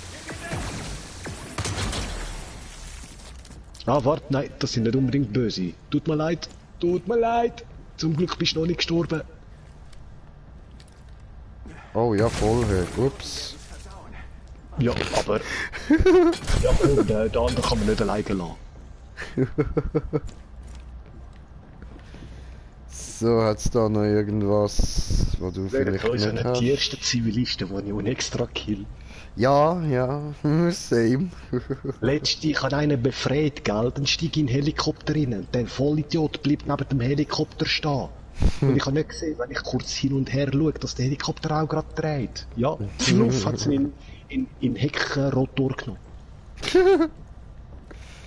Ah, warte, nein, das sind nicht unbedingt böse. Tut mir leid, tut mir leid. Zum Glück bist du noch nicht gestorben. Oh ja, voll. Ups. Ja, aber... ja, und der andere kann man nicht alleine lassen. So, hat's da noch irgendwas, was du vielleicht nicht nicht hast? Die ersten Zivilisten, die ich extra kill. Ja, ja, same. Letzte, ich habe einen befreit, gell? Dann steige ich in den Helikopter rein und der Vollidiot bleibt neben dem Helikopter stehen. Und ich habe nicht gesehen, wenn ich kurz hin und her schaue, dass der Helikopter auch gerade dreht. Ja, Fluff hat es in Heckenrotor genommen.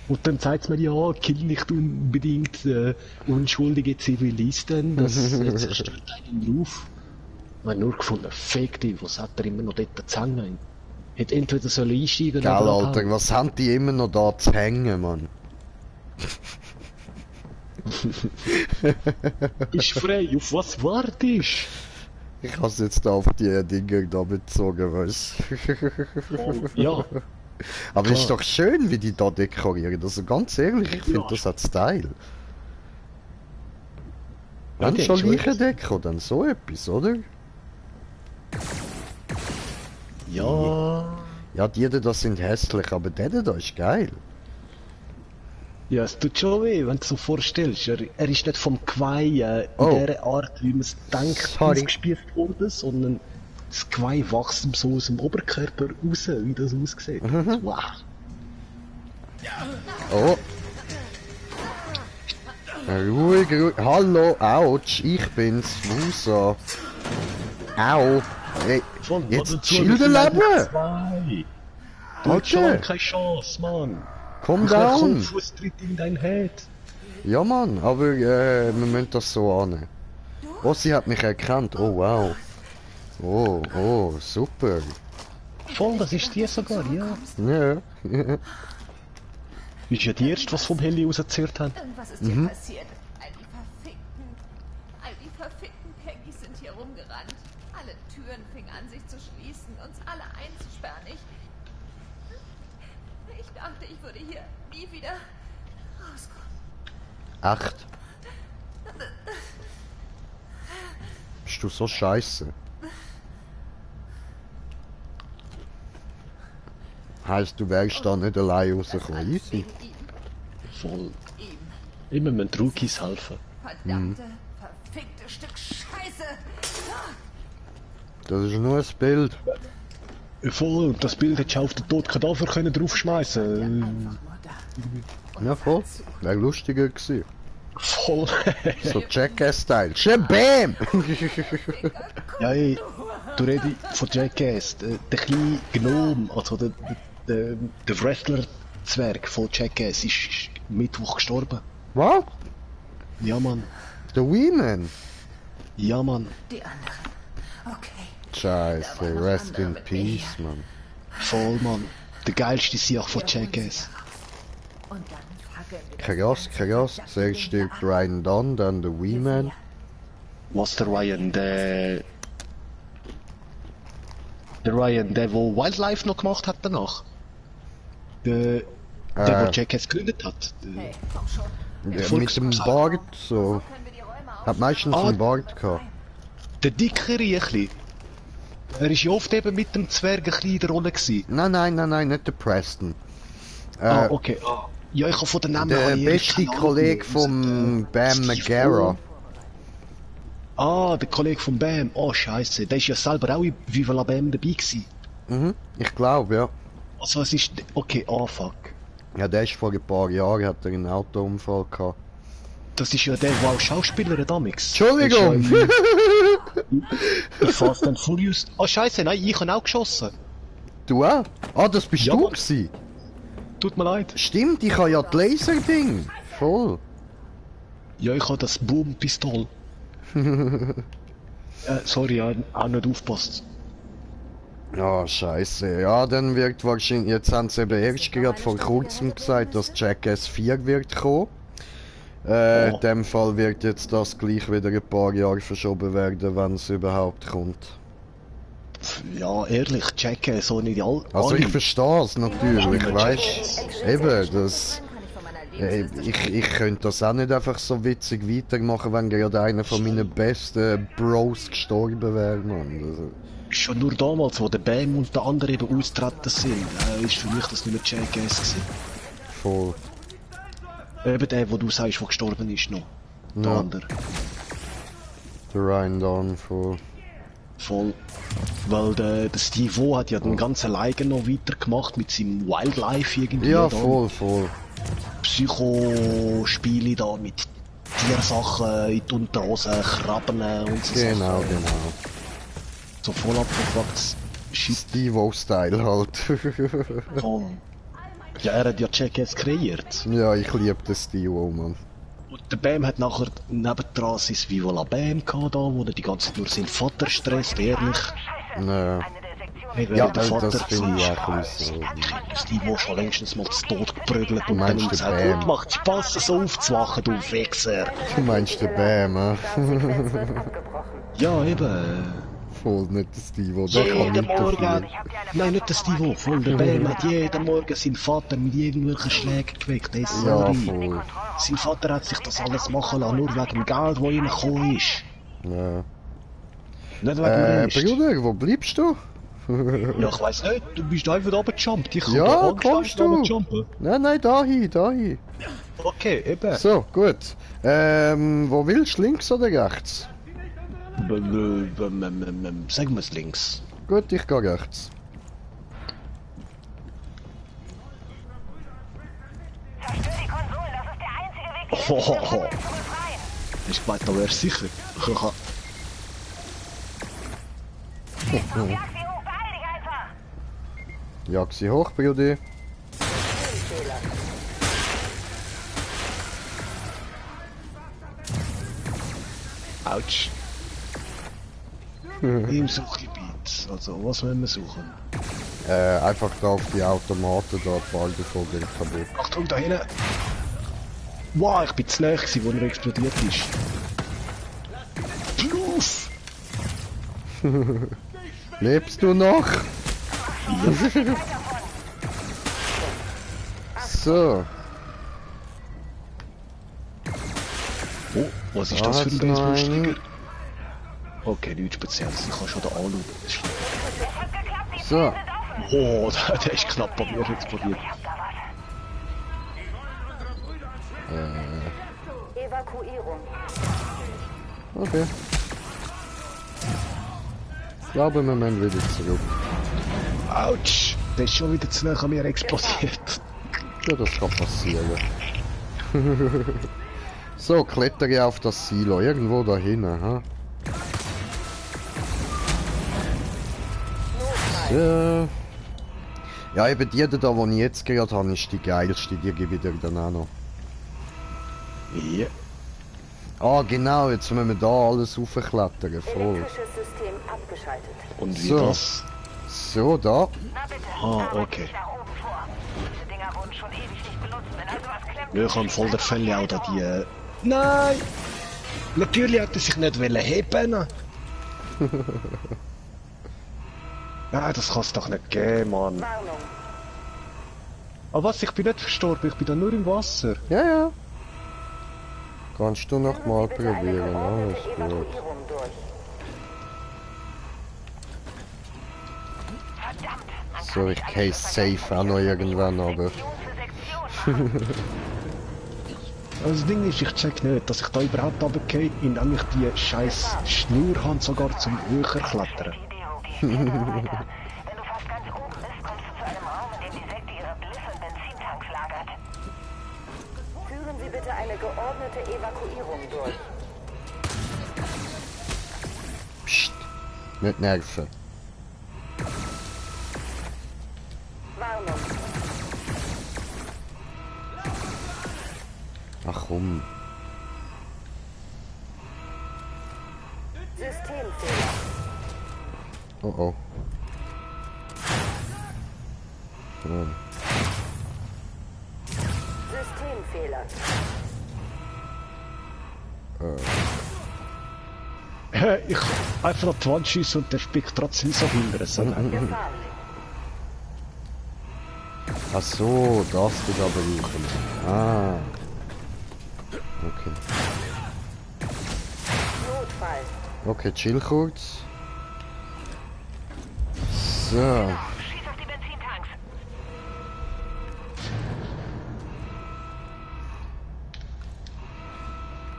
Und dann sagt es mir, ja, kill nicht unbedingt unschuldige Zivilisten, das zerstört einen Ruf. Ich habe nur gefunden, fake die, was hat er immer noch dort zu hängen? Hätte entweder sollen einsteigen Geil, oder Alter, abhängen. was haben die immer noch da zu hängen, Mann? Bist frei, auf was wartest? Ich hab's jetzt da auf die Dinger da bezogen, weißt du? Ja. Aber ist doch schön, wie die da dekorieren. Also ganz ehrlich, ich finde das hat Style. Wenn die schon haben schon Leichendeko, dann so etwas, oder? Ja. Ja, die da sind hässlich, aber der da ist geil. Ja, es tut schon weh, wenn du so vorstellst. Er ist nicht vom Geweih in der Art, wie man es denkt, aufgespießt worden, sondern das Geweih wächst so aus dem Oberkörper raus, wie das aussieht. Wow. Oh. Ruhig, ruhig. Hallo, ouch, ich bin's, Musa. Au. Hey, jetzt chillen leben! Deutschland, keine Chance, Mann. Komm down! Fußtritt in dein Head. Ja, Mann, aber wir müssen das so annehmen. Oh, sie hat mich erkannt. Oh, wow. Oh, oh, super. Voll, das ist die sogar, ja. Ja. Bist ja die Erste, was vom Heli rausgezerrt haben. Was ist hier passiert? All die verfickten Peggies sind hier rumgerannt. Alle Türen fingen an, sich zu schließen, uns alle einzusperren. Ich dachte, ich würde hier nie wieder rauskommen. Echt? Bist du so scheiße? Heißt, du wärst da nicht allein rausgekommen? Easy. Voll. Immer müssen die Rookies helfen. Verdammte, verfickte Stück Scheiße! Das ist nur ein Bild. Voll, und das Bild hättest du auf den Tod Kadaver können draufschmeißen. Ja, voll. Wäre lustiger gewesen. Voll. So Jackass-Style. Shabam! Ja, ey, du redest von Jackass. Der kleine Gnome, also der Wrestler-Zwerg von Jackass ist Mittwoch gestorben. Was? Ja, Mann. Der Wee-Man? Ja, Mann. Die anderen. Okay. Scheiße, rest in peace, Mann. Voll, Mann. Der geilste Sieg von Jackass. Und dann fackeln wir Krass, krass. Zuerst stirbt Ryan Dunn, dann der Wee-Man. Was der Ryan, der Ryan, der wo Wildlife noch gemacht hat danach. Der wo Jackass gegründet hat. Hey, komm schon. Der mit dem Bart, so. Hat meistens einen Bart gehabt. Der dicke Riechli. Er ist ja oft eben mit dem Zwerg ein bisschen in der Rolle gewesen. Nein, nicht der Preston. Okay. Ja, ich habe von den Namen... Der beste Kollege von Bam Margera. Der Kollege von Bam. Oh, scheiße. Der ist ja selber auch in Viva la Bam dabei gewesen. Mhm, ich glaube, ja. Also es ist... Okay, fuck. Ja, der ist vor ein paar Jahren, hat er einen Autounfall gehabt. Das ist ja der, der auch Schauspieler damals. Entschuldigung! Der Fast and Furious. Scheiße, nein, ich habe auch geschossen. Du auch? Das bist ja, du gewesen. Tut mir leid. Stimmt, ich habe ja das Laserding. Voll. Ja, ich habe das Boom-Pistol. Sorry, auch nicht aufgepasst. Ja, scheiße. Ja, dann wird wahrscheinlich, jetzt haben sie eben erst gerade vor kurzem gesagt, dass Jackass 4 wird kommen. In dem Fall wird jetzt das gleich wieder ein paar Jahre verschoben werden, wenn es überhaupt kommt. Ja, ehrlich, Jackass, so nicht all. Also ich verstehe es natürlich, weißt du? Eben, das... Ich könnte das auch nicht einfach so witzig weitermachen, wenn gerade einer von meinen besten Bros gestorben wäre, Mann. Also. Schon nur damals, wo der Bam und der andere eben austreten sind, ist für mich das nicht mehr Jackass gewesen. Voll. Eben der, wo du sagst, der gestorben ist noch. Der andere. Der Ryan Dunn, voll. Voll. Weil der Steve O hat ja den ganzen Leiger noch weitergemacht mit seinem Wildlife irgendwie. Ja, da. voll. Psycho-Spiele da mit Tiersachen in die Unterhose, Krabben und so Genau, Sachen. genau. So voll abgefucktes Shit. Steve-O-Style halt. Voll. Ja, er hat ja Jackass kreiert. Ja, ich liebe den Steve-O, Mann. Und der Bam hat nachher nebendran sein Viva la Bam gehabt, da, wo er die ganze Zeit nur seinen Vater stresst, ehrlich. Ja. Ja, das finde ich auch ein bisschen so. Steve schon längstens mal zu Tod geprügelt und meinst dann den gesagt, Bam? gut, macht Spaß, so aufzuwachen, du Wichser. Du meinst den Bam, Ja, eben. Voll, nicht der Steve-O, der kann Jeden nicht Morgen, dafür. nein, nicht der Steve-O, voll, der Bam hat jeden Morgen seinen Vater mit irgendwelchen Schlägen geweckt, der ist Ja, sorry. voll. Sein Vater hat sich das alles machen lassen, nur wegen dem Geld, das reingekommen ist. Ja. Nicht wegen dem Rest. Bruder, wo bleibst du? Ja, ich weiss nicht, du bist einfach runtergejumpt. Ich kann Ja, da kommst du? runterjumpen. Nein, dahin. Okay, eben. So, gut. Wo willst du, links oder rechts? Sagen wir es links. Gut, ich gehe rechts. Hohoho. Ich gemeint, da wär's sicher. Jag sie hoch, Brudi. Autsch. Im Suchgebiet. Also, was wollen wir suchen? Einfach da auf die Automaten, da die Ball davon gehen kaputt. Achtung, da hinten. Wow, ich bin zu nahe gewesen, wo er explodiert ist. Plus! Lebst du noch? Ja. So. Oh, was ist das für ein Baseballschläger? Okay, nichts Spezielles, ich kann schon da anschauen. So. Oh, der ist knapp bei mir explodiert. Evakuierung. Okay. Ich glaube, wir müssen wieder zurück. Autsch! Der ist schon wieder zu nah an mir explodiert. Ja, das kann passieren. So, klettere auf das Silo. Irgendwo da hinten, ha? So. Ja, eben die da, die ich jetzt gerade habe, ist die geilste. Die gebe ich dir dann auch noch. Ja. Ah, genau. Jetzt müssen wir da alles raufklettern. Voll. Elektrisches System abgeschaltet. Und wie So. das? So, da. Ah, okay. Diese Dinger wurden schon ewig nicht benutzt. Wenn also was klemmt, Ja, ich habe voll der Fälle auch da die... Nein! Natürlich hat er sich nicht heben. Nein, das kann es doch nicht geben, Mann. Warnung. Aber was? Ich bin nicht verstorben, ich bin da nur im Wasser. Ja, ja. Kannst du noch mal Bitte eine probieren. Alles geordnete gut. Evakuierung durch. So, ich case safe auch noch irgendwann, aber... Also das Ding ist, ich check nicht, dass ich da überhaupt runtergehe, indem ich die scheiß Schnur habe, sogar zum höher klettern. Wenn du fast ganz oben bist, kommst du zu einem Raum, in dem die Sekte ihre Bliss- und Benzintanks lagert. Führen Sie bitte eine geordnete Evakuierung durch. Psst. Nicht nerven. Warnung. Ach komm. Systemfehler. Oh oh. Hm. Systemfehler. Ich einfach an die Wand schiessen und der spickt trotzdem so hinter. So Gefahren. Ach so, das wird aber suchen. Ah. Okay. Notfall. Okay, chill kurz. So. Schieß auf die Benzintanks.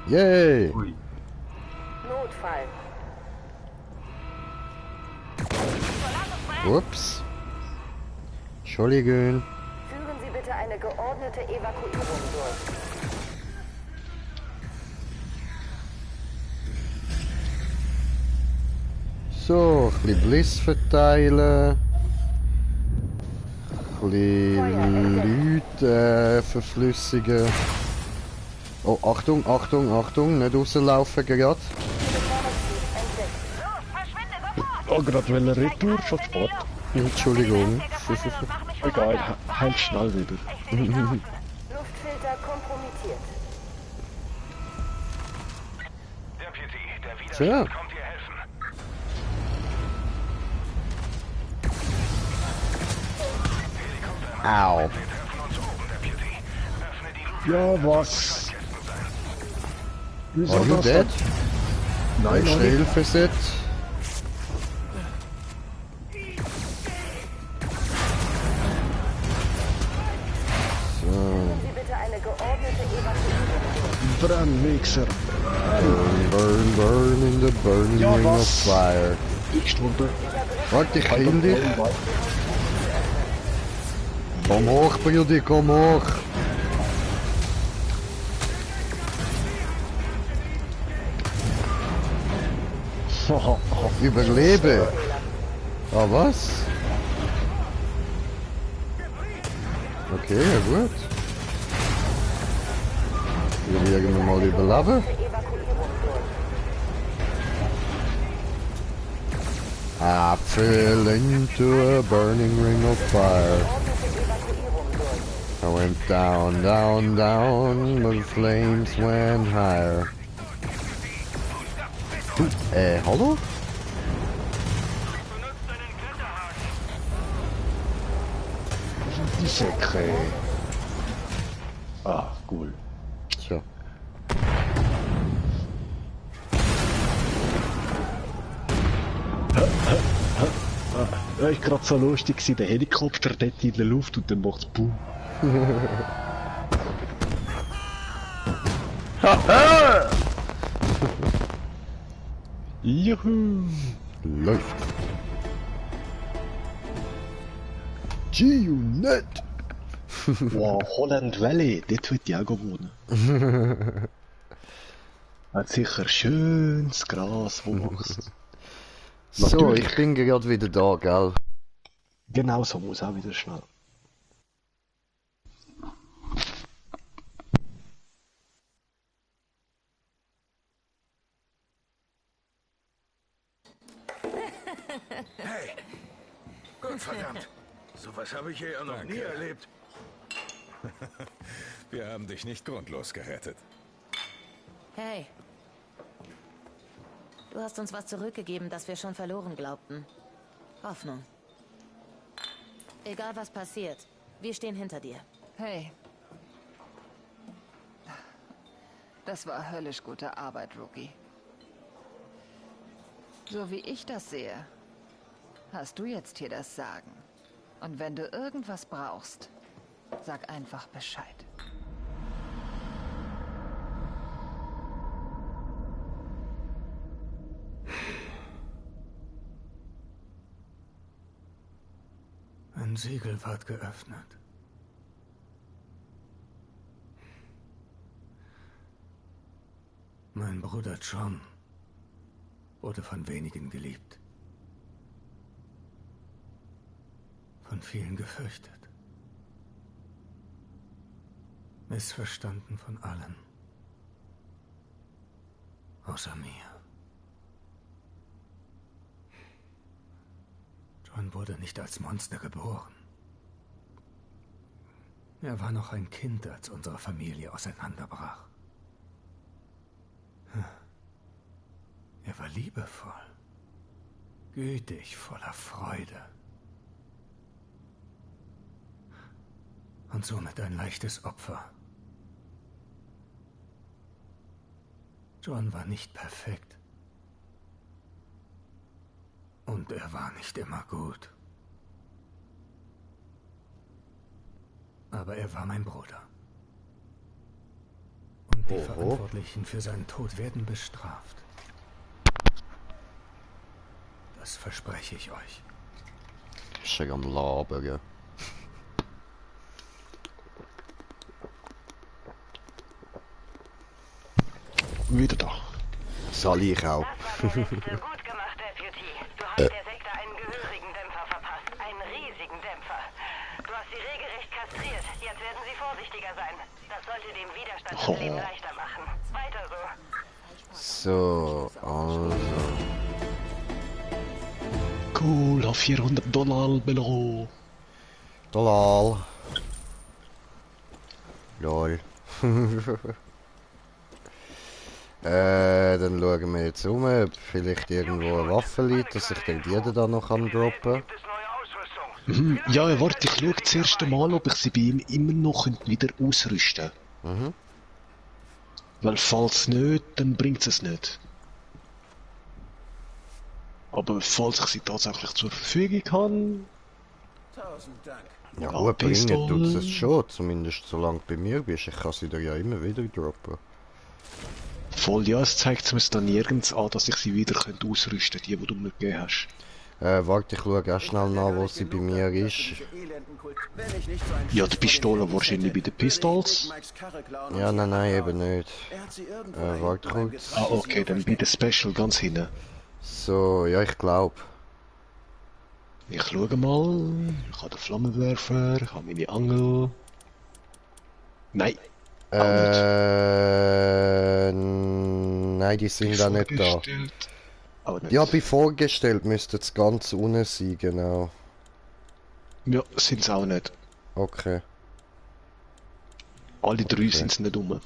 Yay! Notfall. Ups. Entschuldigung. Führen Sie bitte eine geordnete Evakuierung durch. So, ein bisschen Bliss verteilen. Ein bisschen Leute verflüssigen. Oh, Achtung, Achtung, Achtung, nicht rauslaufen gerade. Oh, gerade will er retour, schon spät. Entschuldigung. Egal, halt schnell wieder. Luftfilter kompromittiert. Deputy, der So. Widerstand kommt dir helfen. Au. Wir treffen uns oben, Deputy. Öffne die Ja, was? Wieso Are you das dead? Nein, Ist noch der nicht. Hilfeset? So. Sie bitte eine geordnete Evakuierung durch. Brennmixer. Burn, burn, burn in the burning Ja, ring of was? fire. Ich Stunde. Warte, ich kill dich. Komm hoch, Brudi, komm hoch. Überlebe. Ah, was? Okay, ja gut. Probieren wir mal überleben. I fell into a burning ring of fire. I went down, down, down, but the flames went higher. Hallo? Secret. Ah, cool. Tja. Ja, ich gerade so lustig gewesen, der Helikopter dort in der Luft und dann macht's Boom. Juhu! Läuft. G-Unit! Wow, Holland Valley, dort wird ich auch wohnen. Hat sicher schönes Gras, wo wächst. So, Natürlich. ich bin gerade wieder da, gell? Genau so muss auch wieder schnell. Hey! Gottverdammt! Sowas habe ich hier ja noch nie erlebt. Wir haben dich nicht grundlos gerettet. Hey. Du hast uns was zurückgegeben, das wir schon verloren glaubten. Hoffnung. Egal was passiert, wir stehen hinter dir. Hey. Das war höllisch gute Arbeit, Rookie. So wie ich das sehe, hast du jetzt hier das Sagen. Und wenn du irgendwas brauchst, sag einfach Bescheid. Ein Siegel ward geöffnet. Mein Bruder John wurde von wenigen geliebt. Von vielen gefürchtet. Missverstanden von allen. Außer mir. Man wurde nicht als Monster geboren. Er war noch ein Kind, als unsere Familie auseinanderbrach. Er war liebevoll, gütig, voller Freude. Und somit ein leichtes Opfer. John war nicht perfekt. Und er war nicht immer gut. Aber er war mein Bruder. Und die Verantwortlichen für seinen Tod werden bestraft. Das verspreche ich euch. Ist ja am Labern, gell? Wieder da. Soll ich auch. Gut gemacht, Deputy. Du hast der Sekte einen gehörigen Dämpfer verpasst. Einen riesigen Dämpfer. Du hast sie regelrecht kastriert. Jetzt werden sie vorsichtiger sein. Das sollte dem Widerstand das Leben leichter machen. Weiter so. So, also. Cool, auf $400 belohnt. Dollar. Lol. Dann schauen wir jetzt um, ob vielleicht irgendwo eine Waffe liegt, dass ich den die da noch droppen kann. Ja, warte, ich schaue das erste Mal, ob ich sie bei ihm immer noch wieder ausrüsten könnte. Weil falls nicht, dann bringt es nicht. Aber falls ich sie tatsächlich zur Verfügung habe... 1000 Dank. Ja gut, bringen tut es schon, zumindest solange du bei mir bist. Ich kann sie dir ja immer wieder droppen. Voll, ja, es zeigt mir dann nirgends an, dass ich sie wieder ausrüsten könnte, die du mir gegeben hast. Warte, ich schaue auch schnell nach, wo sie bei mir ist. Ja, die Pistole wahrscheinlich bei den Pistols. Ja, nein, eben nicht. Warte kurz. Ah, okay, dann bei den Special ganz hinten. So, ja, ich glaube. Ich schaue mal. Ich habe den Flammenwerfer, ich habe meine Angel. Nein. Nein, die sind da nicht da. Ja, bei vorgestellt müsste es ganz unten sein, genau. Ja, sind es auch nicht. Okay. Alle drei sind es nicht um.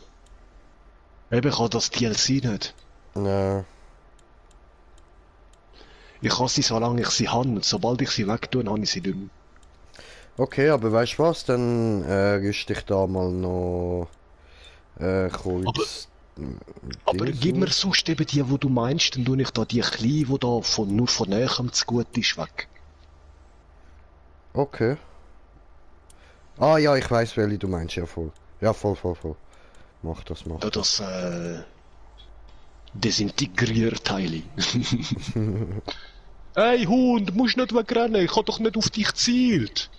Eben, ich habe das DLC nicht. Nein. Ich habe sie, solange ich sie habe, und sobald ich sie wegtue, habe ich sie nicht mehr. Okay, aber weißt du was, dann rüste ich da mal noch kurz... Aber gib mir sonst eben die, die du meinst, dann tue ich da die kleine, die da nur von näherem zu gut ist, weg. Okay. Ah ja, ich weiß, welche du meinst, ja voll. Ja, voll. Mach das. Da das, Desintegrierteile. Hey Hund, musst nicht wegrennen, ich hab doch nicht auf dich gezielt.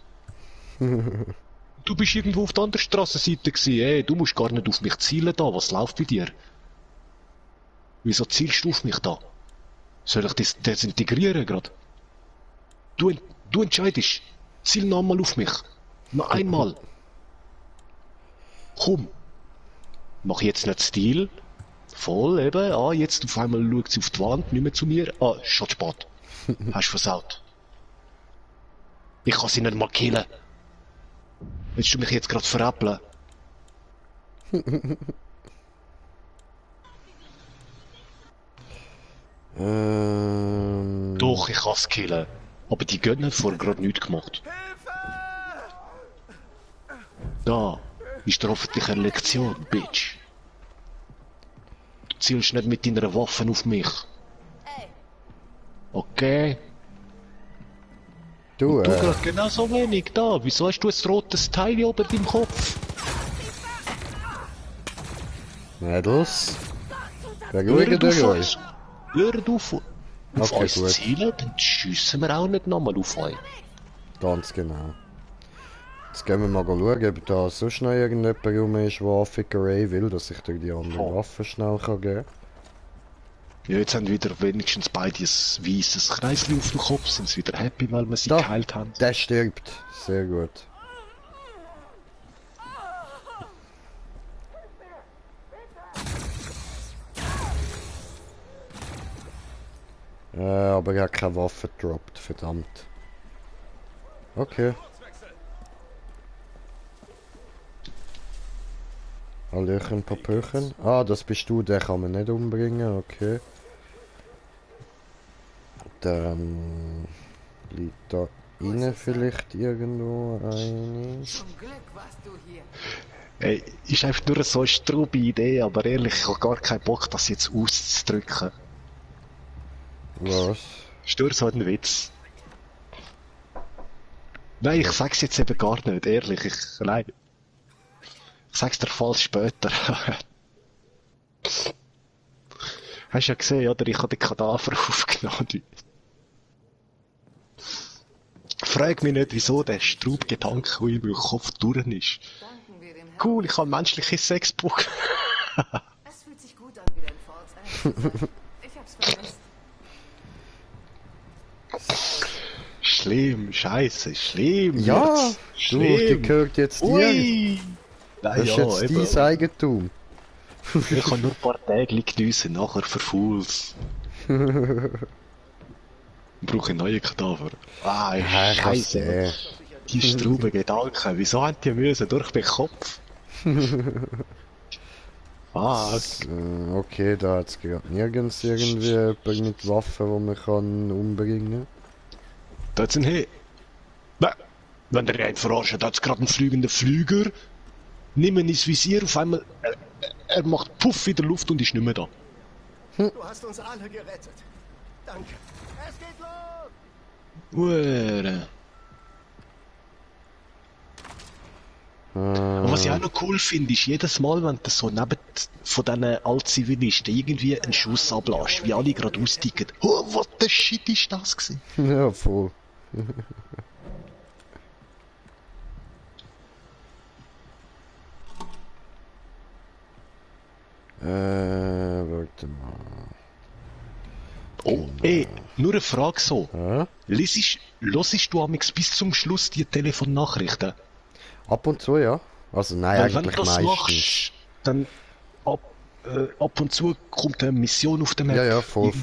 Du bist irgendwo auf der anderen Strassenseite gewesen, ey, du musst gar nicht auf mich zielen da, was läuft bei dir? Wieso zielst du auf mich da? Soll ich das desintegrieren grad? Du entscheidest, ziel noch einmal auf mich. Noch einmal. Komm. Mach jetzt nicht Stil. Voll eben, jetzt auf einmal schaut sie auf die Wand, nicht mehr zu mir. Schon spät. Hast versaut. Ich kann sie nicht mal killen. Willst du mich jetzt gerade veräppeln? Doch, ich kann es killen. Aber die Götter hat vorher gerade nichts gemacht. Da ist dir hoffentlich eine Lektion, Bitch. Du zielst nicht mit deiner Waffe auf mich. Okay. Du gerade genauso wenig da. Wieso hast du ein rotes Teil oben im Kopf? Mädels. Beruhigt euch. Hört auf Okay, uns gut. zielen, dann schiessen wir auch nicht nochmal auf euch. Ganz genau. Jetzt gehen wir mal schauen, ob da sonst noch irgendjemand rum ist, der Affigeray will, dass ich dir die anderen Waffen schnell geben kann. Ja, jetzt haben wieder wenigstens beide ein weißes Kreisli auf dem Kopf, sind sie wieder happy, weil wir sie geheilt haben. Der stirbt. Sehr gut. Aber er hat keine Waffe gedroppt, verdammt. Okay. Hallöchen, Popöchen. Ah, das bist du, den kann man nicht umbringen, okay. Dann liegt da innen vielleicht irgendwo eine. Ey, ist einfach nur so eine strube Idee, aber ehrlich, ich habe gar keinen Bock, das jetzt auszudrücken. Was? Ist nur so ein Witz. Nein, ich sag's jetzt eben gar nicht, ehrlich, nein. Ich sag's dir voll später. Hast du ja gesehen, oder? Ich habe den Kadaver aufgenommen. Frag mich nicht, wieso der Straubgedanke, der in meinem Kopf durch ist. Cool, ich habe menschliches Sexbuch. Es fühlt sich gut an, wieder in Falls. Ich hab's vermisst. Schlimm, scheiße, schlimm. Ja, jetzt. du, Schlimm. die gehört jetzt dir. Ui. Das Nein, ist ja, jetzt eben. dein Eigentum. Ich kann nur ein paar Tage geniessen, nachher verfaul's. Brauche einen neuen Kadaver. Ah, Ja, scheiße. Die strauben Gedanken, wieso haben die müssen durch den Kopf? Okay, da hat es gerade nirgends irgendwie jemand mit Waffen, die man kann umbringen. Da hat's einen Hey. Wenn der einen verarscht, da hat's gerade einen fliegenden Flüger. Nimm ihn ins Visier, auf einmal, er macht Puff in der Luft und ist nicht mehr da. Du hast uns alle gerettet. Danke. Es geht los! Uere. Und was ich auch noch cool finde, ist jedes Mal, wenn du so neben von diesen Altzivilisten irgendwie einen Schuss ablässt, wie alle gerade austicken. Oh, what the shit ist das gewesen? Ja, voll. Warte mal. Oh, ey, nur eine Frage so. Hörst du amigs bis zum Schluss die Telefonnachrichten? Ab und zu, ja. Also nein, Weil wenn eigentlich du das meistens. machst, dann ab und zu kommt eine Mission auf den Map. Ja, voll.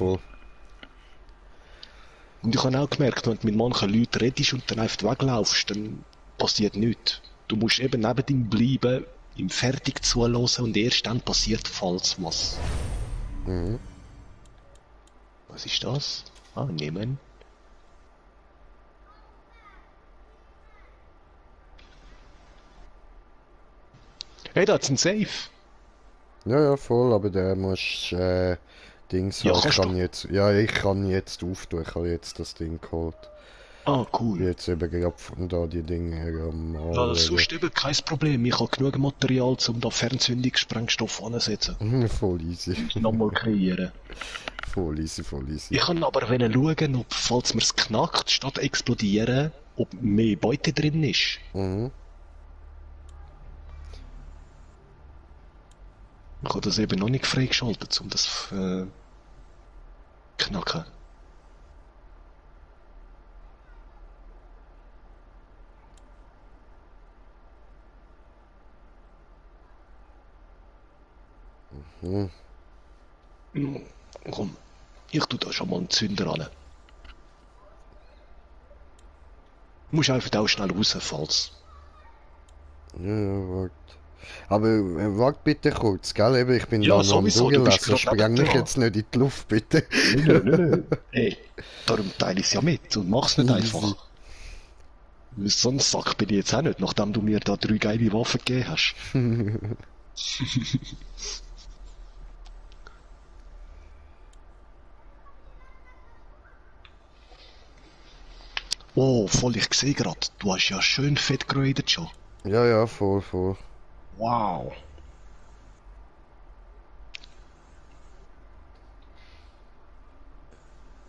Und ich habe auch gemerkt, wenn du mit manchen Leuten redest und dann einfach weglaufst, dann passiert nichts. Du musst eben neben ihm bleiben, ihm fertig zuhören und erst dann passiert falls was. Mhm. Was ist das? Ah, nehmen. Hey, da hat's ein Safe. Ja, voll, aber der muss Dings Ja, halt, kannst kann du- jetzt. Ja, ich kann jetzt auftun, ich habe jetzt das Ding geholt. Ah, cool. Jetzt eben gerade von da die Dinge am Ja, Anlegen. sonst eben kein Problem. Ich habe genug Material, um da Fernzündungssprengstoff anzusetzen. Voll easy. Nochmal kreieren. Voll easy. Ich kann aber schauen, ob, falls man es knackt, statt explodieren, ob mehr Beute drin ist. Mhm. Ich habe das eben noch nicht freigeschaltet, um das knacken. Mhm. Komm, ich tu da schon mal einen Zünder ran. Du musst einfach auch schnell raus, falls. Ja, warte. Aber warte bitte kurz, gell? Eben, ich bin Ja, da noch am sowieso, du bist durchlesen. grad Spreng mich nebendran. jetzt nicht in die Luft, bitte. Nö. Hey, darum teile ich es ja mit und mach's nicht einfach. So ein Sack bin ich jetzt auch nicht, nachdem du mir da 3 geile Waffen gegeben hast. Oh, voll, ich sehe grad, du hast ja schön fett geradet schon. Ja, voll. Wow.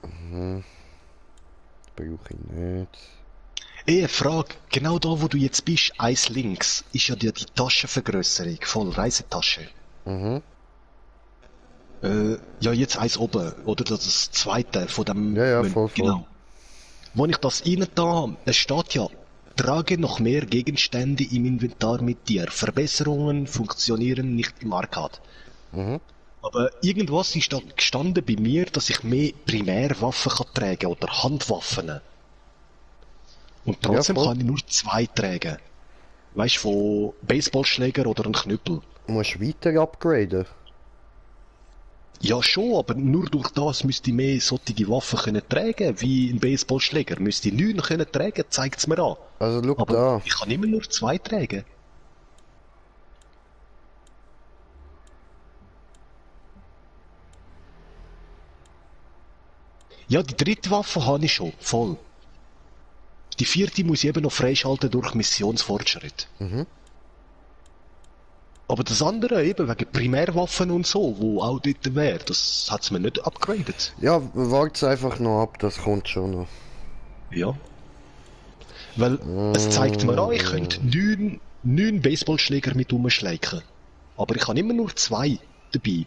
Mhm. Brauche ich nicht. Eine Frage, genau da wo du jetzt bist, eins links, ist ja die Taschenvergrößerung, voll Reisetasche. Mhm. Ja, jetzt eins oben, oder das zweite von dem... Ja, voll. Genau. Wo ich das rein da habe, es steht ja, trage noch mehr Gegenstände im Inventar mit dir. Verbesserungen funktionieren nicht im Arcade. Mhm. Aber irgendwas ist da gestanden bei mir, dass ich mehr Primärwaffen kann tragen oder Handwaffen. Und trotzdem Ja, voll. kann ich nur 2 tragen. Weißt du, von Baseballschläger oder einen Knüppel. Du musst weiter upgraden. Ja schon, aber nur durch das müsste ich mehr solche Waffen können tragen, wie ein Baseballschläger. Müsste ich 9 können tragen, zeigt's mir an. Also schau Aber da. ich kann immer nur 2 tragen. Ja, die 3. Waffe habe ich schon, voll. Die 4. muss ich eben noch freischalten durch Missionsfortschritt. Mhm. Aber das andere, eben wegen Primärwaffen und so, wo auch dort wäre, das hat's mir nicht upgradet. Ja, wart's einfach noch ab, das kommt schon noch. Ja. Weil es zeigt mir an, ich könnte 9 Baseballschläger mit umschleichen. Aber ich habe immer nur 2 dabei.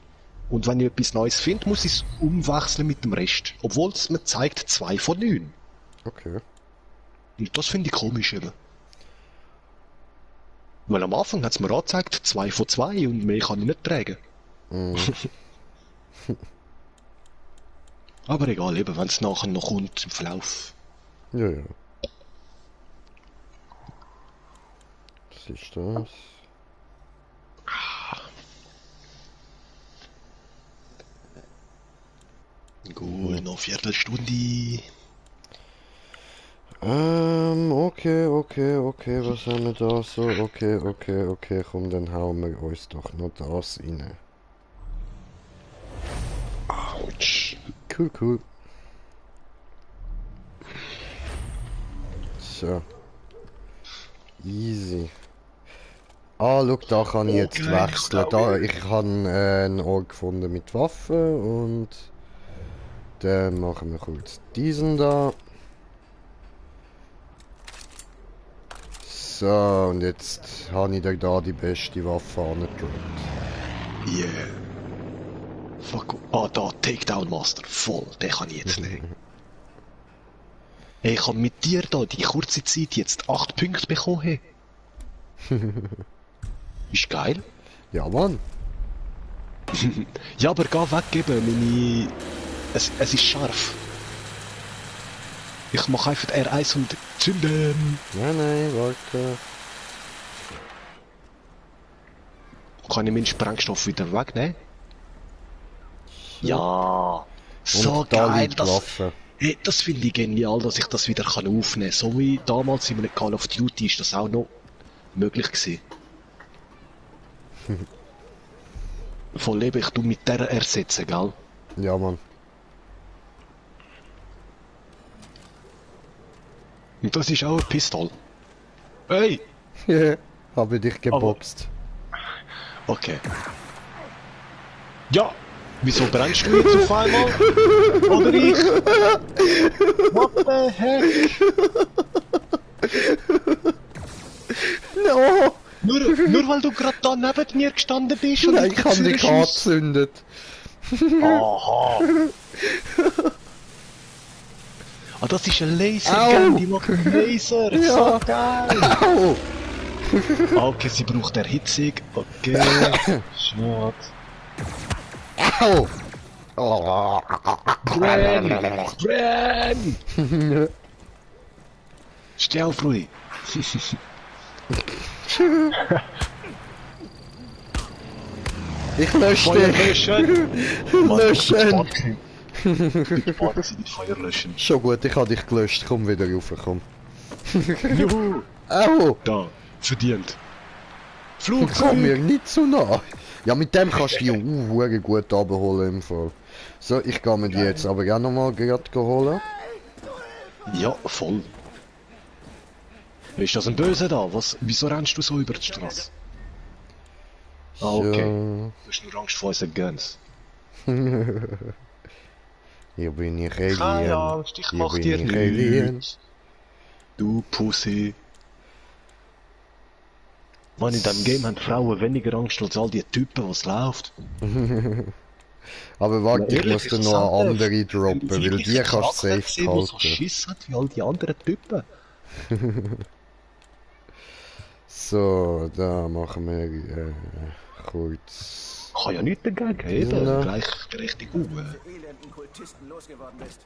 Und wenn ich etwas Neues finde, muss ich es umwechseln mit dem Rest. Obwohl es mir zeigt 2 von 9. Okay. Und das finde ich komisch eben. Weil am Anfang hat es mir angezeigt 2 von 2 und mehr kann ich nicht tragen. Mhm. Aber egal, eben, wenn es nachher noch kommt im Verlauf. Ja, ja. Was ist das? Gut, noch 1/4 Stunde. Okay, was haben wir da so? Okay, komm, dann hauen wir uns doch noch das rein. Autsch. Cool. So. Easy. Ah, schau, da kann ich jetzt wechseln. Da, ich habe einen Ort gefunden mit Waffen und dann machen wir kurz diesen da. So, und jetzt habe ich dir da die beste Waffe angedroppt. Yeah. Fuck. Ah, da, Takedown Master. Voll, den kann ich jetzt nehmen. Ey, ich habe mit dir da die kurze Zeit jetzt 8 Punkte bekommen. Ist geil. Ja, Mann. Ja, aber geh weggeben, meine... Es ist scharf. Ich mach einfach R1 und zünden. Nein, warte. Kann ich meinen Sprengstoff wieder wegnehmen? Ja. So Und da geil. liegt die Waffe. Hey, das finde ich genial, dass ich das wieder aufnehmen kann. So wie damals in einem Call of Duty ist das auch noch möglich gewesen. Voll Leben, ich tu mit der ersetzen, gell? Ja, Mann. Und das ist auch eine Pistole. Hey! Habe dich geboxt. Okay. Ja! Wieso brennst du jetzt auf einmal? Oder ich? What the heck? No! Nur weil du gerade da neben mir gestanden bist und Nein, ich habe dich angezündet. Aha! Ah, das ist ein Laser, gell? Die machen Laser! Ja. So geil! Au! Ah, okay, sie braucht Erhitzung. Okay. Schade. Au! Oh. Brenn! Steh auf, Rui! Ich lösche dich! Löschen! Mit Feuer löschen. Schon gut, ich habe dich gelöscht. Komm wieder rauf, komm. Juhu! Au! Da, verdient. Komm mir nicht so nah. Ja, mit dem kannst du die gut abholen im Fall. So, ich gehe mir die jetzt aber auch nochmal gerade holen. Ja, voll. Ist das ein Böse da? Was? Wieso rennst du so über die Straße? Ah, okay. Du hast nur Angst vor unseren Guns. Hier bin ich Alien. Keine Angst, ich mach dir Alien. nichts. Du Pussy. Mann, in diesem Game haben Frauen weniger Angst als all die Typen, was läuft. Aber warte, ich Ehrlich, muss dir noch eine andere droppen, weil die kannst du safe sehen, die so halten. Schiss hat wie all die anderen Typen. So, da machen wir kurz. habe ja nichts dagegen, eben, Ja. Gleichberechtigung.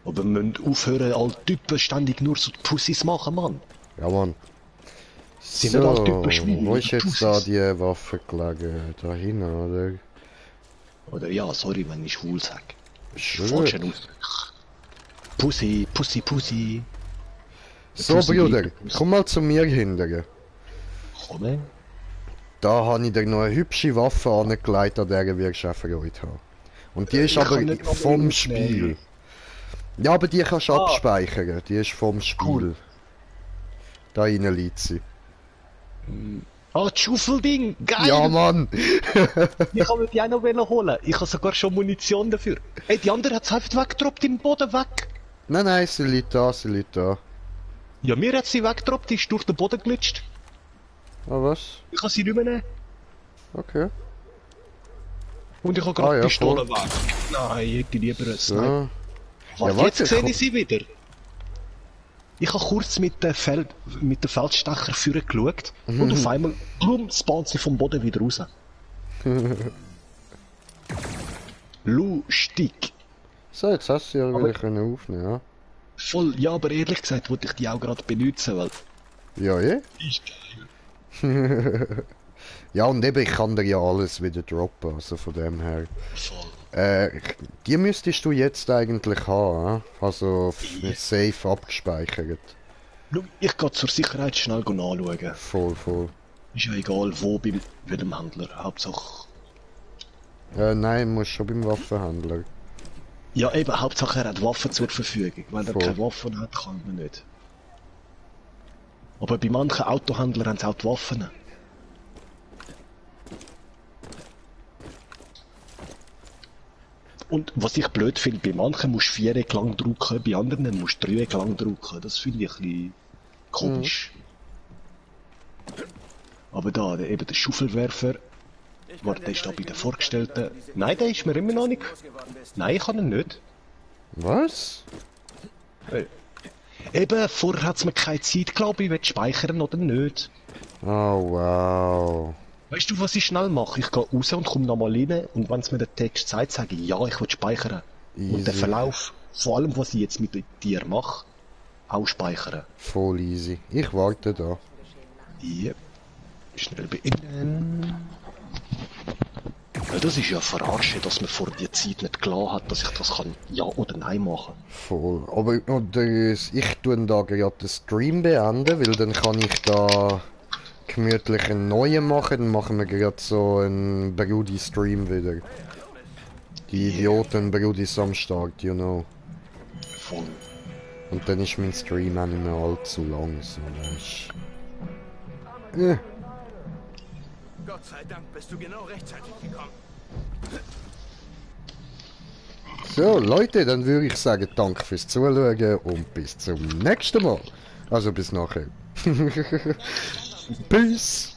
Aber wir müssen aufhören, alle Typen ständig nur so Pussys machen, Mann. Ja, Mann. Sind So, nicht alle Typen schwul, wo ist jetzt Pussys? da die Waffe gelegen? Da hinten, oder? Oder ja, sorry, wenn ich schwul sag. Schwul. Falscher Ausdruck. Pussy, Pussy, Pussy. So, Pussy Bruder, bleibt Pussy. komm mal zu mir hinterher. Komm. Da habe ich dir noch eine hübsche Waffe angelegt, an der wirst du auch Freude haben. Und die ist Ich aber kann nicht noch vom mehr Spiel. Ja, aber die kannst du abspeichern. Die ist vom Spiel. Cool. Da rein liegt sie. Ah, das Schaufelding! Geil! Ja, Mann! Ich kann mir die auch noch holen. Ich habe sogar schon Munition dafür. Ey, die andere hat es einfach weggedroppt im Boden weg. Nein, nein, sie liegt da, sie liegt da. Ja, mir hat sie weggedroppt, die ist durch den Boden glitscht. Ah, was? Ich kann sie nicht mehr nehmen. Okay. Und ich habe gerade ja, die Pistole voll. weg. Nein, ich hätte lieber ein Ja. Sniper. Was, Ja, jetzt warte, sehe komm. ich sie wieder. Ich habe kurz mit dem Feldstecher vorher geschaut und auf einmal spawnt sie vom Boden wieder raus. Lustig. So, jetzt hast du sie ja wieder können aufnehmen, ja? Voll, ja, aber ehrlich gesagt wollte ich die auch gerade benutzen, weil... Ja, eh? Ist geil. Ja, und eben, ich kann dir ja alles wieder droppen, also von dem her. Voll. Die müsstest du jetzt eigentlich haben, also safe abgespeichert. Schau, ich gehe zur Sicherheit schnell anschauen. Voll, voll. Ist ja egal, wo, bei welchem Händler. Hauptsache... Nein, musst schon beim Waffenhändler. Ja eben, Hauptsache er hat Waffen zur Verfügung. Wenn er Voll. keine Waffen hat, kann man nicht. Aber bei manchen Autohändlern haben sie auch die Waffen. Und was ich blöd finde, bei manchen musst du 4 Ecken lang drücken, bei anderen musst du 3 Ecken lang drücken. Das finde ich ein bisschen komisch. Aber da, eben der Schaufelwerfer. Warte, der ist da bei den Vorgestellten. Nein, der ist mir immer noch nicht. Nein, ich kann ihn nicht. Was? Eben, vorher hat es mir keine Zeit, glaube ich, will speichern oder nicht. Oh, wow. Weißt du, was ich schnell mache? Ich gehe raus und komme nochmal rein und wenn es mir der Text sagt, sage ich, ja, ich will speichern. Und den Easy. Verlauf, vor allem was ich jetzt mit dir mache, auch speichern. Voll easy. Ich warte da. Yep. Schnell beenden. Ja, das ist ja Verarsche, dass man vor der Zeit nicht klar hat, dass ich das kann ja oder nein machen. Voll. Aber ich tue da gerade den Stream beenden, weil dann kann ich da gemütlich einen neuen machen. Dann machen wir gerade so einen Brudi-Stream wieder. Die Idioten Brudis am Start, you know. Voll. Und dann ist mein Stream auch nicht mehr allzu lang, so weißt. Gott sei Dank bist du genau rechtzeitig gekommen. So, Leute, dann würde ich sagen, danke fürs Zuschauen und bis zum nächsten Mal. Also bis nachher. Peace.